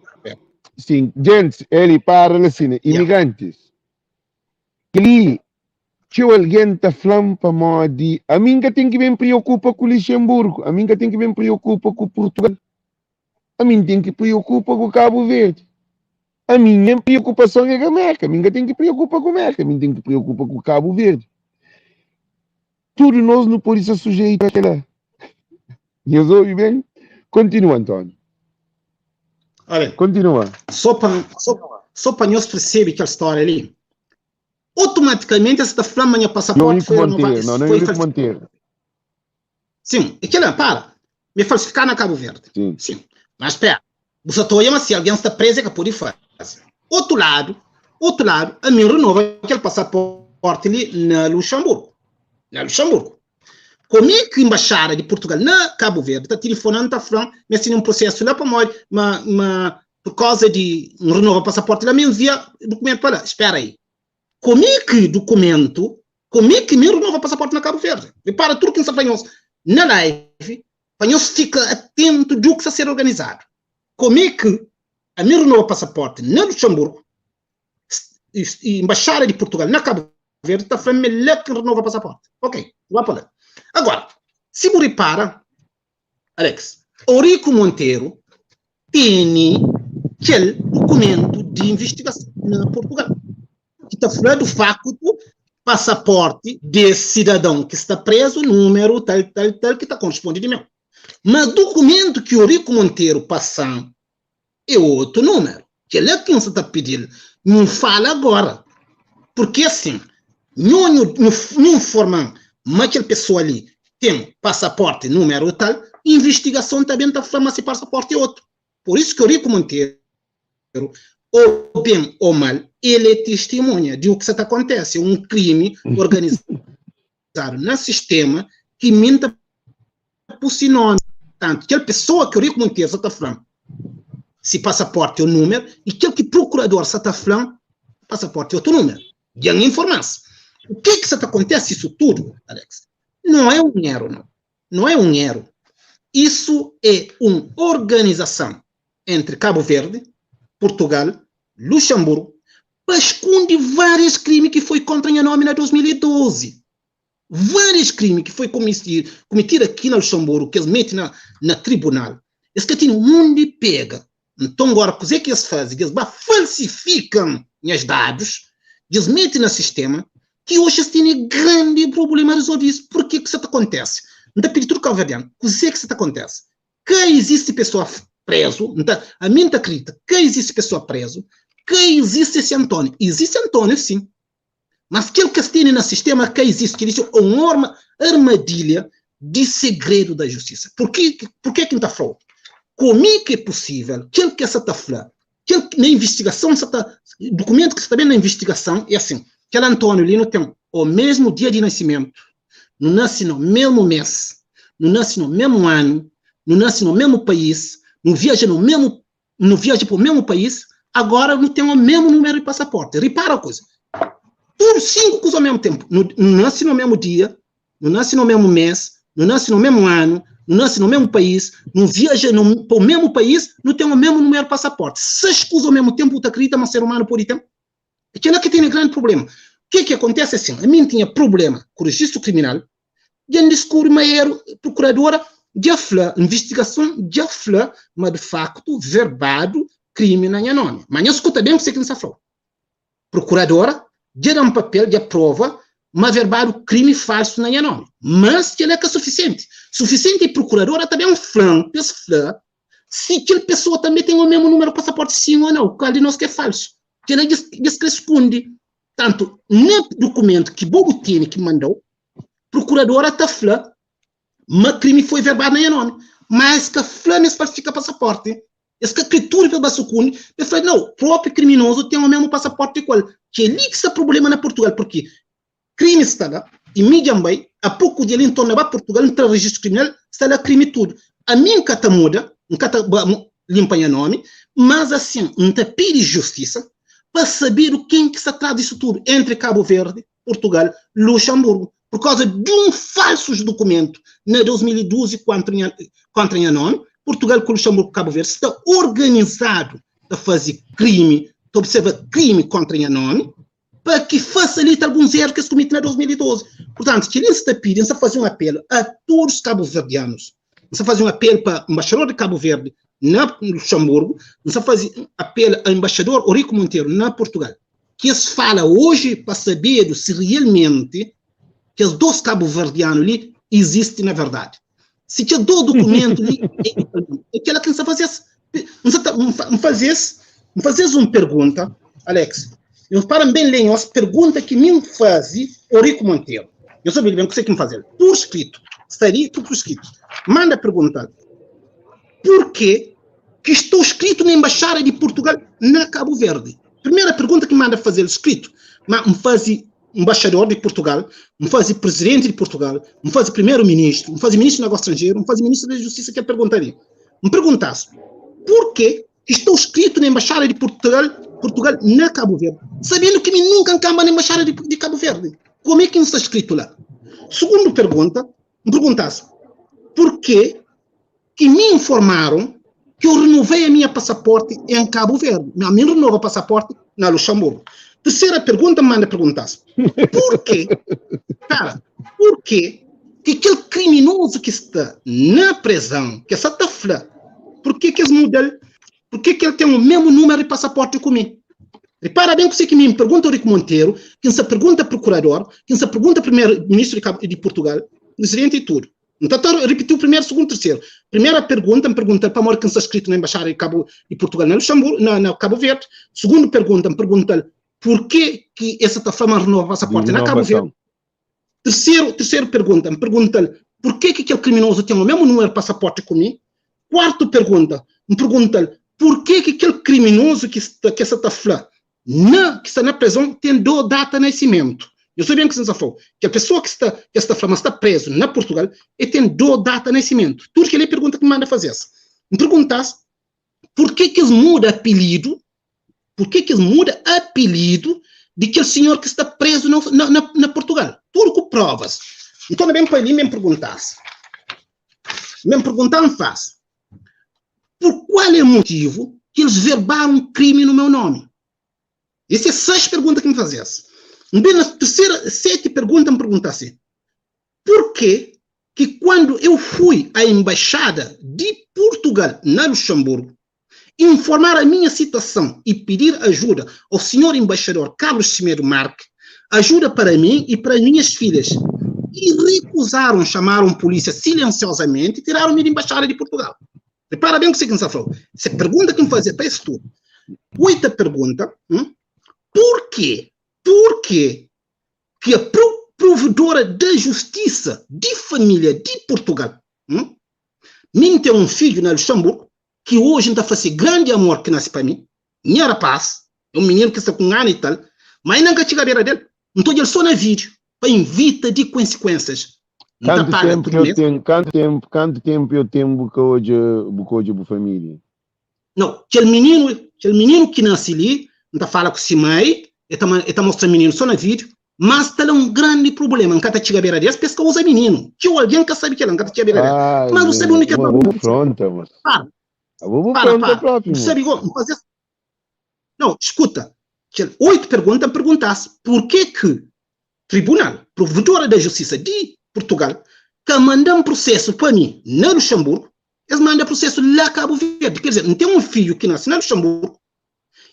sin, gentis, eli para la sina,
Yeah.
imigrantis. Keli. Txeu algen ta fla-m pamodi ami N ka ten ki ben preokupa ku Lixenburgu, ami N ka ten ki ben preokupa ku Purtugal, ami N ten ki preokupa ku Kabu Verdi. Ami nha preokupason é ka Merka, ami N ka ten ki preokupa ku Merka, ami N ten ki preokupa ku Kabu Verdi. Tudu nos nu pode sta sujeitu a kela. Nhos obi ben? Kontinua, António.
Olha,
Kontinua.
só pa, só, só pa nhos percebe kel história ali, automaticamente es ta fla ma nha passaporte
Eurico
foi renovado,
Monteiro, não, não
foi
Eurico
falsificado.
Monteiro.
Sim, e kela, para, me falsificar na Cabo Verde.
Sim.
Sim, mas espera, bu sa ta oia ma si alguém sta preso é ka pode faze. Outro lado, outro lado, a mim renova aquele passaporte li na Luxemburgo. Na Luxemburgo. Como é que embaixada de Portugal na Cabo Verde ta telefonando, ta falando, mas tem um processo lá para ma, ma, por causa de um renova passaporte lá, me envia documento para lá. Espera aí. Como é que documento, como é que me renova passaporte na Cabo Verde? Repara tudo que está falando na live, para nós ficar atento do que está a ser organizado. Como é que a me renova passaporte na Luxemburgo, e embaixada de Portugal na Cabo Verde está falando lá que renova passaporte. Ok, vá para lá. Agora, se você repara, Alex, Eurico Monteiro tem aquele documento de investigação na Portugal, que está falando do facto passaporte desse cidadão que está preso, número tal, tal, tal, que está corresponde de meu. Mas documento que o Eurico Monteiro passa é outro número, que ele é quem você está pedindo. Não fala agora. Porque assim, não, não, não informa, mas aquela pessoa ali tem passaporte número tal, investigação também está falando se passaporte é outro. Por isso que o Eurico Monteiro, ou bem ou mal, ele é testemunha de o que está acontece, um crime organizado no sistema que minta por sinônimo. Tanto que a pessoa que o Eurico Monteiro está falando, se passaporte é o número, e aquele que procurador está falando, passaporte é outro número. E a informação. O que que está acontece isso tudo, Alex? Não é um erro, não. Não é um erro. Isso é uma organização entre Cabo Verde, Portugal, Luxemburgo, para esconder vários crimes que foi contra a nome na 2012. Vários crimes que foi cometido, cometido aqui na Luxemburgo, que eles metem na, na tribunal. Eles que têm onde pega. Então agora, o que é que eles fazem? Eles falsificam os dados, eles metem no sistema, que hoje eles têm grande problema a resolver isso. Por que que isso acontece? Não está pedindo tudo cabo-verdiano. O que é que isso acontece? Que existe pessoa preso, então, a mim acredita, que existe pessoa preso, que existe esse Antônio. Existe Antônio, sim. Mas aquilo que se tem no sistema que existe, que existe uma armadilha de segredo da justiça. Por que, por que que não está falando? Como é que é possível que ele que está falando, que ele, na investigação, está, documento que está bem na investigação, é assim, que o Antônio Lino tem o mesmo dia de nascimento, não nasce no mesmo mês, não nasce no mesmo ano, não nasce no mesmo país, não viaja no mesmo, não viaja para o mesmo país, agora não tem o mesmo número de passaporte. Repara a coisa. Tudo cinco coisas ao mesmo tempo. Não, não nasce no mesmo dia, não nasce no mesmo mês, não nasce no mesmo ano, não nasce no mesmo país, não viaja no, para o mesmo país, não tem o mesmo número de passaporte. Seis coisas ao mesmo tempo, tu acredita, mas ser humano pode ter? Aquilo é que tem um grande problema. O que é que acontece assim? A mim tinha problema com o registro criminal, e eu descobri uma erro, procuradora já fla, investigação já fla, mas de facto, verbado, crime na minha nome. Mas não escuta bem o que você que falou. Procuradora, já dá um papel, já prova, mas verbado crime falso na minha nome. Mas que é que é suficiente. Suficiente e procuradora também é um flan, fla, se aquela pessoa também tem o mesmo número de passaporte, sim ou não, o caso de nós que é falso. Que ela diz, diz que responde. Tanto, no documento que Bogotini que mandou, procuradora está fla, mas crime foi verbado na minha nome. Mas que a fla me falsifica passaporte. Esse que a criatura pelo Bassucuni, eu falei, não, o próprio criminoso tem o mesmo passaporte igual. Que é ali que está problema na Portugal, porque crime está lá, e mídia bem, há pouco dia ele entorna para Portugal, entra registro criminal, está lá crime tudo. A mim nunca tá muda, nunca tá limpa meu nome, mas assim, não tá pede justiça para saber o quem que está atrás disso tudo, entre Cabo Verde, Portugal, Luxemburgo, por causa de um falso documento na 2012 contra contra minha nome, Portugal com Luxemburgo, Cabo Verde, está organizado a fazer crime, observa crime contra minha nome, pa ki fasilita alguns erus ki es kumiti na 2012. Purtantu, kel-li N sta pidi, N sta faze un apelu a todos kabuverdianus, N sta faze un apelu pa Embaxador di Kabu Verdi na Luxemburgu, N sta faze apelu a Embaxador Eurico Monteiro na Portugal, ki es fala oji pa sabedu si realmenti kes dos kabuverdianu li izisti na verdadi. Si kes dos dukumentu li é kela ki N sta faze-s. N sta ta, N faze-s, N faze-s un pergunta, Alex. Nhos para-m ben lé nhos pergunta ki mi N faze Eurico Monteiro. Nhos obi-l ben kuse ki N faze-l pur skritu. Sta li tudu pur skritu. Manda pergunta-l, Purke ki estou skritu na Embaixada di Portugal na Kabu Verdi? Primeira pergunta ki N manda faze-l skritu. Ma N faze Embaixador di Portugal, N faze Presidenti di Portugal, N faze Primeru Ministru, N faze Ministru di Negósiu Stranjeru, N faze Ministru di Justisa kel pergunta li. N pergunta-s, Purke ki estou skritu na Embaixada di Portugal, Portugal na Kabu Verdi, sabendu ki mi nunka N kanba na Embaixada di, di Kabu Verdi? Kome ki N sta skritu la? Sugundu pergunta, N pergunta-s, Purke ki mi informaram ki eu renovei a minha passaporte em Cabo Verde. Não, mi renova passaporte na Luxemburgo. Terceira pergunta, manda perguntar-se. Por quê? Cara, por quê que aquele criminoso que está na prisão, que só está fla, por que que eles mudam, por que que ele tem o mesmo número de passaporte comigo? Repara bem que você que me pergunta o Rico Monteiro, quem se pergunta procurador, quem se pergunta primeiro-ministro de, de Portugal, presidente e tudo. N ta ta ripitiu primeru, sugundu, terseru. Primera pergunta, N pergunta-l pamodi ki N sta skritu na Embaxada di Kabu di Purtugal na Luxanbur, na, na Kabu Verdi. Sugundu pergunta, N pergunta-l purke ki es sa ta fla ma N renova
Di
pasaporti na Kabu Verdi.
renovason.
Terseru, terseru pergunta, N pergunta-l purke ki kel kriminozu ten o mesmu numeru di pasaporti ku mi. Kuartu pergunta, N pergunta-l purke ki kel kriminozu ki sta, ki es sa ta fla na ki sta na prezon ten do data nasimentu. Nhos sabe ben ki N sta fla-u. Kel pesoa ki sta ki es ta fla ma sta prezu na Purtugal, e ten do data nasimentu. Tudu kel-li é pergunta ki N manda faze-s. N pergunta-s purke ki es muda apelidu, purke ki es muda apelidu di kel sinhor ki sta prezu na na na Purtugal. Tudu ku provas. N torna ben pa li, N ben pergunta-s. N ben pergunta, N fla-s, Por qual é motivo que eles verbaram crime no meu nome? Esse é seis perguntas que me fazes. Bem, na terceira, sete pergunta me pergunta assim: por que que quando eu fui à embaixada de Portugal na Luxemburgo informar a minha situação e pedir ajuda ao senhor embaixador Carlos Semedo Marque, ajuda para mim e para as minhas filhas, e recusaram, chamaram polícia silenciosamente e tiraram-me da embaixada de Portugal. Repara bem o que você falou. Essa pergunta que me fazia para isso tudo. Oita pergunta, hum? por quê? Por quê que a provedora da justiça de família de Portugal, hum? mim tem um filho na Luxemburgo, que hoje está fazendo grande amor que nasce para mim, minha rapaz, é um menino que está com um ano e tal, mas não quer chegar à beira dele. Então ele só na vídeo, para evita de consequências. Não
Kantu
paga
ténpu
tudo
eu
mês.
ten, kantu ténpu, kantu ténpu eu ten bu ka odja, bu ka odja bu família?
Não, aquele menino, aquele menino que nasce ali, não tá fala com si mãe, ele tá, ele tá mostrando menino só na vídeo, mas está lá um grande problema, não tá chega à beira desse, pesca usa menino. Que alguém que sabe que ele não tá chega à beira desse.
Ai,
Mas não sabe onde que
ma
tá.
bu fronta, moço.
Para,
Bu
para,
fronta
para.
próprio,
Não
moço.
sabe igual, não fazer. Não, escuta. Oito perguntas me perguntasse por que que Tribunal Provedora da Justiça de Portugal que manda um processo para mim na Luxemburgo, eles mandam processo lá Cabo Verde. Quer dizer, não tem um filho que nasce na Luxemburgo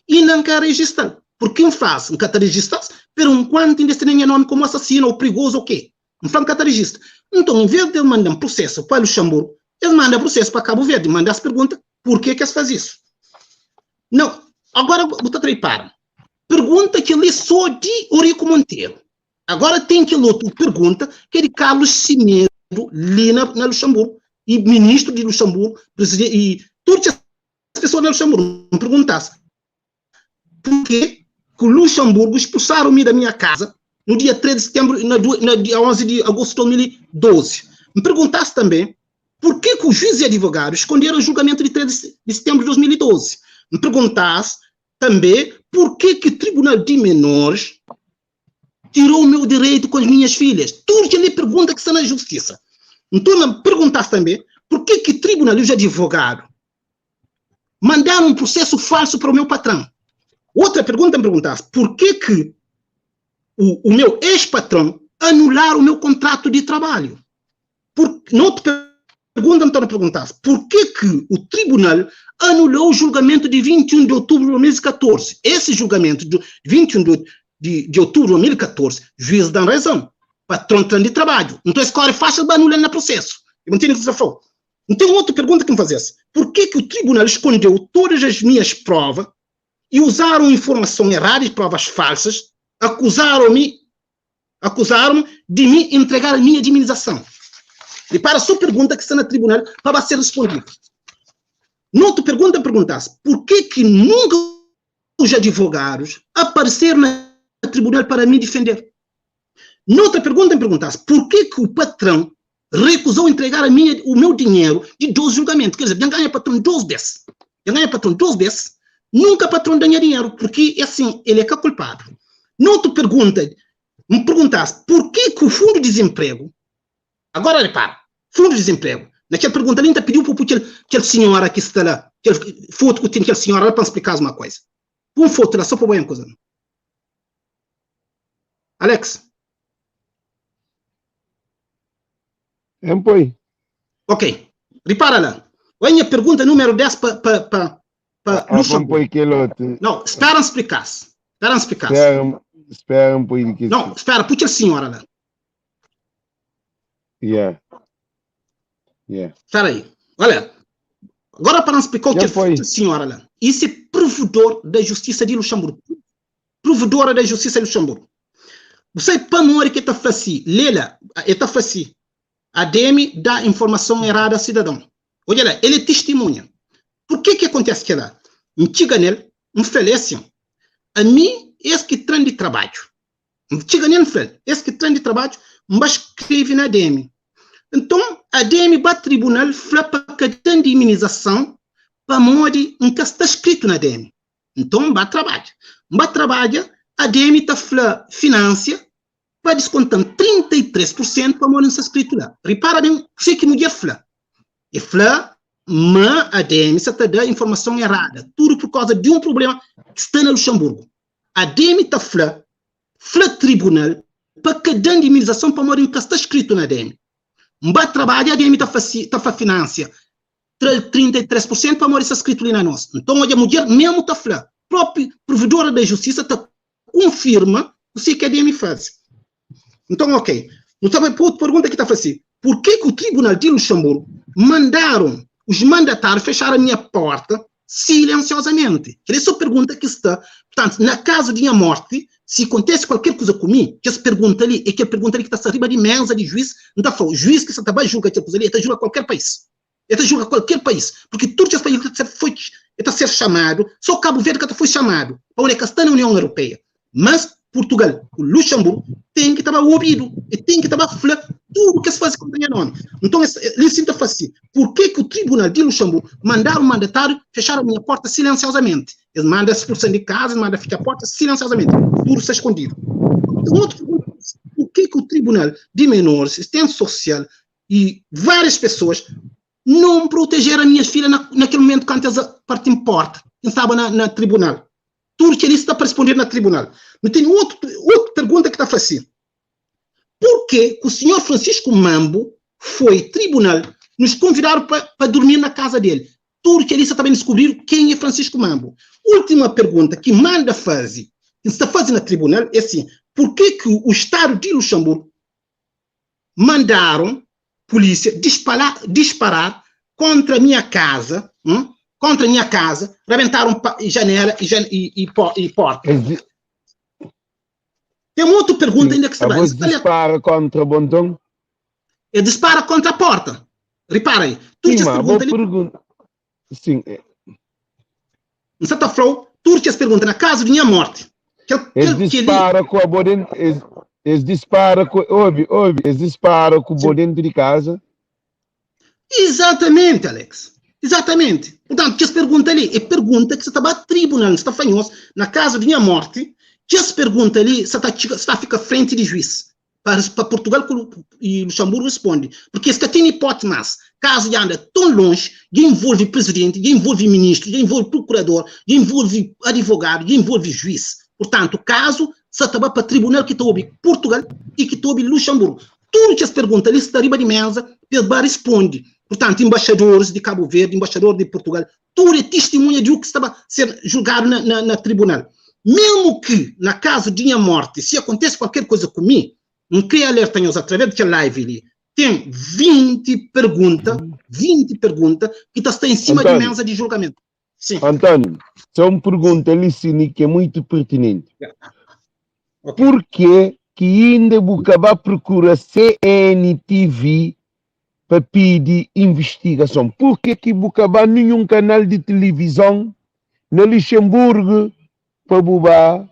e não quer registrar. Porque quem faz, não quer registrar, pero enquanto ainda tem nome como assassino ou perigoso ou quê? Não faz, não quer registrar. Então, em vez de mandar um processo para Luxemburgo, eles mandam processo para Cabo Verde. Manda as perguntas, por que que eles fazem isso? Não, agora vou te para. Pergunta que ele só de Eurico Monteiro. Agora tem aquele outro pergunta que é de Carlos Semedo, ali na, na Luxemburgo, e ministro de Luxemburgo, presidente, e todas as pessoas na Luxemburgo me perguntasse por que que o Luxemburgo expulsaram-me da minha casa no dia 3 de setembro, na, na dia 11 de agosto de 2012. Me perguntasse também por que que o juiz e advogado esconderam o julgamento de 3 de setembro de 2012. Me perguntasse também por que que o Tribunal de Menores tirou o meu direito com as minhas filhas. Tudo que ele pergunta que está na justiça. Então, me perguntasse também por que que o Tribunal e os advogados mandaram um processo falso para o meu patrão. Outra pergunta me perguntasse por que que O, o meu ex-patrão anular o meu contrato de trabalho. Por, noutra pergunta, me torna a perguntar por que que o tribunal anulou o julgamento de 21 de outubro de 2014? Esse julgamento de 21 de, de, de outubro de 2014, juiz dá razão, patrão tem de trabalho. Então, escolhe fácil para anular no processo. Eu não tenho que dizer Então, outra pergunta que me fazesse. Por que que o tribunal escondeu todas as minhas provas e usaram informação errada e provas falsas, acusaram-me acusaram de me entregar a minha indemnização? E para a sua pergunta que está no tribunal, para ser respondida. Noutra pergunta perguntasse, por que que nunca os advogados apareceram no tribunal para me defender? Noutra pergunta me perguntasse, por que que o patrão recusou entregar a minha, o meu dinheiro de 12 julgamentos? Quer dizer, ganha patrão 12 vezes. Ganha patrão 12 vezes, nunca patrão ganha dinheiro, porque assim, ele é que é culpado. Noutra pergunta, me perguntasse, por que que o fundo de desemprego, agora repara, fundo de desemprego, naquela pergunta ali, ainda pediu para aquele, aquele senhora que está lá, aquele foto que tem aquele senhora lá para explicar uma coisa. Põe foto lá, só para ver uma coisa. Alex.
É, põe.
Ok. Repara lá. A minha pergunta número 10 para pa, pa, pa
ah, põe aquele outro.
Não, espera explicar. Espera explicar.
Espera, espera um pouquinho. Que...
Não, espera, puxa a senhora lá.
Yeah. Yeah.
Espera aí. Olha, agora para explicar o que foi. a senhora lá. Isso é provedor da Justiça de Luxemburgo. Provedora da Justiça de Luxemburgo. Você para que está fazendo, Lela, está fazendo. ADM dá informação errada ao cidadão. Olha lá, ele testemunha. Por que que acontece que lá? Antiga nele, um assim, a mim, esse que trem de trabalho. Antiga nele, falei, esse que trem de trabalho, mas escreve na ADM. Então, a ADM vai tribunal, fala para que tem de imunização, para morrer, nunca está escrito na ADM. Então, vai trabalho. Vai trabalha, a ADM está fala financia, para descontar 33% para morrer está escrito lá. Repara bem, o que mulher fala. E fala, mas a ADM está dando informação errada. Tudo por causa de um problema que está no Luxemburgo. A ADM está fala, fala tribunal, para que dê indemnização para morrer que está escrito na ADM. Mba trabalha, a ADM está tá financia 33% para morrer está escrito ali na nossa. Então, olha, a mulher mesmo está falando. Própria provedora da justiça tá confirma o que a ADM faz. Então, ok. Então, outra pergunta que está fazendo. Por que, que o Tribunal de Luxemburgo mandaram os mandatários fechar a minha porta silenciosamente? Essa é a pergunta que está. Portanto, na caso de minha morte, se acontece qualquer coisa comigo, que essa pergunta ali, é que a pergunta ali que está arriba de mesa de juiz, não está falando, o juiz que está julga aquela coisa ali, está julga qualquer país. Ele julga qualquer país, porque todos os países foi, está ser chamado, só Cabo Verde que foi chamado, para onde é que está na União Europeia. Mas Portugal, o Luxemburgo, tem que estar ouvido, e tem que estar falando tudo o que se faz com o nome. Então, ele sinta assim, por que, que o Tribunal de Luxemburgo mandaram o mandatário fechar a minha porta silenciosamente? Ele manda expulsar de casa, ele manda fechar a porta silenciosamente, tudo está escondido. Então, outro pergunta, por que, que o Tribunal de Menores, assistente social e várias pessoas não protegeram a minha filha na, naquele momento quando elas partem porta, quem estava na, na tribunal? Tudo que ele está para responder na tribunal. Não tem outro, outra pergunta que está fazendo. Por que, que o senhor Francisco Mambo foi tribunal nos convidaram para dormir na casa dele? Tudo que ele está também descobrir quem é Francisco Mambo. Última pergunta que manda fazer, que está fazendo na tribunal, é assim: por que, que o Estado de Luxemburgo mandaram polícia disparar, disparar contra a minha casa, contra a minha casa, rebentaram janela e, e, e, e porta. Tem uma outra pergunta ainda que
está bem. dispara contra o Bonton?
Ele dispara contra a porta. Repara aí.
Tu Sim, pergunta ali. Pergunta. Sim.
Em Santa Flor, tu te pergunta na casa de minha morte.
Que, eles dispara com a dentro, eles, eles dispara com, ouve, ouve, eles disparam com o dentro de casa.
Exatamente, Alex. Exatamente. Portanto, que se pergunta ali, é pergunta que se está a tribunal, se está fanhoso, na casa de minha morte, que se pergunta ali, se está, se está a ficar frente de juiz. Para, para Portugal e Luxemburgo responde. Porque esse que tem hipótese, mas, caso já anda tão longe, já envolve presidente, já envolve ministro, já envolve procurador, já envolve advogado, já envolve juiz. Portanto, o caso sa ta ba pa tribunal ki ta obi Purtugal i ki ta obi Luxemburgo. Tudu kes pergunta li sta riba di meza pa es ba risponde. Purtantu, embaxadoris di Kabu Verdi, embaxador di Purtugal, tudu é tistimunha di u ki sta ba ser julgadu na, na, na tribunal. Mesmu ki, na kazu di nha morti, si akontese kualker kuza ku mi, N kre alerta nhos atraves di kel live li, ten 20 pergunta, 20 pergunta ki ta sta en sima di
António,
meza di julgamentu. Sim.
António, só un pergunta li sini ki é muito pertinente.
Yeah. Ok.
Porquê ki inda bu ka ba procura CNTV pa pidi investigason? Porquê ki bu ka ba ninhun kanal di tilivizon na Luxemburgo pa bu ba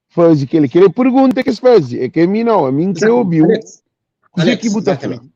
faze kel kel é pergunta ki es faze é ka mi não ami n kre
Exatamente.
obiu
Alex,
kuze ki
Alex,
bu ta fla
exatamente.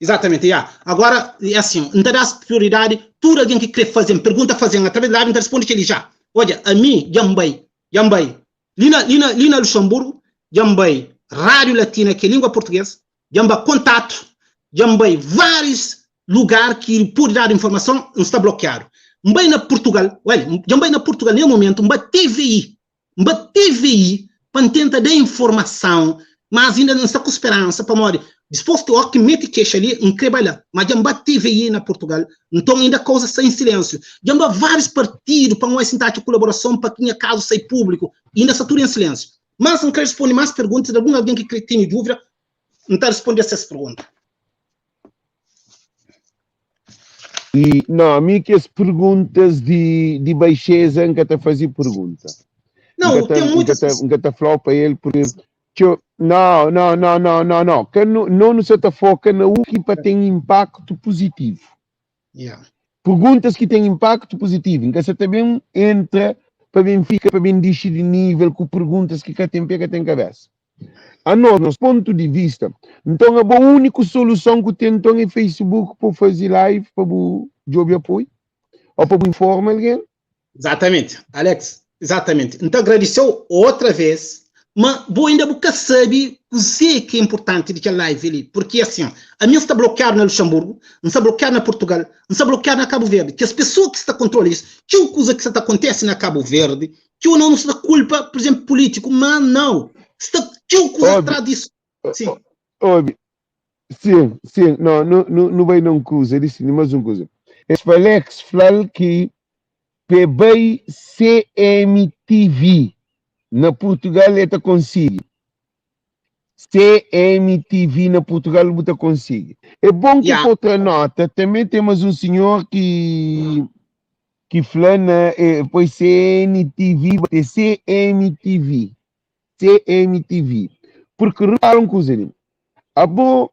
Exatamente, ya. Agora, é assim, N ta da prioridade tudo alguém que quer fazer pergunta fazer através da live, N ta responde ele já. Olha, a mim, já mbai, já mbai. Li na, li na, li na Luxemburgo, já mbai Rádio Latina, que é língua portuguesa, já mbai contato, já mbai vários lugar que pode dar informação, N sta bloqueado. Mbai na Portugal, olha, já mbai na Portugal, nesse momento, mbai TVI, N ba TVI pa N tenta da informason, mas inda N sta ku speransa pamodi dispos ki óki N mete kexa li, N kre bai la. Ma dja N ba TVI na Purtugal, nton inda kauza sta en silensiu. Dja N ba várius partidu pa N oi si N ta atxa kulaborason pa ki nha kazu sai públiku, inda sta tudu en silensiu. Mas N kre risponde más perguntas, algun algen ki kre tene dúvida, N ta risponde ses pergunta.
E não, a mim que as perguntas de, de baixeza nunca te fazia pergunta.
Não,
Nunca
tem
te, nunca
muitas
te, nunca te falou para ele porque tio, não, não, não, não, não, não. Que não, não se te foca na o que para tem impacto positivo.
Yeah.
Perguntas que têm impacto positivo. Nunca se também entra para Benfica, para bem descer de nível com perguntas que cá tem pé, cá tem cabeça. A nós, nos ponto de vista, então a boa única solução que tem então é Facebook para fazer live, para o job apoio, ou para informar alguém.
Exatamente, Alex, exatamente. Então agradeceu outra vez, mas vou ainda nunca sabe o que é importante de que live ali, porque assim, a minha está bloqueada na Luxemburgo, não está bloqueada na Portugal, não está bloqueada na Cabo Verde, que as pessoas que está controlando isso, que o coisa que está acontece na Cabo Verde, que o não está culpa, por exemplo, político, mas não, está que o coisa atrás disso. Sim.
Óbvio. Sim, sim, não, não, não, não vai não coisa, disse mais uma coisa. Esse Alex falou que PBI CMTV na Portugal ele tá consegue. CMTV na Portugal você consegue. É bom que
Yeah.
outra nota, também temos um senhor que que fala na, eh, pois CNTV, é CMTV. CMTV. Porque repara uma coisa, ali. A bom,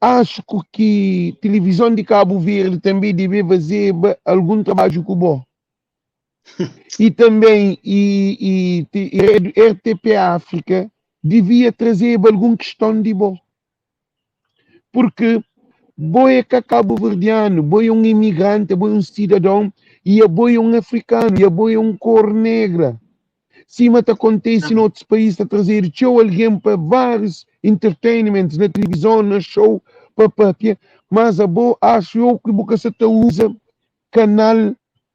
acho que televisão de Cabo Verde também deve fazer algum trabalho com o bom. E também e, e, e RTP África devia trazer alguma questão de bom. Porque boi é cabo-verdiano, boi é um imigrante, boi é um cidadão, e a boi é um africano, e a boi é um cor negra. Cima te acontece em outros países, a trazer tchau alguém para vários entertainments, na televisão, na show, para papia, mas a boa, acho eu que boca se te usa canal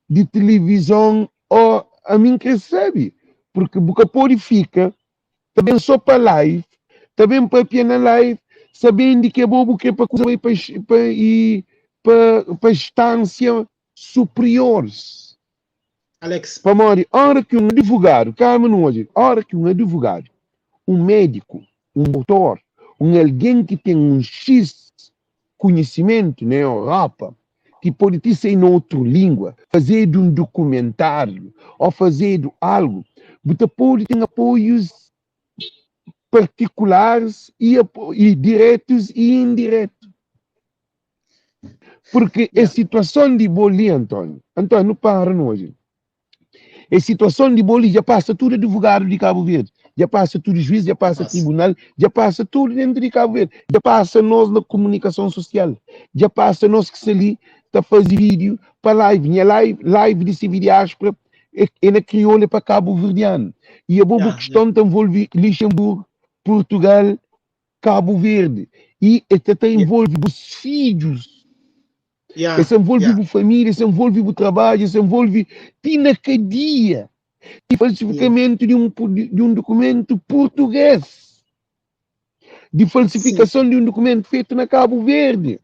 de televisão, ou a mim que sabe, porque boca pode fica, também só para live, também para pia na live, sabendo que é bobo que é para coisa para, para, e para, para instância superiores.
Alex.
Pamori, hora que um advogado, calma não hoje, hora que um advogado, um médico, um doutor, um alguém que tem um X conhecimento na Europa, que pode ter ser em outra língua, fazer de um documentário ou fazer de algo, você pode ter apoios particulares e, e diretos e indiretos. Porque a situação de Boli, Antônio, Antônio, não para não hoje. A situação de Boli já passa tudo advogado de Cabo Verde, já passa tudo juiz, já passa
Passa.
tribunal, já passa tudo dentro de Cabo Verde, já passa nós na comunicação social, já passa nós que se ali tá fazendo vídeo para live, minha live, live de CV diáspora é, é na crioula para Cabo Verdeano. E a boa
Yeah,
questão yeah. envolve Luxemburgo, Portugal, Cabo Verde. E até envolve os filhos.
Yeah,
Esse envolve
yeah.
a família, esse envolve o trabalho, esse envolve ti na cadeia. Di falsifikamentu di un, di un dokumentu purtugês. Di falsifikason di un dokumentu fetu na Kabu Verdi.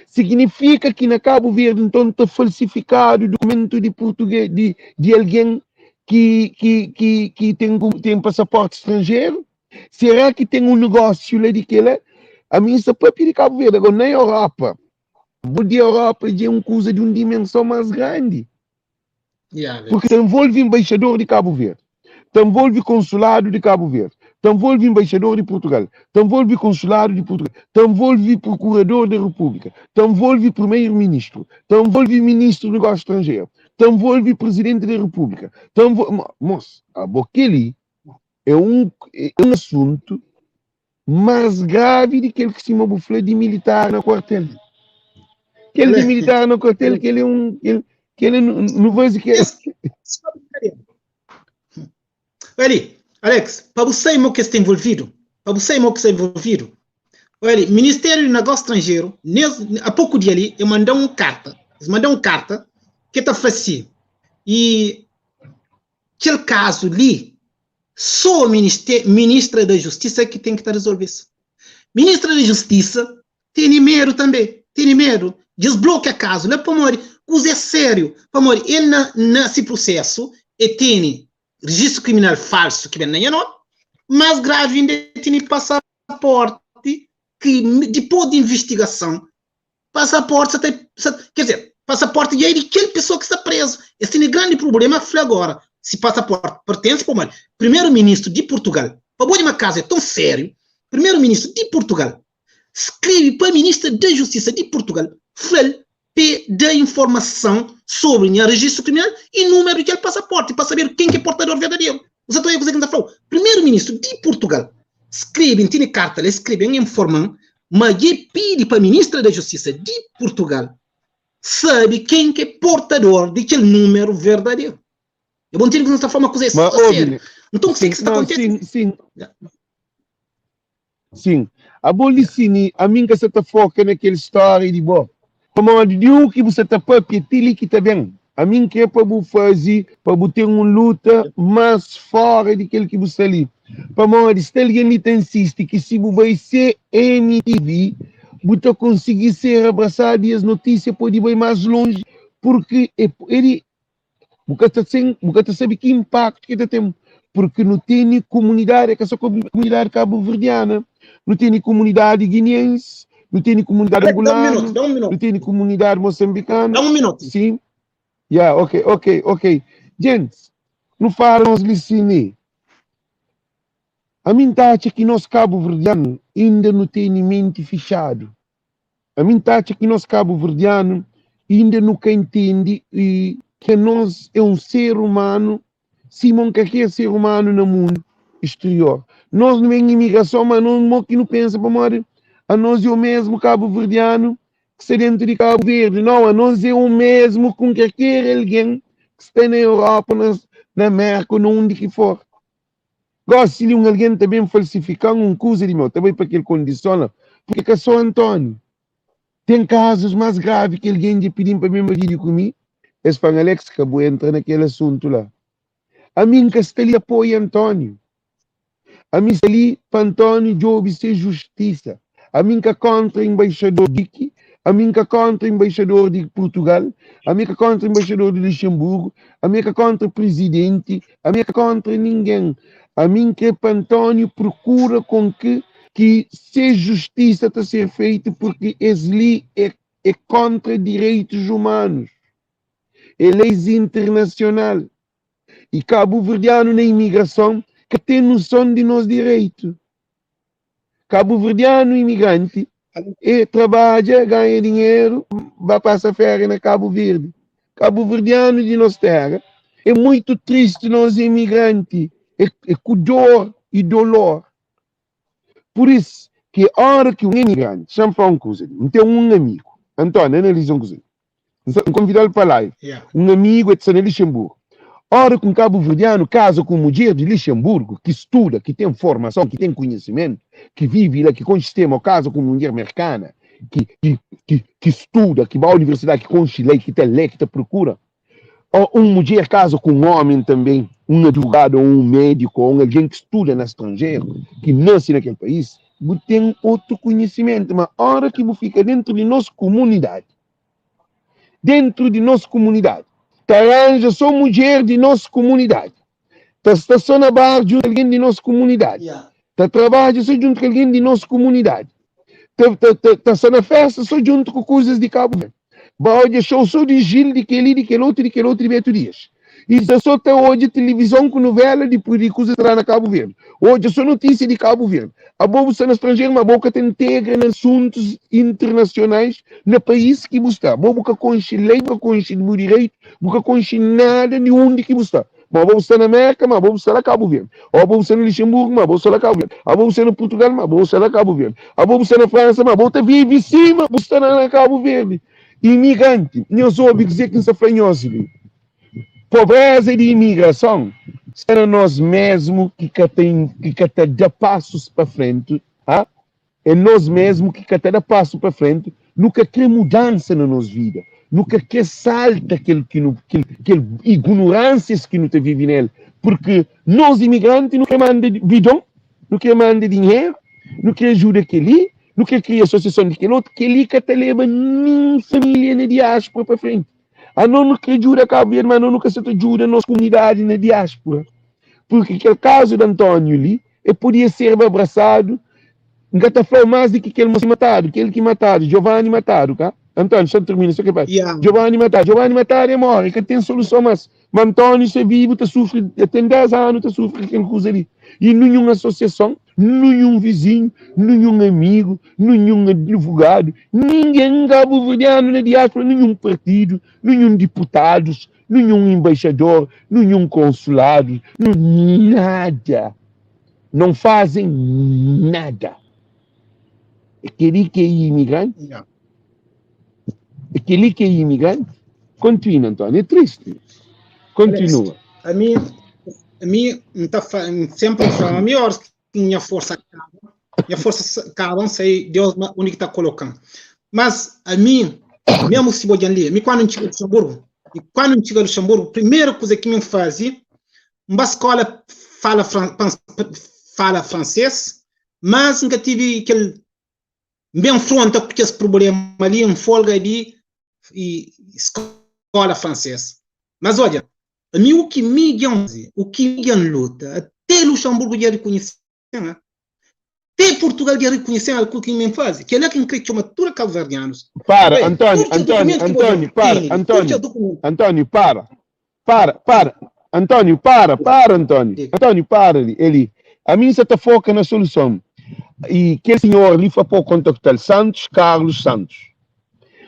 Signifika ki na Kabu Verdi nton ta falsifikadu dokumentu di purtugês di, di algen ki, ki, ki, ki ten, ten pasaporti stranjeru? Será ki ten un negósiu la di kela? Ami N sta papia di Kabu Verdi, agora na Europa, bo di Europa dja é un kuza di un dimenson más grandi. Porque ta envolve embaixador di Kabu Verdi, ta envolve konsuladu di Kabu Verdi, ta envolve embaixador di Portugal, ta envolve konsuladu di Portugal, ta envolve prokurador da Repúblika, ta envolve primeiro-ministru, ta envolve ministru di negósiu stranjeru, ta envolve presidenti da Repúblika, ta envolve... Mos, abo keli é un, é un asuntu más gravi di kel ki sima bu fla di militar na kuartel. Kel di militar na kuartel, kel é un, kel, kel é, nu faze ke...
Oli, Alex, pa bu sai mo ki es ta envolvidu, pa bu sai mo ki sta envolvidu, oli, Ministériu di Negósiu Stranjeru, nes, a poku dia li, e manda un karta, es manda un karta ke ta fla si, e Kel kazu li so ministra da justisa ki ten ki ta resolve isso. Ministra da justisa tene medu tanbe, tene medu djes blokia kazu la pamodi kuza é seriu, pamodi el na na si prusesu e tene registru kriminal falsu ki ben na nha nomi, mas gravi inda e tene pasaporti ki dipos di investigason Pasaporte sa ta, sa, quer dizer, pasaporte dja é di kel pessoa ki sta preso. Es tene grandi problema fla agora si pasaporte pertence pa mal. Primeiro ministro di Portugal, pa bo di ma caso é tão sério, primeiro ministro di Portugal skrebe pa ministra da Justiça di Portugal, fla-l pe da informação sobre nha registro criminal e número di kel pasaporte pa saber ken ki é portador verdadeiro. Bu sa ta oia kuzê ki N ta fla-u? Primeiro ministro di Portugal skrebe, N tene karta la, el skrebe-m, el informa-m Ma dje pidi pa Ministra da Justisa di Purtugal sabe ken ke portador di kel numeru verdaderu. É bon ntende ku N sta fla ma kuza é
Ma obi,
sériu. Nton kuse
sim,
ki sta
não,
kontese?
sim, sim, sim. Abo li sini, ami N ka sa ta foka na kel stória di bo. Pamodi di u ki bu sa ta papia ti li ki ta ben. Ami N kre pa bu faze, pa bu ten un luta más fora di kel ki bu sta li. Pamodi sta algen li ta insisti ki si bu bai CMTV bu ta konsigi ser abrasadu i es notisia pode bai más lonji purki e e di bu ka ta sen bu ka ta sabe ki inpaktu ki ta ten purki nu tene komunidadi é ka so komunidadi kabuverdiana nu tene komunidadi guineense nu tene komunidadi
Alex, dá um minuto,
angolanu
dá um minuto,
nu tene komunidadi moçambikanu
dá um minuto.
sim Ya, ok, ok, ok. Djentis, nu fala nos li si mi. Ami N ta atxa ki nos kabuverdianu inda nu tene menti fixadu. Ami N ta atxa ki nos kabuverdianu inda nu ka intende i ki anos é un ser umanu sima un kalker ser umanu na mundu exterior. Nos nu ben imigrason, ma anos mo ki nu pensa pamodi anos é o mesmu kabuverdianu ki sta dentu di Kabu Verdi. Nau, anos é o mesmu ku kalker algen ki sta na Europa, na, na Merka, na undi ki for. Gosi li un algen ta ben falsifika-m un kuza di meu, ta bai pa kel kondison la, purki ka so António. Ten kazus más gravi ki algen dja pidi-m pa ben ba vídiu ku mi, es fla-m, Alex, ka bu entra na kel asuntu la. Ami N ka sta li apoia António. Ami sta li pa António djobe se justisa. Ami N ka kontra embaixador di ki, ami N ka kontra embaixador di Purtugal, ami ka kontra embaixador di Luxemburgo, ami ka kontra presidenti, ami ka kontra ningen. Ami N kre pa António prokura kon ki ki se justisa ta ser feitu purki es li é é kontra direitus humanus, é leis internasional. E kabuverdianu na imigrason ka ten nuson di nos direitu. Kabuverdianu imigranti e trabadja, ganha dinheru, ba pasa féria na Kabu Verdi. Kabuverdianu di nos téra é muitu tristi nos imigranti é, é ku dor i dolor. Pur isu ki óra ki un imigranti, xa-m fla un kuza li, N ten un amigu, António, analiza un kuza li. N konvida-l pa live.
Yeah.
Un amigu, el sta na Lixenburgu. Óra ki un kabuverdianu kaza ku un mudjer di Lixenburgu, ki studa, ki ten formason, ki ten konhisimentu, ki vive la, ki konxe sistéma, ô kaza ku un mudjer merkana, ki, ki, ki, ki studa, ki ba universidadi, ki konxe lei, ki ta lé, ki ta prokura, ô un mudjer kaza ku un ómi tanbê. Un advogadu ô un médiku ô un algen ki studa na stranjeru, ki nase na kel país, bu ten otu konhisimentu. Ma óra ki bu fika déntu di nos kumunidadi, déntu di nos kumunidadi, ta ranja sô mudjer di nos kumunidadi, ta sta sô na bar djuntu ku algen di nos kumunidadi, ta trabadja sô djuntu ku algen di nos kumunidadi, ta, ta, ta, ta sta na festa sô djuntu ku kuzas di Kabu Verdi. Ba odja show sô di Gil, di kel-li, di kel otu, di kel otu, di Beto Dias. I sta sô ta odja tilivizon ku novela di, di kuzas ki ta da na Kabu Verdi. Odja sô notísia di Kabu Verdi. Abo bu sta na stranjeru, ma bo ka ta integra na asuntus internasionais na país ki bu sta. Abo bu ka konxe lei, bu ka konxe bu direitu, bu ka konxe nada di undi ki bu sta. Ma abo bu sta na Merka, ma abo bu sta la Kabu Verdi. Ô abo bu sta na Luxemburgu, ma abo bu sta la Kabu Verdi. Abo bu sta na Purtugal, ma abo bu sta la Kabu Verdi. Abo bu sta na Fransa, ma abo ta vive sima bu sta na Kabu Verdi. Imigranti, nhos obi kuzê ki N sta fla nhos li. Pobreza di imigrason sta na nos mesmu ki ka ta ki ka ta da pasus pa frenti, ha? É nos mesmu ki ka ta da pasu pa frenti, nu ka kre mudansa na nos vida, nu ka kre salta kel ki nu kel kel ignoransias ki nu ta vive nel, purki nos imigranti nu kre manda bidon, nu kre manda dinheru, nu kre ajuda keli, nu kre kria asosiason di kel otu, keli ka ta leba nin familia na diaspora pa frenti. Anos nu kre djuda Kabu Verdi, ma anos nu ka sa ta djuda nos kumunidadi na diaspora. Purki kel kazu di António li, e podia serba abrasadu, N ka ta fla-u más di ki kel mosi matadu, kel ki matadu, Giovanni matadu, ka? António, só termina, só ke pa.
Yeah.
Giovanni matadu, Giovanni matadu e móre, ka ten soluson más. Ma António sta vivu, ta sufri, el ten 10 anu ta sufri kel kuza li. I ninhun asosiason, ninhun vizinhu, ninhun amigu, ninhun advogadu, ningen kabuverdianu na diáspora, ninhun partidu, ninhun diputadus, ninhun embaixador, ninhun konsuladu, nada. Não fazem nada. É kel-li ki é imigranti?
Yeah.
É kel-li ki é imigranti? Continua, António. É triste. Continua.
Alex, a mi, a mi, N ta fa, N sempre fla, a mi horas ki nha força acaba, nha força acaba, N sei Deus ma undi ki ta colocan. Mas a mi, mesmo si bo djan li, a mi quando N txiga Luxemburgo, e quando N txiga Luxemburgo, primeira kuza ki mi N fazi, N ba skola fala fala fransês, mas N ka tive kel N ben fronta ku kes prubléma li, N folga di skola fransês. Mas odja, ami u ki mi dja N faze, u ki mi dja N luta, até Luxemburgo dja rikonhise-m, até Purtugal dja rikonhise-m algu ki mi N faze. Kel-la ki N kre txoma tudu kabuverdianus.
Para, António, António, António, para, António, António, para. Para, para, António, para, para, António, António, para ali, ali. A mim sa ta foca na solução. E kel senhor ali foi pô contactar Santos Carlos Santos.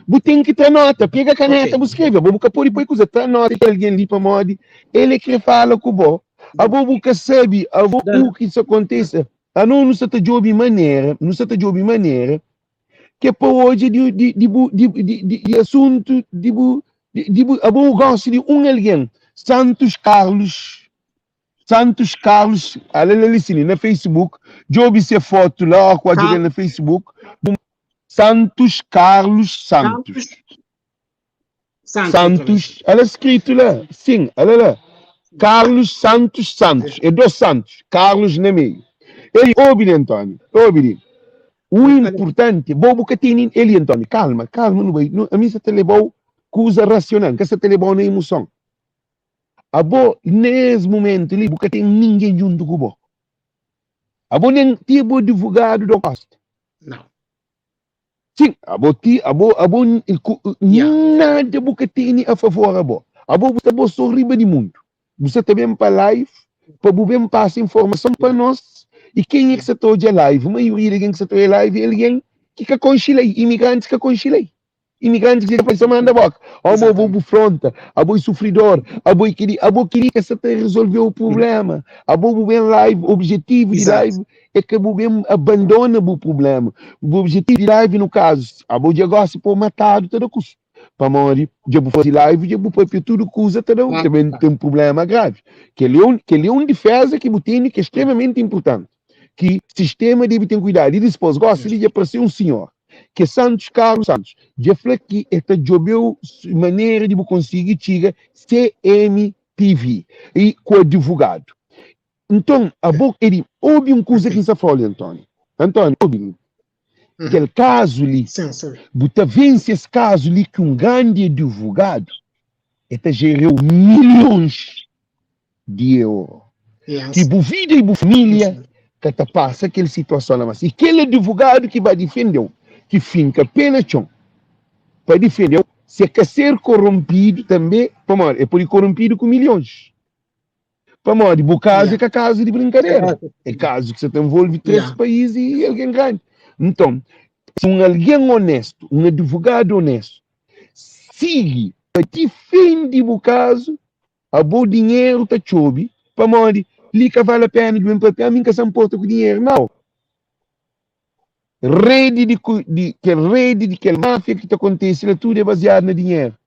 Bu tem que tra nota, pega caneta, okay. bu escreve, bu ka pode pôr coisa, tra nota que alguém ali para modi, ele quer fala com bo. A bo bu ka sabe, a bo o que isso aconteça. A não não está job maneira, não está job maneira que é pa odja di, di, di, bu, di, di, di, di asuntu di bu, di, di bu, abo bu gosta di un algen, Santos Carlos, Santos Carlos, ala la li sini, na Facebook, djobe se fotu la, ó ku odja del na Facebook, Santos Carlos Santos.
Santos,
Santos, ala skritu la, sin, ala la, Carlos Santos Santos, é dos Santos, Carlos na meio. Eli, obi li, António, obi li. O importante, bo bu ka tene, eli, António, calma, calma, nu bai, nu, ami sa ta lebau kuza racional, nka sa ta lebau na emoção. Abo, nes momento li, bu ka ten ninguém junto ku bo. Abo nem ti bo advogado do Costa.
Não.
Sim, abo ti, abo, abo, ku,
Yeah.
nada bu ka tene a favor abo. Abo bu sta bo so riba di mundu. Bu sta ta ben pa live, pa bu ben pasa informason pa nos. E kenha ki sta ta odja live? Maioria di algen ki sta ta odja live é algen ki ka konxe lei, imigrantis ka konxe lei. Imigrantis ki ta manda boka. Ó, mo bo bu fronta, abo é sufridor, abo é kili, abo kili ka sa ta resolve o problema. Abo bu ben live, objetivo di live é ka bu ben abandona bu problema. Bu objetivo di live no caso, abo dja gosi pô matadu ta da kusu. Pamodi dja bu fazi live, dja bu papia tudu kuza ta da, também tem problema grave. Kel é um, kel é um defesa ki bu tene ki é extremamente importante. Ki sistema debe ten kuidadu. E dispôs, gosi li dja parse um senhor ki é Santos Carlos Santos, dja fla ki el ta djobeu manera di bu konsigi txiga CMP. TV i ku advogadu. Nton, abo, Edi, obi un kuza ki N sta fla-u li, António. António, obi li. Kel kazu li, bu ta vense es kazu li ki un grandi advogadu e ta jere-u milhons di euro. Ki bu vida i bu família ka ta pasa kel situason la mas. I kel advogadu ki ba difende-u, ki finka pé na txon pa difende-u, si e ka ser koronpidu tanbe, pamodi e pode koronpidu ku milhons. Pamodi bu kazu é ka kazu di brinkadera, é kazu ki sa ta nvolve 3 país i algen grandi. Nton, si un algen onéstu, un advogadu onéstu, sigi pa difende bu kazu, abo dinheru ta txobi, pamodi li ka vale a pena di ben papia, ami N ka sa nporta ku dinheru, nau. Redi di, di kel redi di kel máfia ki ta kontise la tudu é baziadu na dinheru.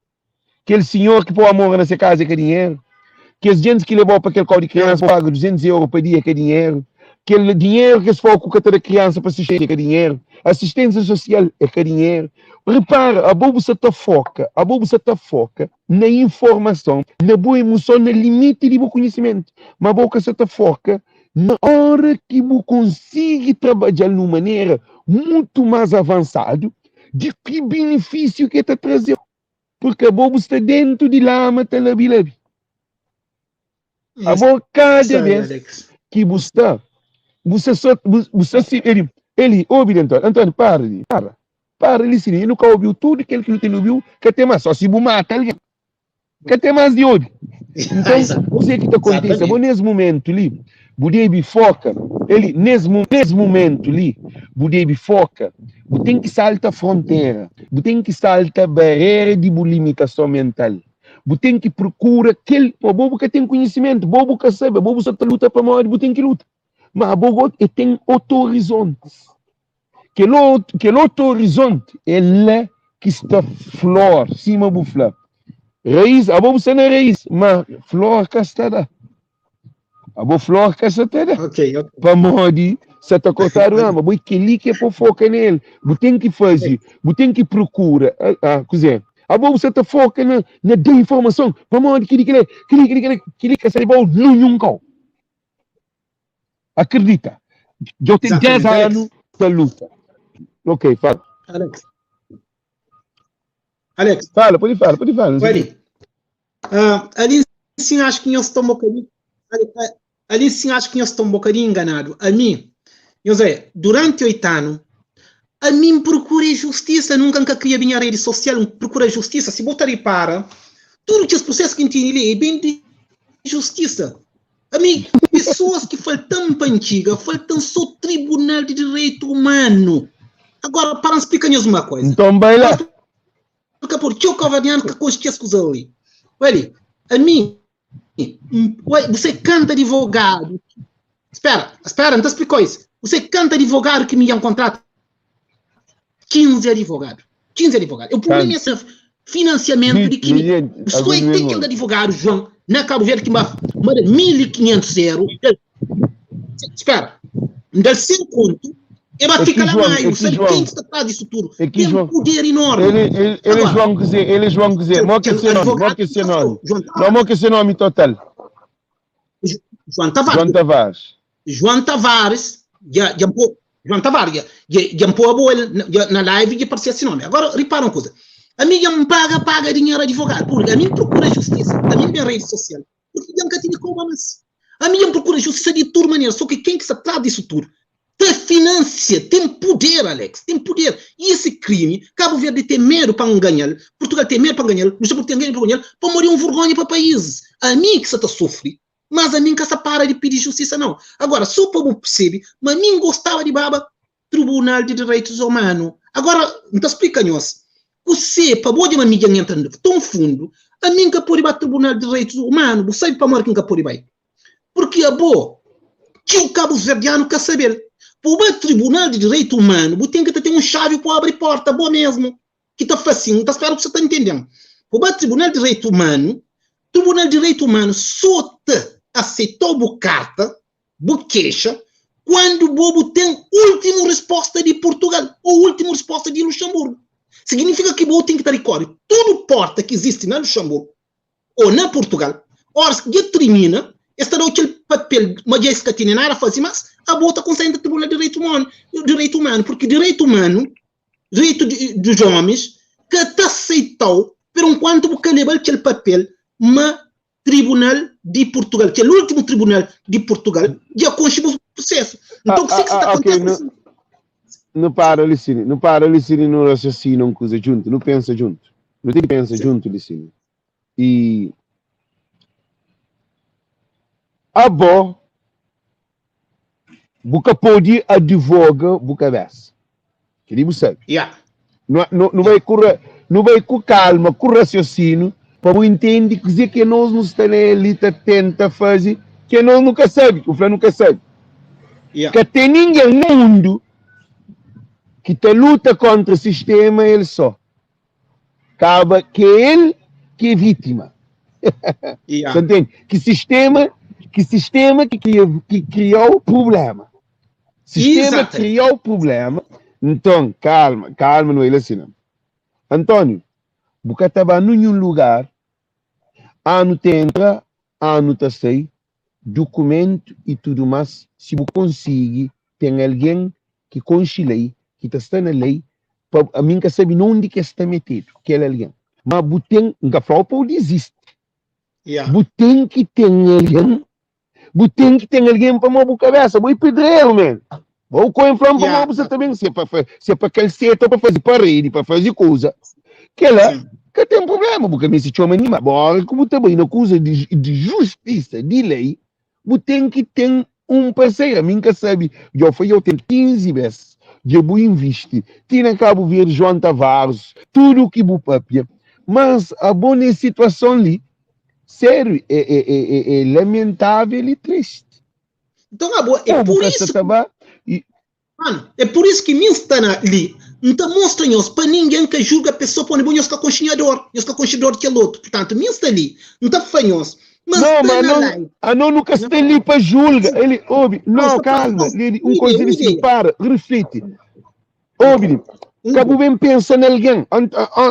Kel sinhor ki pô amora na se kaza é ka dinheru? Kes gentis ki leba-u pa kel kau di kriansa pa paga 200 euro pa dia é ka dinheru? Kel dinheru ki es fla-u ku ka ta da kriansa pa sistênsia é ka dinheru? Asistênsia sosial é ka dinheru? Repara, abo bu sa ta foka, abo bu sa ta foka na informason, na bu emoson, na limiti di bu konhisimentu, ma abo ka sa ta foka na ora ki bu konsigi trabadja-l nun manera mutu más avansadu di ki benefísiu ki el ta traze-u, purki abo bu sta dentu di lama ta labi-labi. Abo kada bes ki bu sta, bu sta so, bu sta si, eli, eli, obi li António, António, para li, para, para li si li, nu ka obiu tudu kel ki nu ten di obiu, ka ten mas, so si bu mata algen. Ka ten mas di obi. Nton, kuzê ki ta kontise? Abo nes mumentu li, bu debe foka. Eli, nes nes mumentu li, bu debe foka. Bu ten ki salta frontera. Bu ten ki salta barera di bu limitason mental. Bu ten ki prokura kel, abo bu ka ten konhisimentu, bo bu ka sabe, abo bu sa ta luta pamodi bu ten ki luta. Ma abo go e ten otu orizonti. Kel otu, kel otu orizonti é la ki sta flor, sima bu fla. Raiz, abo bu sta na raiz, ma flor ka sta da. Abo flor ka sta ta da.
Ok, ok.
Pamodi sa ta kortadu rama. Bo é kel-li ki é pa foka nel. Bu ten ki faze, bu ten ki prokura. Ah, ah, kuzê? Abo bu sa ta foka na, na da informason. Pamodi kili, kili, kili, kili, kili, kili ka sta leba-u nunhun kau. Akredita. Djo ten 10
Exatamente,
anu
Alex.
ta luta. Ok, fala.
Alex. Alex.
Fala, pode fala, pode fala.
Olha, uh, ali sim acho que nós estamos um bocadinho, ali, ali sim acho que nós estamos um bocadinho enganado. A mim, eu sei, durante oito anos, a mim procurei justiça, nunca nunca queria minha rede social, procura justiça. Se botar e para, tudo que os processos que tinha ali é bem de justiça. Ami, pessoas ki falta-m pa N txiga, falta-m so Tribunal di Direitu Umanu. Agora, para N splika nhos uma koisa.
Nton bai la.
Ka pode, txeu kauverdianu ka konxe kes kuza li. Oi, ami, oi, você kanta advogadu. Spera, spera, N ta splikau is. Você kanta advogadu ki mi dja N kontrata? 15 advogadu. 15 advogadu. O problema é esse financiamento de que só é tem aquele advogado João na Cabo Verde que manda 1500 euros. Espera, me dá 100 conto, ele vai ficar lá mais, sabe quem está atrás disso tudo? Tem um poder enorme.
Ele, ele, ele é João Quer ele é João Quer mó que esse nome, mó que esse nome. Não, mó que esse nome total.
João Tavares.
João Tavares.
João Tavares, já, já, João Tavares, dja, dja, dja N pô abo el dja, na live dja parse se nome. Agora, ripara un kuza. Ami dja N paga, paga dinheru advogadu, purki ami N prokura justisa, ami N ben redi sosial, purki dja N ka tene koba mas. Ami dja N prokura justisa di tudu manera, so ki ken ki sta tras disu tudu ta finansia, ten puder, Alex, ten puder. I esi krimi, Kabu Verdi ten medu pa N ganha-l, Purtugal ten medu pa N ganha-l, Luxemburgu ten medu pa N ganha-l, pamodi é un vergonha pa paízis. Ami ki sa ta sufri, Mas ami N ka sta para di pidi justisa nau. Agora, so pa bu persebi ma mi N gostaba di baba Tribunal di Direitus Umanu. Agora, N ta splika nhos kuse, pa bu odja ma mi dja N entra ton fundu, ami N ka pode ba Tribunal di Direitus Umanu. Bu sabe pamodi ki N ka pode bai? Purki abo, txeu kabuverdianu ka sabe-l. Pa bu ba Tribunal di Direitu Umanu, bu ten ki ta ten un xavi pa bu abri porta, bo mesmu. ki ta fla sin, N ta spera ku sa ta ntende-m. Pa ba Tribunal di Direitu Umanu, Tribunal di Direitu Umanu so ta aseitau bu karta, bu kexa, kuandu bo bu ten ultimu risposta di Purtugal ou ultimu risposta di Luxemburgu. Signifika ki bo ten ki ta rikori tudu porta ki izisti na Luxemburgu ou na Purtugal. Óras ki dja trimina, es ta da-u kel papel ma dja es ka tene nada faze más, abo ta kumsa entra tribunal di direitu umanu, direitu umanu, purki direitu umanu, direitu di dos omis ka ta aseita-u peronkuantu bu ka leba-l kel papel ma tribunal di Purtugal, kel últimu tribunal di Purtugal dja konxe bu prusesu. Nton, kuse ki sa ta kontese?
Nu para li sini, nu para li sini, nu rasiosina un kuza djuntu, nu pensa djuntu. Nu ten ki pensa djuntu li sini. I abo bu ka pode advoga bu kabesa. Kel-li bu sabe.
Yeah.
Nu, nu, nu bai ku, nu bai ku kalma, ku rasiosinu, pa bu intende kuzê ki nos nu sta na el li ta tenta faze, ki nos nu ka sabe. Bu fla nu ka sabe.
Yeah.
Ka ten ningen na mundu ki ta luta kontra sistema el sô. Kaba ke el ki é vítima.
Yeah.
Sa ntende? Ki sistema, ki sistema ki kria, ki kriau problema. Sistema
Exatamente.
kriau problema. Nton, kalma, kalma, nu el asi na. António, bu ka ta ba ninhun lugar, anu ta entra, anu ta sai, dukumentu i tudu más, si bu konsigi ten algen ki konxe lei, ki ta sta na lei, pa ami N ka sabe na undi ki es sta metedu, kel algen. Ma bu ten, N ka fla-u pa bu dizisti,
Yeah.
bu ten ki ten algen, bu ten ki ten algen pamodi bu kabesa, bo é pedreru, man. Bo ku en fla-m
Yeah.
pamodi bu sa ta ben, se pa se pa kalseta, pa faze paredi, pa faze kuza. Kela
Sim.
ka ten problema, bu ka meste txoma nima. Bo ora ki bu ta bai na kuza di, di justisa, di lei, bu ten ki ten un parseru. Ami N ka sabe, dja foi eu ten 15 bes, dja bu invisti ti na Kabu Verdi, João Tavares, tudu ki bu papia. Mas abo nes situason li, sériu, é, é, é, é, é lamentável e triste.
Nton abo, é
Pô, bu
pur
ka sta
isu
ta ba e
Mano, é por isso ki mi nsta na li, nta mostra nhos pa ninguém ka julga pessoa pamodi bo nhos ka konxe nha dor, nhos ka konxe dor di kel otu. Portanto, mi nsta li, nta fla nhos, ma
Não,
nsta
mas
na
não,
live.
a não nunca está ali para julga. Ele ouve,
Não,
não,
sta fla
calma,
nhos
ele, um
uma
coisa
ideia, uma
ele se
ideia.
para, reflete. Ouve,
Uma
ka bu
ideia.
bem pensa na alguém.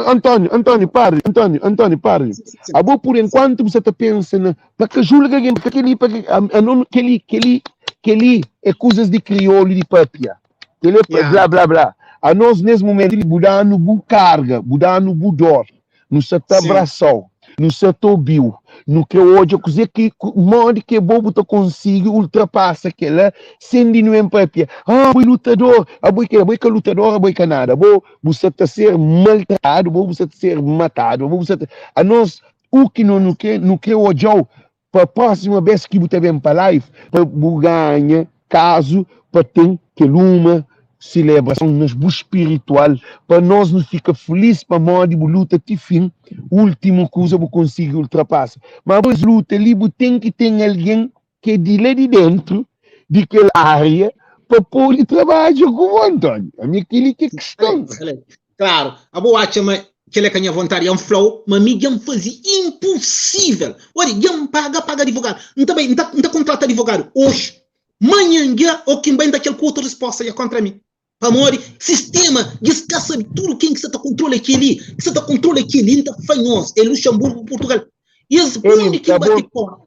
António, António, pare, António, António, pare.
Sim, sim.
Abo por enquanto você tá pensa na pa ka julga alguém, porque aquele, pa a, a não, aquele, aquele, aquele é coisas de crioulo de papia. Aquele é
Yeah.
blá blá blá. A nós nesse momento bu dá-no bu carga, bu dá-no bu dor. Nu sa ta
Sim.
abraçau, nu sa ta obiu, nu kre odja kuze ki, modi ki bo bu ta konsigi ultrapassa kela sen di nu en papia. Ah, bo é lutador, abo é kela, bo é ka lutador, abo é ka nada. Bo bu sa ta ser maltratadu, bo bu sa ta ser matadu, bo bu sa ta... Anos, u ki no nu kre, nu kre odjau pa próxima vez ki bu ta ben pa live, pa bu ganha kazu pa ten kel uma celebrason nas bu spiritual, pa nós nu fika feliz pamodi bu luta ti fim, último kuza bu konsigi ultrapassa. Ma bu luta li bu ten ki ten alguém ki é di lá di dentro di kel área pa pode trabadja ku bo, António. Ami kel-li ki é questão.
Excelente, excelente. Claro, abo atxa ma kel é ka nha vontadi, N fla-u ma mi dja N faze impossível. Odi, dja N paga, paga advogadu. N ta bai, N ta, N ta kontrata advogadu oxi, manhan dja, o ki N bai N ta kel ku otu resposta dja kontra mi. Pamodi sistema dja es ka sabe tudu ken ki sa ta kontrola kel-li, ki sa ta kontrola kel-li, N ta fla nhos, é Luxemburgo ku Portugal. E es
Eli,
undi ki
tá
N bate
bom.
porta.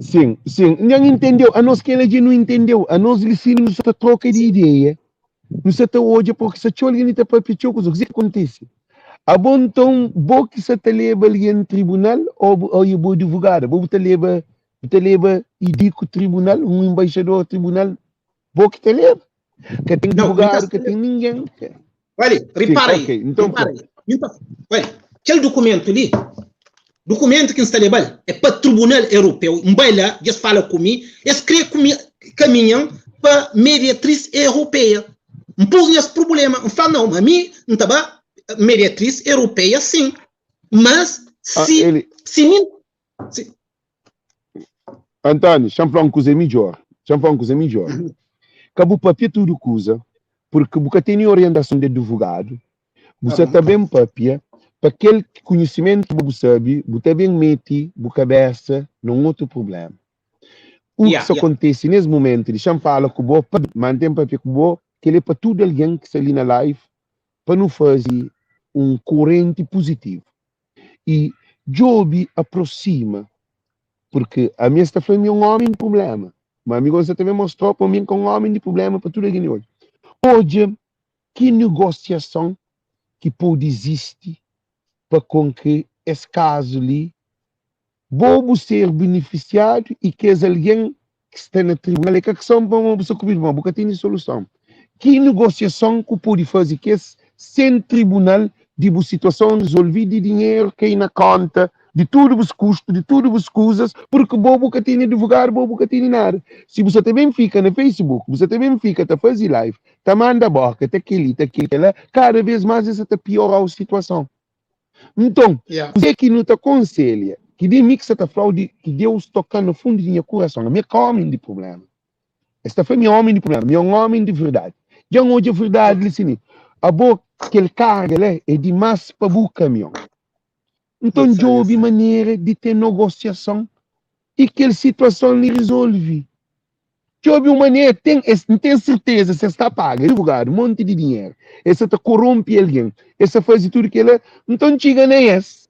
Sim, sim. Nhan entendeu. A nós kel dja nu entendeu. A nós li sim nu sa ta troka di ideia. Nu sa ta odja porque sa txeu algen li ta papia txeu kuza. Kuze ki kontise? Abo nton, bo ki sa ta leba algen tribunal ou bu ou e bo advogada? Bo bu ta leba bu ta leba idiku tribunal, un embaixador tribunal, bo ki ta leba? Ka ten
Não, mi ka
advogado, ka
sta
ten ningen.
Olha,
Sim,
repara
ok.
aí,
Nton
repara
pronto.
aí. Mi ta, olha, kel documento li, documento ki N sta leba-l é pa Tribunal Europeu. N bai la, dja es fala ku mi, es kre ku mi kaminha-m pa mediatriz europeia. N pus nhas problema, N fla, não, ma mi N ta ba mediatriz europeia sim, mas
Ah,
si,
ele,
si mi, si,
António, xa-m fla un kuza midjór. Xa-m fla un kuza midjór. Ka bu papia tudu kuza, purki bu ka tene orientason di advogadu. Bu
tá
sa
bom.
ta ben papia pa kel konhisimentu ki bu sabe, bu ta ben mete bu kabésa na un otu prubléma. U ki
Yeah,
sta
yeah.
kontise nes momentu, dixa-m fala ku bo, pa mante-m papia ku bo, kel-li é pa tudu algen ki sta li na live, pa nu faze un korenti puzitivu. I. Djobe aprosima, purki ami es ta fla mi é un ómi di prubléma, ma ami gosi ta ben mostra-u pa mi N ka un ómi di prubléma pa tudu algen di odja. Odja ki negosiason ki pode izisti pa kon ki es kazu li bo bu ser benefisiadu i kes algen ki sta na tribunal é ka son pamodi bu sta ku medu, ma bu ka tene soluson. Ki negosiason ku pode faze kes sen tribunal di bu situason rezolvi di dinheru kai na konta di tudu bus kustu, di tudu bus kuzas, purki bo bu ka tene advogadu, bo bu ka tene nada. Si bu sa ta ben fika na Facebook, bu sa ta ben fika ta faze live, ta manda boka, ta keli, ta kela, kada vez mas es sa ta piorau situason. Nton,
Yeah.
kuzê ki nu ta konselha? Ki di mi ki sta ta fla-u di ki Deus toka-m na fundu di nha kurason. Ami é ka ómi di prubléma. Es ta fla mi é ómi di prubléma. Mi é un ómi di verdadi. Dja N odja verdadi li si-ni. Abo, kel karga la é dimás pa bu kamion. Nton, djobe manera di ten nogosiason i kel situason li rizolve. Djobe un manera, ten, es, N ten serteza si es ta paga advogadu monti di dinheru, es sa ta koronpi algen, es sa faze tudu kela, nton txiga na es,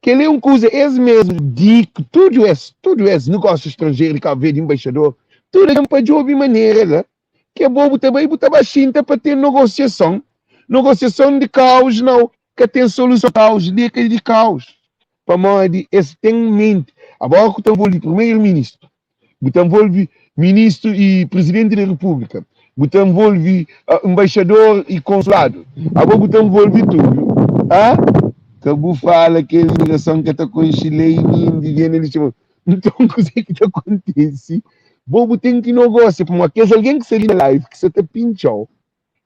kel-li é un kuza, es mesmu di tudu es, tudu es negósiu stranjeru di Kabu Verdi, enbaixador, tudu algen pa djobe manera la ke bo bu ta bai, bu ta ba xinta pa ten nogosiason, nogosiason di kaus nau, ka ten soluson kaus li é ka di kaus, pamodi es ten menti, agora ku ta envolve primeiro ministru, bu ta envolve ministru i presidenti di repúblika, bu ta envolve embaixador i konsuladu, abo bu ta envolve tudu, ah ka bu fala ke imigrason ka ta konxe lei nin di na Luxemburgo, nton kuze ki ta kontise, bo bu ten ki nogosia, pamodi kes algen ki sta li na live ki sa ta pintxau,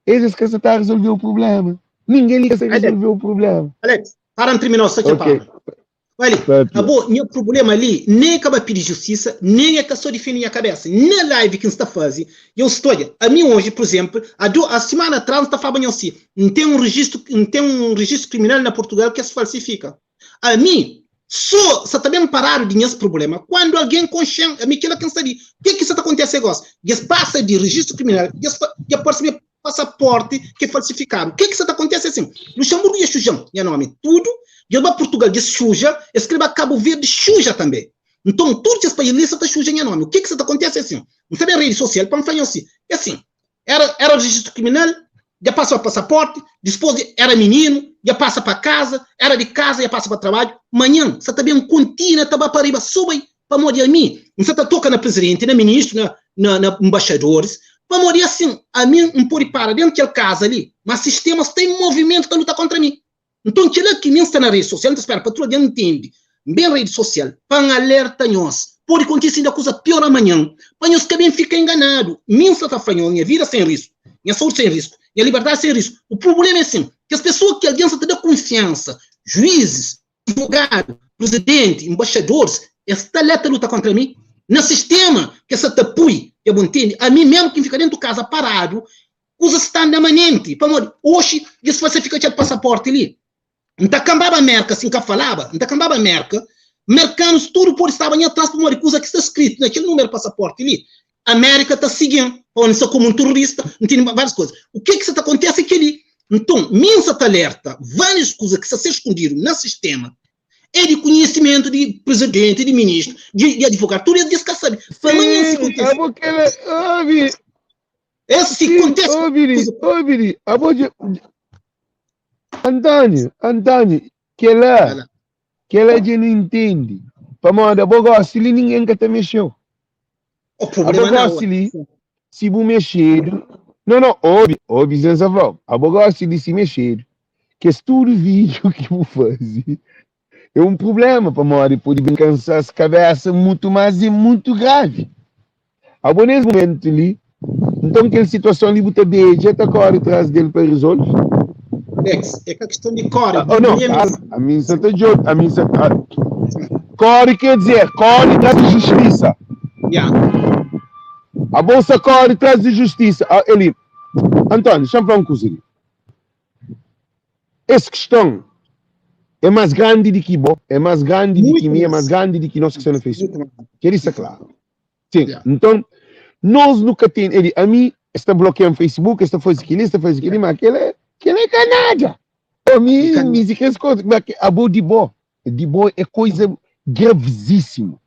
es es ka sa ta resolveu problema, ningen li ka sa resolveu problema.
Alex, para N terminou sa ke
Ok.
palavra. Olha,
Papia.
abo, nha problema li, nem é ka ba pidi justisa, nem é ka só difende nha kabesa. Na live ki N sta faze, eu sto, olha, ami hoje, por exemplo, há do, há semana atrás N sta falaba nha si, N ten um registro, N ten um registro criminal na Portugal ki es falsifica. Ami, só sa ta ben paradu di nhas problema quando alguém konxen, ami kila ki N sta di. Ke ki sa ta kontese gosi? Dja es pasa di registro criminal, dja es fa, dja parse mi pasaporte ki é falsifikadu. Ke ki sa ta kontese asin? Luxemburgo dja xuja-m nha nomi tudu, dja ba Portugal dja xuja, es kre ba Cabo Verde xuja tanbe. Nton, tudu kes país li sa ta xuja nha nomi. Ke ki sa ta kontese asin? N sta ben redi sosial pa N fla nhos si. É asin, era, era rejistu kriminal, dja pasa pa pasaporte, dispos di, era mininu, dja pasa pa kaza, era di kaza dja pasa pa trabadju, manhan sa ta ben kontinua ta ba pa riba, so bai Pamodi ami N sa ta toka na prizidenti, na ministru, na, na, na nbaxadoris. Pamodi asin, ami N pode para dentu kel kaza li, ma sistema sta en movimentu ta luta kontra mi. Nton, kila ki mi N sta na redi sosial, N ta spera pa tudu algen ntende. N ben redi sosial pa N alerta nhos. Pode kontise inda kuza pior amanhan, pa nhos ka ben fika enganadu. Mi N sta ta fla nhos, nha vida sta en risku, nha saúdi sta en risku, nha liberdadi sta en risku. U prubulema é sin, kes pesoa ki algen sa ta da kunfiansa, juizis, advogadu, prizidenti, nbaxadoris, es sta la ta luta kontra mi, na sistema ki es sa ta pui, dja bu ntende, ami mesmu ki N fika dentu kaza paradu, kuzas sta anda manenti, pamodi oxi dja es falsifika kel pasaporti li, N ta kanbaba Merka si N ka falaba, N ta kanbaba Merka, merkanus tudu pode staba nha tras pamodi kuza ki sta skritu na kel numeru pasaporti li, Amérika ta sigi-m, pamodi N sta komu un turorista, N tene várius kuza. U ke ki sa ta kontese é kel-li. Nton, mi N sa ta alerta várius kuza ki sa ser skundidu na sistema é di kunhisimentu di prizidenti, di ministru, di, di advogadu, tudu es dja es ka sabe. Pa manhan si
Sim,
kontese.
abo kela, obi,
Es si
sim,
kontese
obi li,
kuza.
obi li, abo dja, António, António, kela,
Fala.
kela dja nu intendi, pamodi abo gosi li ningen ka ta mexeu.
O
Abo
problema na
gosi li, si bu mexedu, no, no, obi, obi Zé Nsa flau, abo gosi li si mexedu, kes tudu vídeo ki bu fazi é un problema, pamodi podi ben kansa-s kabesa mutu más e mutu gravi. Abo nes mumentu li, nton kel situason li bu ta beja ta kori tras del pa rizolvi?
Alex, é ka kiston di kori,
Oh, no,
problema
calma, ami nsa ta djobe, ami nsa, ah, kori quer dizer, kori tras di justisa.
Yeah.
Abo sa kori tras di justisa. Ah, Eli, António, xa-m fla un kuza li. Es kiston é más grandi di ki bo, é más grandi di ki
Muito
mi, é más
más.
grandi di ki nos ki sta na Facebook.
Muito mais.
Kel-li sta klaru. Sim,
Yeah.
nton, nos nu ka ten, Eli, ami, es ta blokia-m Facebook, es ta faze kel-li, es ta faze kel-li, ma kel-la, kel-la é ka nada. Pa mi,
É ka
mi si kes koza, ma abo di bo. Di bo é koisa gravizíssimu.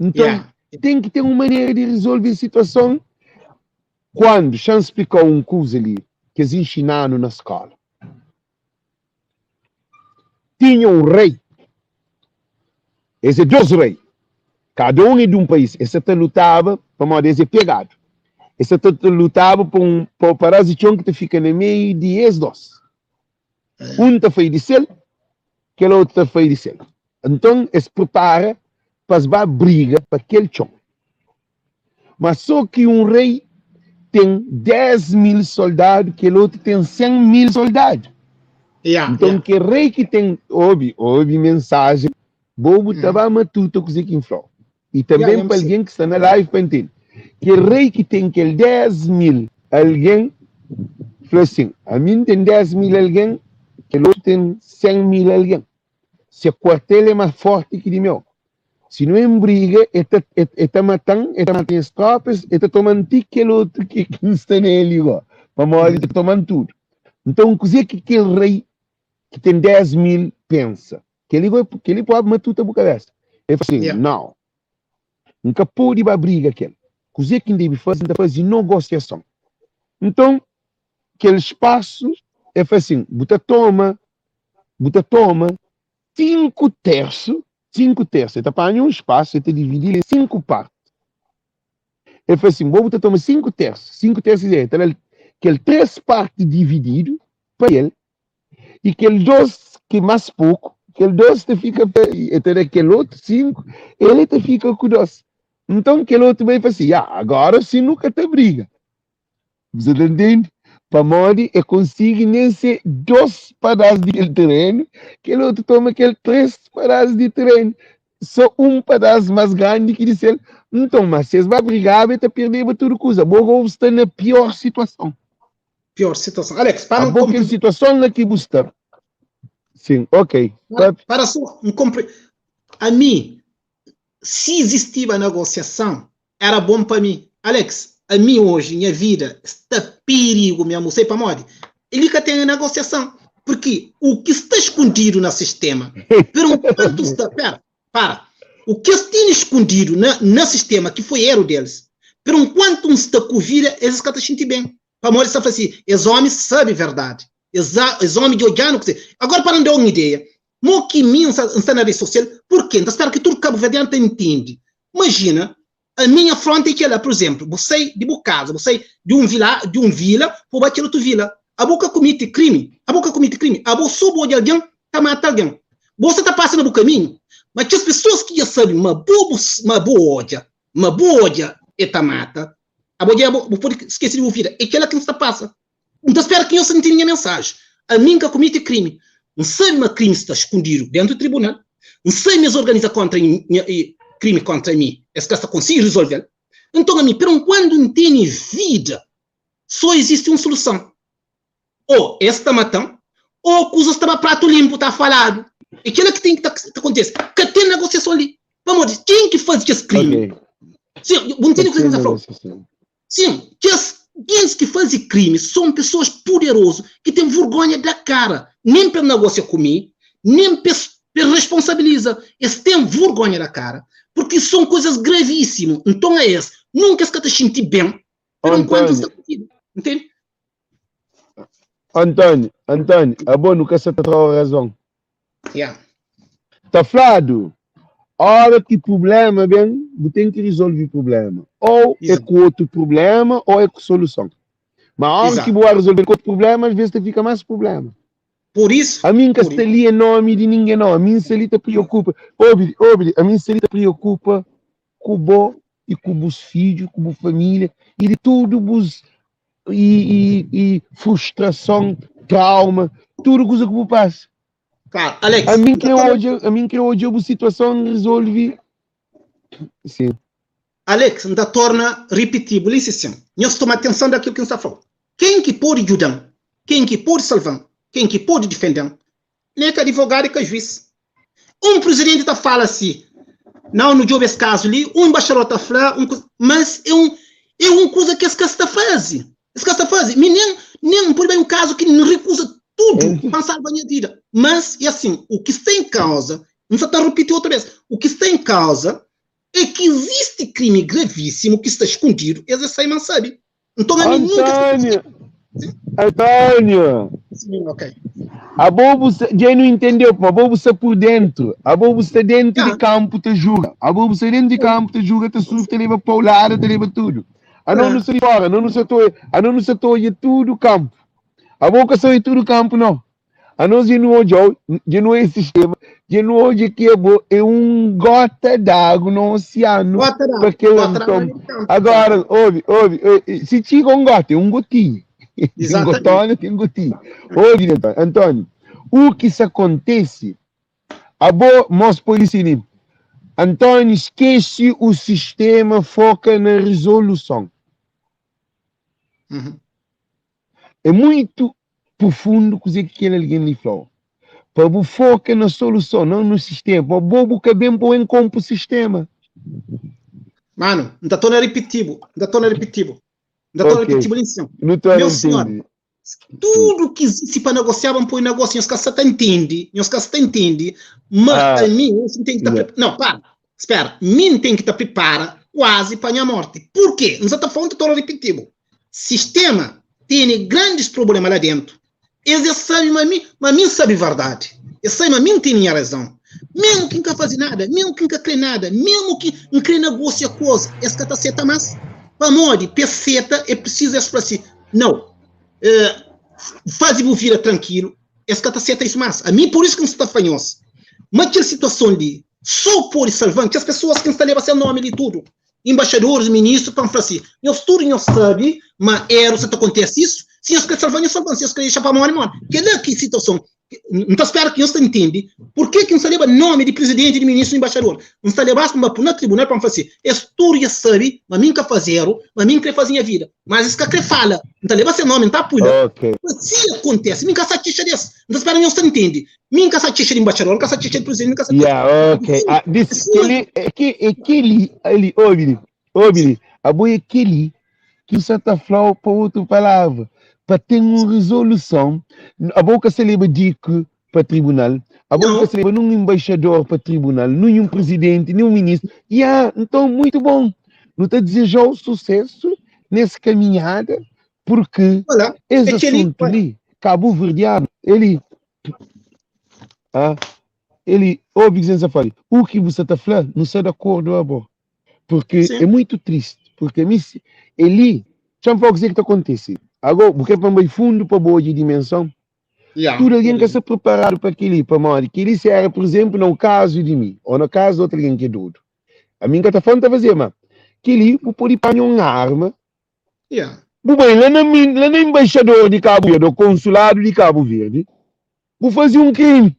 Nton,
Yeah.
ten ki ten un manera di rizolve es situason. Kuandu, xa-m splika-u un kuza li ki es inxina-nu na skóla. Tinha un rei, es é dôs rei, kada un é di un país. Es sa ta lutaba pamodi es é pegadu. Es sa ta lutaba pa un pa paras di txon ki ta fika na meiu di es dôs. Un ta fai di sel, kel otu ta fai di sel. Nton, es pripara pa es ba briga pa kel txon. Má sô ki un rei ten 10.000 soldadu, kel otu ten 100.000 soldadu.
Yeah,
Nton,
yeah.
kel rei ki ten. Obi, obi mensajen, bo bu ta
Mm.
ba matuta kuzê ki N fla-u. I
Yeah,
tanben
yeah,
pa
sim.
algen ki sta na live pa ntende. Kel rei ki ten kel 10.000 algen fla sin, Ami N ten 10.000 algen, kel otu ten 100.000 algen. Se kuartel é más fórti ki di meu. Si nu en briga, e ta, e, e ta mata-m, e ta mata nhas trópas, e ta toma-m ti kel otu ki, ki N sta na el igual, pamodi ta toma-m tudu. Nton, kuzê ki kel rei ki ten 10.000 pensa? Kel-li gó, kel-li pode matuta bu kabésa. El fla sin,
Yeah.
Nau, N ka pode ba briga ku el. Kuzê ki N debe faze? N ta faze nogosiason. Nton, kel spasu, el fla sin, Bu ta toma, bu ta toma 5 tersu, 5 tersu, el ta panha un spasu, el ta dividi-l en 5 parti. El fla sin, Bo bu ta toma 5 tersu, 5 tersu, el ta da-l kel 3 parti divididu pa el, i kel 2 ki más poku, kel 2 ta fika pa, el ta da kel otu 5, el ta fika ku 2. Nton kel otu bai fla sin, Ya, agora sin nu ka ta briga. Bu sa ta ntende? Pamodi e konsigi nen se 2 padás di kel terenu, kel otu toma kel 3 padás di terenu, so un padás más grandi ki di sel. Nton, ma si es ba brigaba, e ta perdeba tudu kuza. Bo gosi bu sta na pior situason.
Pior situason. Alex, para
Abo kel situason la ki bu sta. Sin, ok.
Para, para so, N konpre. Ami, si izistiba negosiason, era bon pa mi. Alex, ami oji, nha vida sta pirigu mesmu, sei pamodi? Li ka ten negosiason, purki u ki sta skundidu na sistema, pero nkuantu sta, pera, para, u ki es tene skundidu na, na sistema, ki foi eru delis, pero nkuantu N sta ku vida, es ka ta xinti ben, pamodi es ta fla si, es omi sabi verdadi, es, es omi dja odjanu kuse. Agora, para N da un ideia, Mo ki mi N sta na redi sosial, purke N ta spera ki tudu kabuverdianu ta intende. Imajina, ami nha fronta e kela, pur izemplu, bu sai di bu kaza, bu sai di un vila, di un vila pa bu bai kel otu vila, abo ka kumiti krimi, abo ka kumiti krimi, abo so bu odja algen ta mata algen, bo sa ta pasa na bu kaminhu, ma kes pesoas ki dja sabi ma bo bu ma bu odja, ma bu odja e ta mata, abo dja bu pudi skese di bu vida, e kela ki N sta pasa. N ta spera ki nhos ta ntende nha mensaji. Ami N ka kumete krimi. N sabe ma krimi sta skundidu dentu tribunal. N sabe ma es organiza kontra nha krimi kontra mi, es ka sta konsigi rizolve-l. Nton ami, peronkuandu N tene vida, so izisti un suluson, o es ta mata-m, o kuzas ta ba pratu linpu, ta faladu. E kila ki ten ki ta kontise. Ka ten negosiason li. Pamodi ken ki faze kes krimi? Sin, bu ntende kuzê ki N ta fla-u? Sin, kes gentis ki faze krimi son pesoas puderozu ki ten vergonha da kara, nen pa es nagosia ku mi, nen pa es responsabiliza. Es ten vergonha da kara, purki son kuzas gravísimu. Nton a es, nunka es ka ta xinti ben, pero nkuantu es sta ku vida. Ntende?
António, António, abo nu ka sa ta tra-u razon.
Yeah.
Ta fladu, ora ki prublema ben, bu ten ki rizolvi prublema. Ou é ku otu prublema, ou é ku soluson. Ma ora ki bu ba rizolve ku otu prublema, as vezes ta fika mas prublema.
Por isso,
Ami N ka sta li em nomi di ningen nau. Ami N sta li ta priokupa. Obi, obi, ami N sta li ta priokupa ku bo i ku bus fidju, ku bu familia i di tudu bus i, i, i frustrason, trauma, tudu kuza ku bu pasa.
Claro, Alex.
Ami N kre odja, ami N kre odja bu situason resolvi. Sim.
Alex, N ta torna ripiti, bu lisi sin. Nhos toma atenson daquilo ki N sta flau. Ken ki podi djudan, ken ki podi salvan, ken ki podi difenden, Nen ka advogadu e ka juiz. Un presidenti ta fala si, Nau, nu djobe es kazu li, un embaixador ta fla un kuza, mas é un é un kuza ki es ka sta faze. Es ka sta faze. Mi nen nen N pode bai un kazu ki N rekuza tudu pa N salva nha vida. Mas é asin, u ki sta en kauza, N sa ta ripiti otu bes, u ki sta en kauza é ki izisti krimi gravíssimu ki sta skundidu, es é sai ma N sabe. Nton ami nunka
António, António.
Sim, ok.
Abo bu sa, dja nu entendeu, pô, abo bu sta por dentro, abo bu sta dentro de
Ah.
campo ta juga, abo bu sta dentro de campo ta juga, ta surf, ta leba paulada, ta leba tudo. Ano
Ah.
nu sta di fora, ano nu sta ta, ano nu sta ta odja tudo campo. Abo ka sta odja tudo campo não. Anos dja nu odja-u, dja nu odja sistema, dja nu odja ki abo é un gota d'agu na osianu
Gota
pa
d'agu,
kel
gota d'agu
anton.
na meio campo.
Agora, obi, obi, eh, si txiga un gota, é un gotinha. Tem
Exatamente.
gotona, tem gotinha. Obi, António, o que se acontece, abo, mos polícia ali, António, esquece o sistema, foca na resolução.
Uhum.
É muito profundo kuzê ki kel algen li fla-u. Pa bu foka na soluson, não no sistema. Pa bo bu ka ben pa enkonpo sistema.
Mano, N ta torna ripiti-bu, N ta torna ripiti-bu, N ta torna
Ok.
ripiti-bu li nsin.
Nu torna
Meu senhor,
ntende.
tudu ki izisti pa negosiaba, N poi negósiu, nhos ka sa ta ntende, nhos ka sa ta ntende, ma
Ah,
ami, N ten ki ta
yeah.
pripara, não, para, spera, mi N ten ki ta pripara kuazi pa nha morti. Purkê? N sa ta fla-u, N ta torna ripiti-bu. Sistema tene grandis problema la dentu. Es es sabe ma mi, ma mi N sabe verdadi. Es sabe ma mi N tene nha razon. Mesmu ki N ka faze nada, mesmu ki N ka kre nada, mesmu ki N kre negosia ku es, es ka ta seta mas. Pamodi pa es seta é prisizu es fla si, Nau, faze bu vida trankilu. Es ka ta seta isu mas. Ami pur isu ki N sta fla nhos ma kel situason li so pode salva-m kes pesoas ki N sta leba ses nomi li tudu. Embaixadores, ministros, pa N fla si, nhos tudu nhos sabe ma eru sa ta kontese isu, si nhos kre salva, nhos salva, si nhos kre dexa pa more, more. Kela ki situason. N ta spera ki nhos ta ntende purke ki N sta leba nomi di prizidenti, di ministru, di embaixador. N sta lebas pa N ba pui na tribunal pa N fla si, es tudu dja sabe ma mi N ka faze eru, ma mi N kre faze nha vida. Mas es ka kre fala. N ta leba se nomi, N ta pui la.
Ok.
Pa si akontese, mi N ka sta kexa des. N ta spera nhos ta ntende. Mi N ka sta kexa di embaixador, N ka sta kexa di prizidenti, N ka sta kexa.
Yeah, ok. Ah, dis, keli, é ke, é keli, ali, obi li, obi li. Abo é keli ki sa ta flau pa otu palavra, pa ten un resoluson. Abo ka sa leba diku pa tribunal, abo ka
Não.
sa leba nun embaixador pa tribunal, nenhum presidente, nenhum ministro. Yeah, então muito bom. Nu ta desejau sucesso nesse caminhada, porque
Olha,
esse
é keli,
assunto li, Cabo Verdeano, ele Ah, ele ouve que você fala, o que você está falando não está de acordo abo. Porque
Sim.
é muito triste, porque mi ele, já me fala o que está acontecendo. Agora, porque para mais fundo para boa de dimensão,
Yeah.
tudo alguém que está preparado para aquele, para morrer. Que ele se era, por exemplo, no caso de mim, ou no caso de outro alguém que é doido. A mim que está falando, tá fazer, mas que ele pode apanhar uma arma
Yeah.
Bu bai la na, la na embaixador de Cabo Verde, ou consulado de Cabo Verde, bu faze um crime.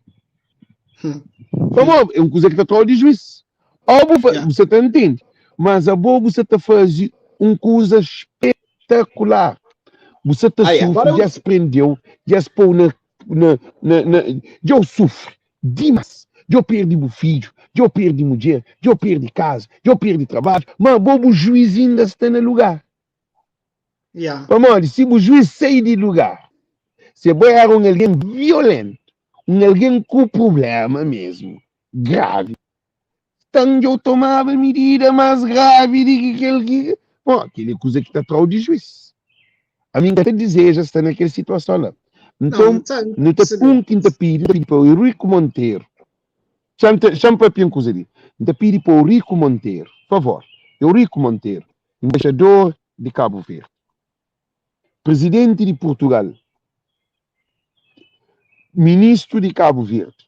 Hum.
Pamodi é um coisa que ta trau de juiz. Ou bu fa,
Yeah.
você ta entende? Mas abo você ta faze um coisa espetacular. Você ta
Ah, yeah.
sufre,
Agora eu
já se prendeu, já se pôu na, na, na, na, já eu sufre demais. Já eu perdi meu filho, já eu perdi mulher, já eu perdi casa, já eu perdi trabalho, mas abo o juiz ainda está no lugar.
Yeah.
Pamodi, si bu juiz sai di lugar, se bo era un algen violentu, un algen ku problema mesmu, gravi, tan dja-u tomaba midida más gravi di ki kel ki... Bon, kel é kuza ki ta tra-u di juiz. Ami N ka ta dizeja sta na kel situason la.
Não,
Nton,
não sabe,
nu ta,
percebeu.
un ki N ta pidi, N ta pidi pa Eurico Monteiro, xa-m ta, xa-m papia un kuza li, N ta pidi pa Eurico Monteiro, favor, Eurico Monteiro, Embaixador di Cabo Verde, Presidente di Portugal, Ministro di Cabo Verde,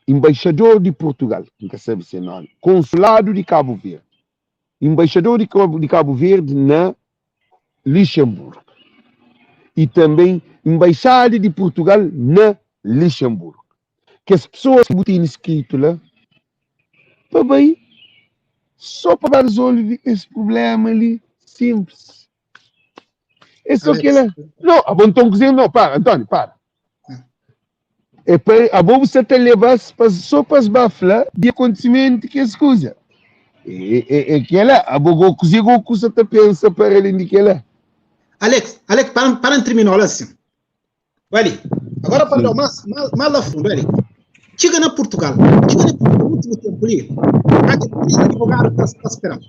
Embaixador di Portugal, ki N ka sabe se nome, Consulado di Cabo Verde, Embaixador di di Cabo Verde na Luxemburgo e também Embaixada di Portugal na Luxemburgo. Kes pessoas ki bu tene skritu la, pa bai só pa ba resolve esse problema li simples. É só
Alex.
kela. Não, abo então dizer não, para, António, para. É pa, abo você tá leva pa, só pa esbafla de acontecimento que escusa. É, é, é kela, abo go cozinha go você tá pensa para além de kela.
Alex, Alex, para, para terminar, olha assim. Olha ali. Agora para dar
Sim.
mais, mais, mais a fundo, olha ali. Txiga na Purtugal, txiga na Purtugal últimu ténpu li, atxa 3 advogadu ta ta spera-m.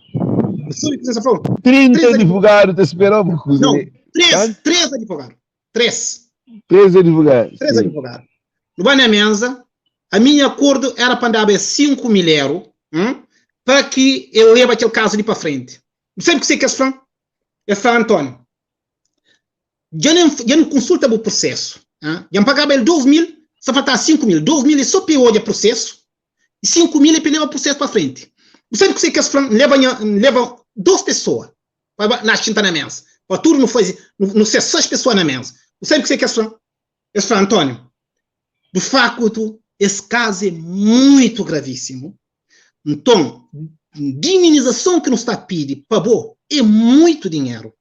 Bu sabe kuzê sa fla-u?
30
3 advogadu.
advogadu ta spera-u pa kuza
Nau,
li.
3,
Kantu?
3 advogadu. 3.
3 advogadu,
3
sim.
advogadu. Nu ba na ménza, a minha akordu éra pa N daba es 5 mil eru, hum, pa ki el leba kel kazu li pa frenti. Bu sabe kuzê ki es fla-m? Es fla, Antóniu, Dja N dja N konsulta bu prosesu, ah, dja N pagaba el 2000, sa faltaba 5000, 2000 é so pa e odja prosesu, i 5000 é pa e leba prosesu pa frenti. Bu sabe kuse ki es fla-m? N leba nha, N leba dos pesoa pa ba na xinta na mesa, pa tudu nu faze, nu ser 6 pesoa na mesa. Bu sabe kuse ki es fla-m? Es fla, António, di fakutu es kazu é muitu gravísimu, nton diminizason ki nu sta pidi pa bo é muitu dinheru.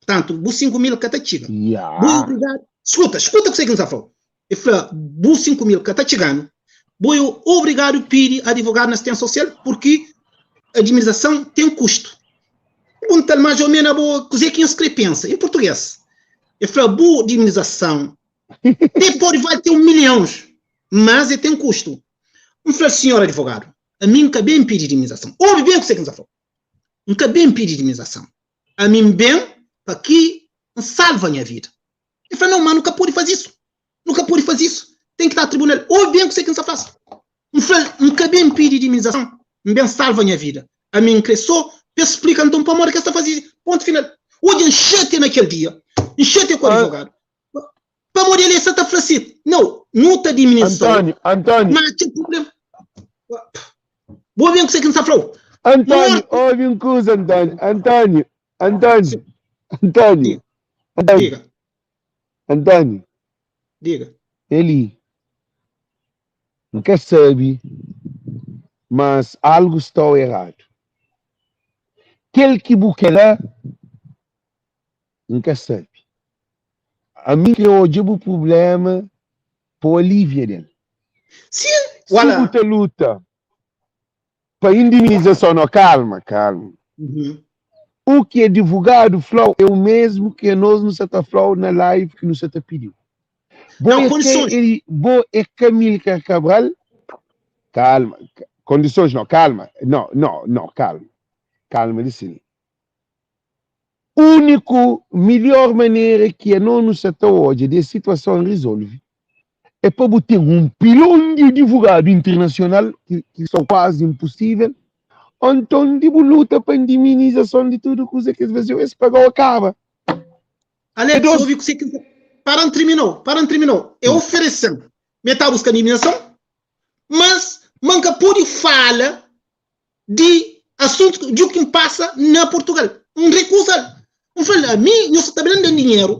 Portantu, bu 5 mil ka ta txiga. Bu é obrigadu. Skuta, skuta kuse ki N sta fla-u. E fla, bu 5 mil ka ta txiga-nu. Bu é obrigadu pidi adivogadu na asistensia sosial purki administrason ten kustu. Pergunta-l más ô menu abo kuse ki nhos kre pensa, en purtuges. E fla, bu administrason te pode vale te un milhons, mas e ten kustu. N fla-l, sinhor adivogadu, ami N ka ben pidi administrason. Obi ben kuse ki N sta fla-u. N ka ben pidi indemnizason. Ami N ben pa ki N salva nha vida. El fla, Nau, má nu ka pode faze isu. Nu ka pode faze isu. Ten ki ta tribunal. Obi ben kuse ki N sta fla-s. N fla-l, N ka ben pidi indemnizason. N ben salva nha vida. Ami N kre so pa es splika nton pamodi ki es ta faze isu. Pontu final. Odja, N xatia na kel dia. N xatia ku adivogadu. Pamodi el sta ta fla si, Nau, nu ta diminizau,
António, António.
ma txeu problema. Bo obi kuzê ki N sta fla-u?
António,
Mortu.
obi un kuza, António, António, António, António,
Diga.
António,
Diga.
António.
Diga.
Eli, N ka sabe, mas algu sta eradu. Kel ki bu kre la, N ka sabe. Ami N kre odja bu prubléma pa bu alivia del.
Sin,
Si
wala.
bu ta luta pa indemnizason, no, kalma, kalma. U ki adivogadu fla-u é u mesmu ki anos nu sa ta fla-u na live ki nu sa ta pidi-u. Bo
Não,
é ka
kondisons.
e bo é ka Amilcar Cabral? Kalma, kondisons no, kalma, no, no, no, kalma, kalma di si. Úniku milhor manera ki ano nu sa ta odja di es situason rizolve é pa bu ten un pilon di adivogadu internasional, ki ki sta kuazi inpusível, ô nton di bu luta pa indemnizason di tudu kuza ki es faze-u, es paga-u kaba. É
Alex,
dos.
obi kuse ki N Para N terminou, para N terminou. E oferese-m, mi ta buska indemnizason, mas ma N ka pode fala di asuntu di u ki N pasa na Portugal. N rekuza-l. N fla-l, ami nho sa ta ben da-m dinheru,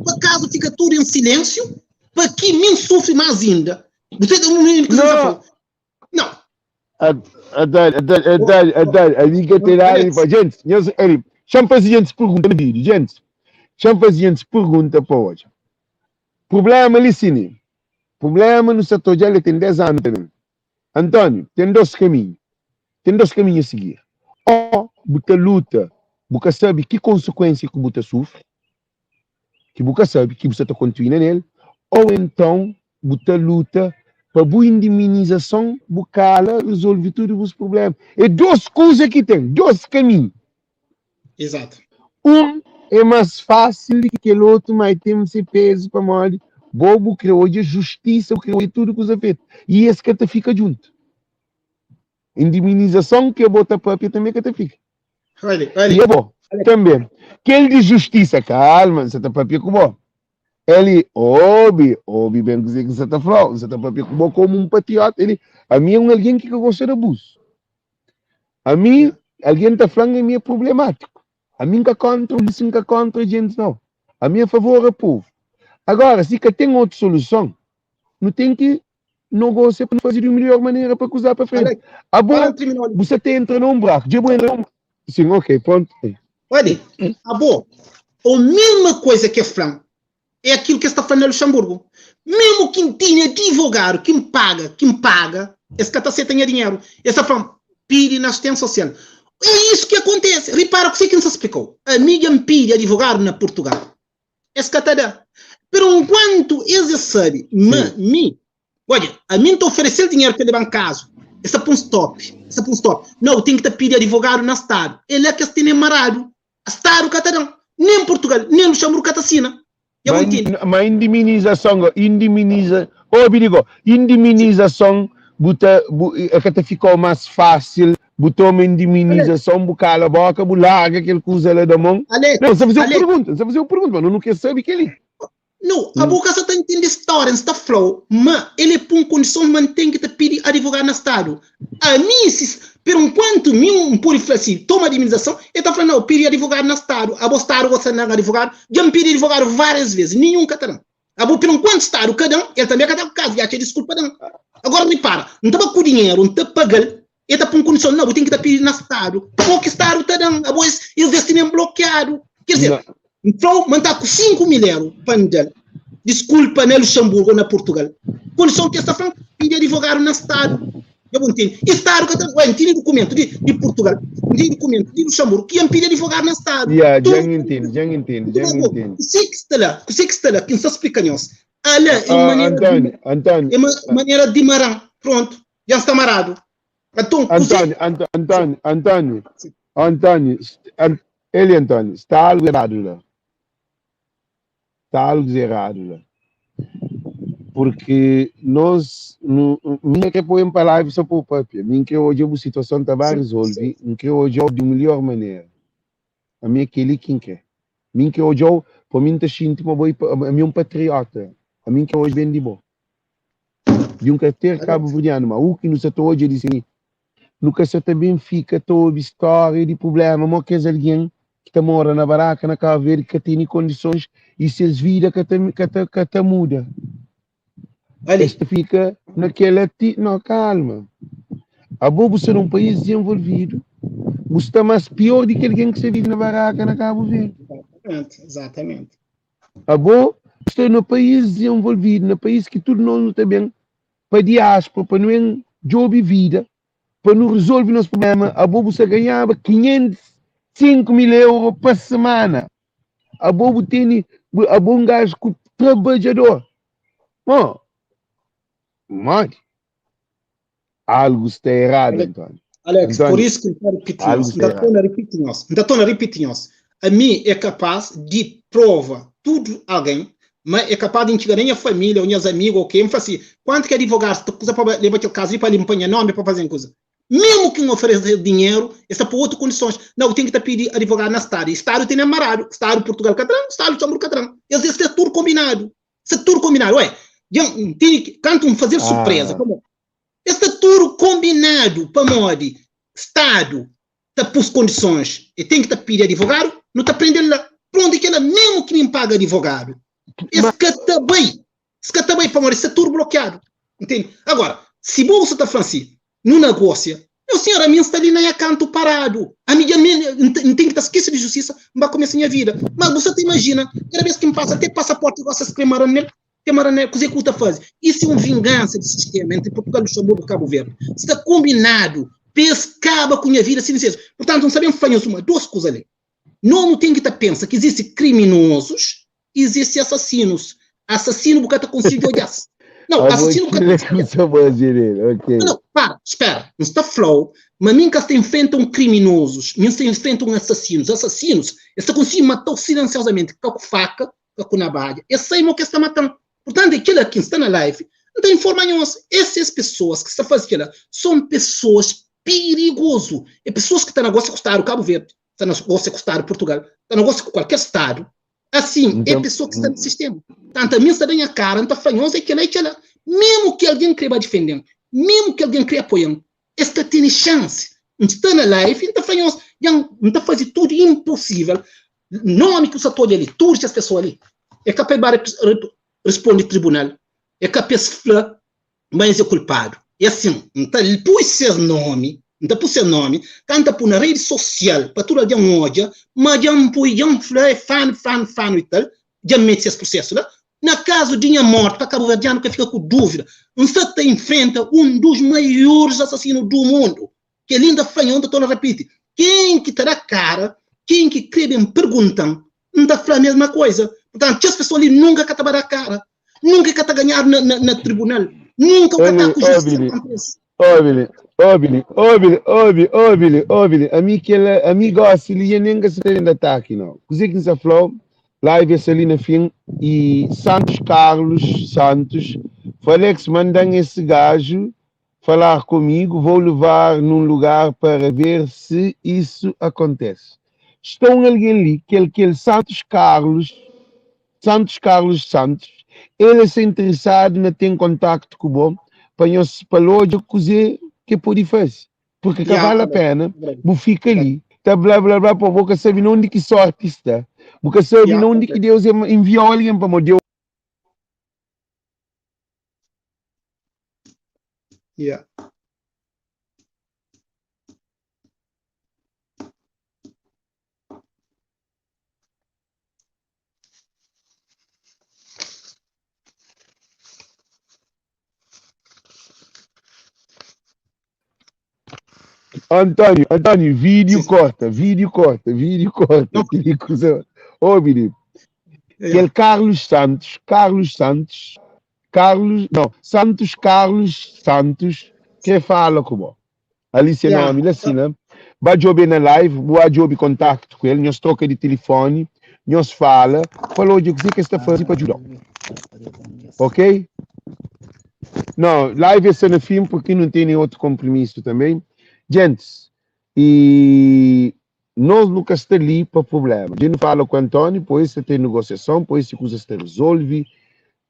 pa kazu fika tudu en silensiu, pa ki mi N sufri más inda. Bu ta ntende kuzê ki N ta fla-u? Nau.
Adani, Adani, Adani, Adani, ami ka ten nada di fla. Gentis, nhos, ali, xa-m faze gentis pergunta na vídiu. Gentis, xa-m faze gentis pergunta pa odja. Prubléma li sini, prubléma nu sa ta odja-l, el ten 10 anu ta ben. António, ten dos kaminhu. Ten dos kaminhu a sigir. Ó bu ta luta, bu ka sabe ki konsekuénsia ki bu ta sufri, ki bu ka sabe, ki bu sa ta kontinua nel, ó enton bu ta luta pa bu indeminizason, bu kala, rezolve tudu bus prubléma. É dos kuza ki ten, dos kaminhu.
Exato.
Un é más fásil di ki kel otu, má el ten se pézu pamodi bo bu krê odja justisa, bu krê odja tudu kuza fetu i es ka ta fika djuntu. Indemnizason ki abo ta pâpia tanbê ka ta fika.
Olha, olha.
I abo tanbê. Kel di justisa, kalma, N sta ta pâpia ku bo. Eli, obi, obi ben kuzê ki N sta ta fla-u. N sta ta pâpia ku bo kómu un patriota. Eli, ami é un algen ki ka gosta di abuzu. Ami, algen ta fla-m ami é problemátiku. Ami N ka kóntra polísia, N ka kóntra jentis, nau. Ami é favor a povu. Agora, si ka ten otu soluson, nu ten ki nogôsia pa nu faze di un melhor manera pa kuza pa frenti. Abo, bu sa ta entra na un buraku. Dja bu entra na un. Sin, ok, prontu.
Olha, abo, o mesma coisa que fla-m é aquilo que es ta fla na Luxemburgo. Mesmo ki N tene advogado ki N paga, ki N paga, es ka ta seta nha dinheru. Es ta fla-m, pidi na assistência social. É isso ki acontece. Repara kuse ki N sta splikau. Ami dja N pidi advogado na Portugal. Es ka ta da. Pero enquanto es es sabe ma mi. Odja, ami N ta oferese-l dinheru pa el leba-m kazu. El sta pô-m stop. El sta pô-m stop. Nau, ten ki ta pidi adivogadu na stadu. É la ki es tene maradu. Stadu ka ta da-m. Nen Purtugal, nen Luxanburgu ka ta sina. Dja bu ntende?
Ma indiminizason go, indiminiza, obi li go, indiminizason bu ta, bu, e ka ta fikau mas fasil bu toma indiminizason, bu kala boka, bu larga kel kuza la da mon?
Alex,
Não, N sta faze-u
Alex.
pergunta, N sta faze-u pergunta, ma no nu ke sabe keli.
Nau, abo ka sa ta ntende stória, N sta fla-u ma el é pun kondison ma N ten ki ta pidi adivogadu na stadu. Ami, si, perenkuantu mi N pode fla si, toma indemnizason, el ta fla, nau, pidi adivogadu na stadu. Abo stadu gosta di da-m adivogadu? Dja N pidi adivogadu várias ves, ninhun ka ta da-m. Abo, perenkuantu stadu ka da-m, el tanbe ka ta ku kazu, dja atxa diskulpa da-m. Agora ripara, N ta ba ku dinheru, N ta paga-l, el ta pun kondison, nau, bu ten ki ta pidi na stadu. Pamo ki stadu ta da-m? Abo es, es des tene-m blokiadu. Ker dizer, N fla-u ma N ta ku 5 mil eru pa N da-l diskulpa na Luxemburgo ou na Portugal. Kondison ki es ta fla-m, pidi adivogadu na stadu. Dja bu ntende? I stadu ka ta, ué, N tene dukumentu di, di Portugal, N tene dukumentu di Luxemburgo, ki N pidi adivogadu na stadu.
Ya, dja N ntende, dja N ntende, dja N ntende.
Kusé ki sta la? Kusé ki sta la ki N sta splika nhos? Ala é un manera di,
António, António.
é ma manera di maran. Prontu, dja N sta maradu. Anton, kuzê?
António, António, António, António, Eli António, sta algo errado lá. Sta algo errado lá. Porque nós, nu, mi ka põe pa live só para o papia. Mim que hoje a situação tá bem resolve, mim que hoje de melhor maneira. A mim aquele quem quer. Mim que hoje para mim tá sinto uma boa, a mim um patriota. A mim que hoje bem de bom. Di un karter kabuverdianu, ma u ki nu sa ta odja di si nu ka sa ta ben fika ta obi stória di prubléma mo kes algen ki ta mora na baraka na Kabu Verdi ki ka tene kondisons i ses vida ka ta ka ta ka ta muda.
Ali.
Es ta fika na kel ati no kalma. Abo bu sta na un país dizenvolvidu, bu sta mas pior di ki algen ki sta vive na baraka na Kabu Verdi.
Exatamente, exatamente.
Abo sta na país dizenvolvidu, na país ki tudu nos nu ta ben pa diáspora, pa nu ben djobe vida, pa nu rezolve nos problema, abo bu sta ganhaba 500, 5 mil euro pa semana. Abo bu tene, abo un gajo ku trabadjador. Mo, modi? Algo sta errado, António.
Alex,
António,
por isso que N ta ripiti
algo
nhos, N
sta
ta
errado.
torna ripiti nhos, N ta torna ripiti nhos, ami é kapaz di prova tudu algen ma é kapaz di N txiga na nha família ou nhas amigu ou ke, N fla si, kuantu ki adivogadus ta kuza pa ba leba kel kazu li pa limpa nha nomi pa faze-m kuza? Mesmu ki N oferese dinheru, es ta poi otu kondisons. Nau, ten ki ta pidi adivogadu na stadu, i stadu tene amaradu, stadu Purtugal ka tra-m, stadu Luxemburgu ka tra-m, es es sta tudu konbinadu. Sta tudu konbinadu. Ué, dja N tene ki, kantu N faze-l surpreza,
Ah.
pamodi? Es sta tudu konbinadu pamodi stadu ta pus kondisons, e ten ki ta pidi adivogadu, nu ta prende-l la. Prontu, e kela memu ki mi N paga adivogadu, es ka ta bai, es ka ta bai pamodi sta tudu blokiadu. Ntende? Agora, si bo bu sa ta fla-m si, nu nagosia, meu sinhor, ami N sta li na nha kantu paradu, ami dja mi N ten ki ta skese di justisa, N ba kumesa nha vida. Mas bu sa ta imajina, kada bes ki N pasa te pasaporti gosi es kre mara-m nel? Ke mara nel? Kuze ki bu ta faze? Isu é un vingansa di sistema entri Portugal, Luxemburgo, Cabo Verde. Sta kombinadu pa es kaba ku nha vida sin ses. Purtantu, N sa ben fla nhos uma, dos kuza li. No nu ten ki ta pensa ki izisti kriminozus, izisti asasinus. Asasinu bu ka ta konsigi odja-s. Nau,
Abo
asasinu bu ka ta
kila
konsigi
ku
odja-s.
sa faze nel, ok.
Nau, nau, para, spera. N sta fla-u ma mi N ka sta infrenta un kriminozus, mi N sta infrenta un asasinus. Asasinus, es ta konsigi mata-u silensiozamenti, ka ku faka, ka ku nabadja. Es sai mo ki es ta mata-m. Purtantu, é kila ki N sta na live, N ta informa nhos, eses pesoas ki sta faze kila son pesoas pirigozu. É pesoas ki ta nagosia ku stadu Kabu Verdi, ta nagosia ku stadu Purtugal, ta nagosia ku kualker stadu. Asin, é
Nta,
pesoa ki sta na sistema. Tantu, ami N sta da nha kara, N ta fla nhos é kila, é kila. Memu ki algen kre ba difende-m, memu ki algen kre apoia-m, es ka tene xansi. N sta na live, N ta fla nhos, dja N ta faze tudu inposivel. Nomi ki bu sta ta odja li, tudu kes pesoa li, é ka pa e ba risponde tribunal, é ka pa es fla ma es é kulpadu. É asin, N ta pui ses nomi, N ta pui ses nomi, ka N ta pui na redi sosial pa tudu algen odja ma dja N pui, dja N fla é flanu, flanu, flanu i tal, dja N mete ses prusesu la. Na kazu di nha morti, pa kabuverdianu ka fika ku duvida, N sta ta infrenta un dus maioris asasinu du mundu. Kel-li N ta fla nho, N ta torna rapiti, ken ki ta da kara, ken ki kre ben pergunta-m, N ta fla mesma koiza. Purtantu, kes pesoa li nunka ka ta ba da kara, nunka e ka ta ganhadu na, na, na tribunal. Nunka u ka ta
Oli,
ku justiça
Billy,
kontra es.
ó, Billy, ó, Billy, ó, Billy, ó, Billy, ó, Billy, ó, Billy. Ami kel, ami gosi li, e nem ka sa ta ataki, não. Kuze ki N sa fla-u, live essa ali na fim, e Santos Carlos Santos, Falex, mandam esse gajo falar comigo, vou levar num lugar para ver se isso acontece. Está um alguém ali, que ele, que Santos Carlos, Santos Carlos Santos, ele está interessado na ter contacto com o bom, para nós, para loja, cozer que pode fazer. Porque que
Yeah,
vale a pena, bu fica ali, tá blá blá blá, pô, boca sabe onde que sorte está. Boca sabe
Yeah,
onde que Deus enviou alguém para Deus.
Yeah.
Antônio, Antônio, vídeo
Sim.
corta, vídeo corta, vídeo corta.
Não.
Que coisa. Ô, Billy,
Yeah.
aquele Carlos Santos, Carlos Santos, Carlos, não, Santos Carlos Santos, que fala com Ali se
Yeah.
nome, assim, né? Vai jogar na live, vou jogar contacto com ele, nós troca de telefone, nós fala, falou de que está fazendo para ajudar. Ok? Não, live é no fim porque não tem nenhum outro compromisso também. Gente, e nós nunca está ali para problema. A gente fala com o Antônio, pois você tem negociação, pois se coisa está resolve,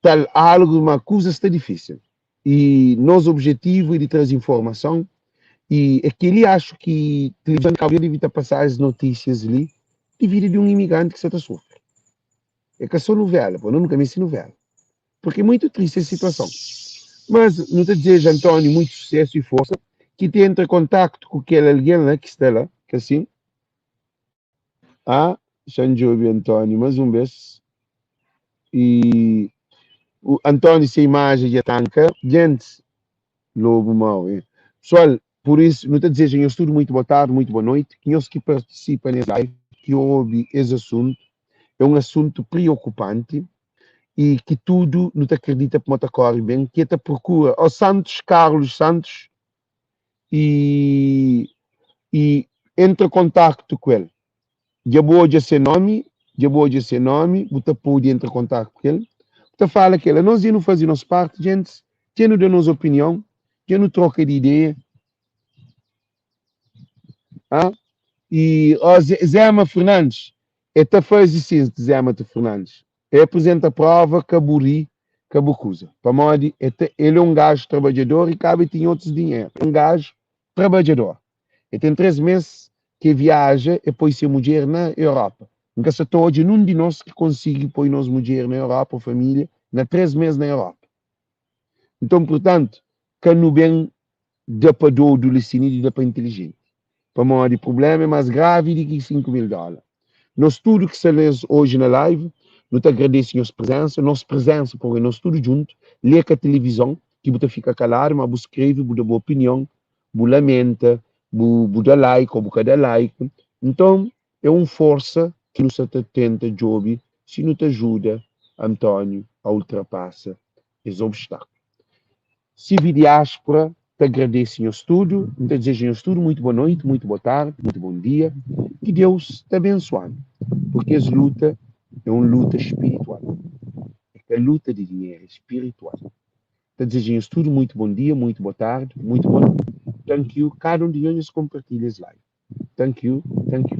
tal algo, uma coisa está difícil. E nosso objetivo é de trazer informação e aquele acho que televisão de Cabo devia passar as notícias ali de vida de um imigrante que está sofrendo. É que é só novela, pô, eu nunca me novela. Porque é muito triste a situação. Mas não te desejo, Antônio, muito sucesso e força, que te entre em contato com aquele alguém lá que está lá, que assim. Ah, Xanjobi Antônio, mais um beijo. E o Antônio sem imagem de tanca. Gente, lobo mau, hein? Pessoal, por isso, não te desejo eu tudo muito boa tarde, muito boa noite. Que os que participam nessa live, que ouvem esse assunto, é um assunto preocupante e que tudo não te acredita que te corre bem, que te procura o Santos Carlos Santos e entra em contacto com ele. Já vou de seu nome, já vou de seu nome, você pode entrar em contato com ele. Você fala que ele, nós não fazemos nossa parte, gente, já não dá nossa opinião, já não troca de ideia. Ah? E ó, Zema Fernandes, ele faz assim, Zema Fernandes. Ele apresenta a prova, caburi, cabucusa. Para modi, ele é um gajo trabalhador e cabe tem outros dinheiro. É um gajo trabalhador. Ele tem 3 meses que viaja e põe sua mulher na Europa. Nunca se toge num de nós que consiga pôr nossa mulher na Europa, família, na 3 meses na Europa. Então, portanto, que no bem dá para do licínio e dá para inteligente. Para modi, o problema é mais grave do que 5 mil dólares. Nós tudo que se lê hoje na live, nós te agradecemos a presença, nossa presença, porque nós tudo junto, lê com a televisão, que você fica calado, mas você escreve, você dá boa opinião, você lamenta, você dá like, ou você dá like. Então, é uma força que nos tenta, Job, se não te ajuda, Antônio, a ultrapassa esse obstáculo. Se vi diáspora, te agradeço o estudo, te desejo um estudo, muito boa noite, muito boa tarde, muito bom dia, que Deus te abençoe, porque essa luta é uma luta espiritual. É a luta de dinheiro espiritual. Te desejo um estudo, muito bom dia, muito boa tarde, muito boa noite. Thank you. Cada um de nós compartilha esse live. Thank you, thank you.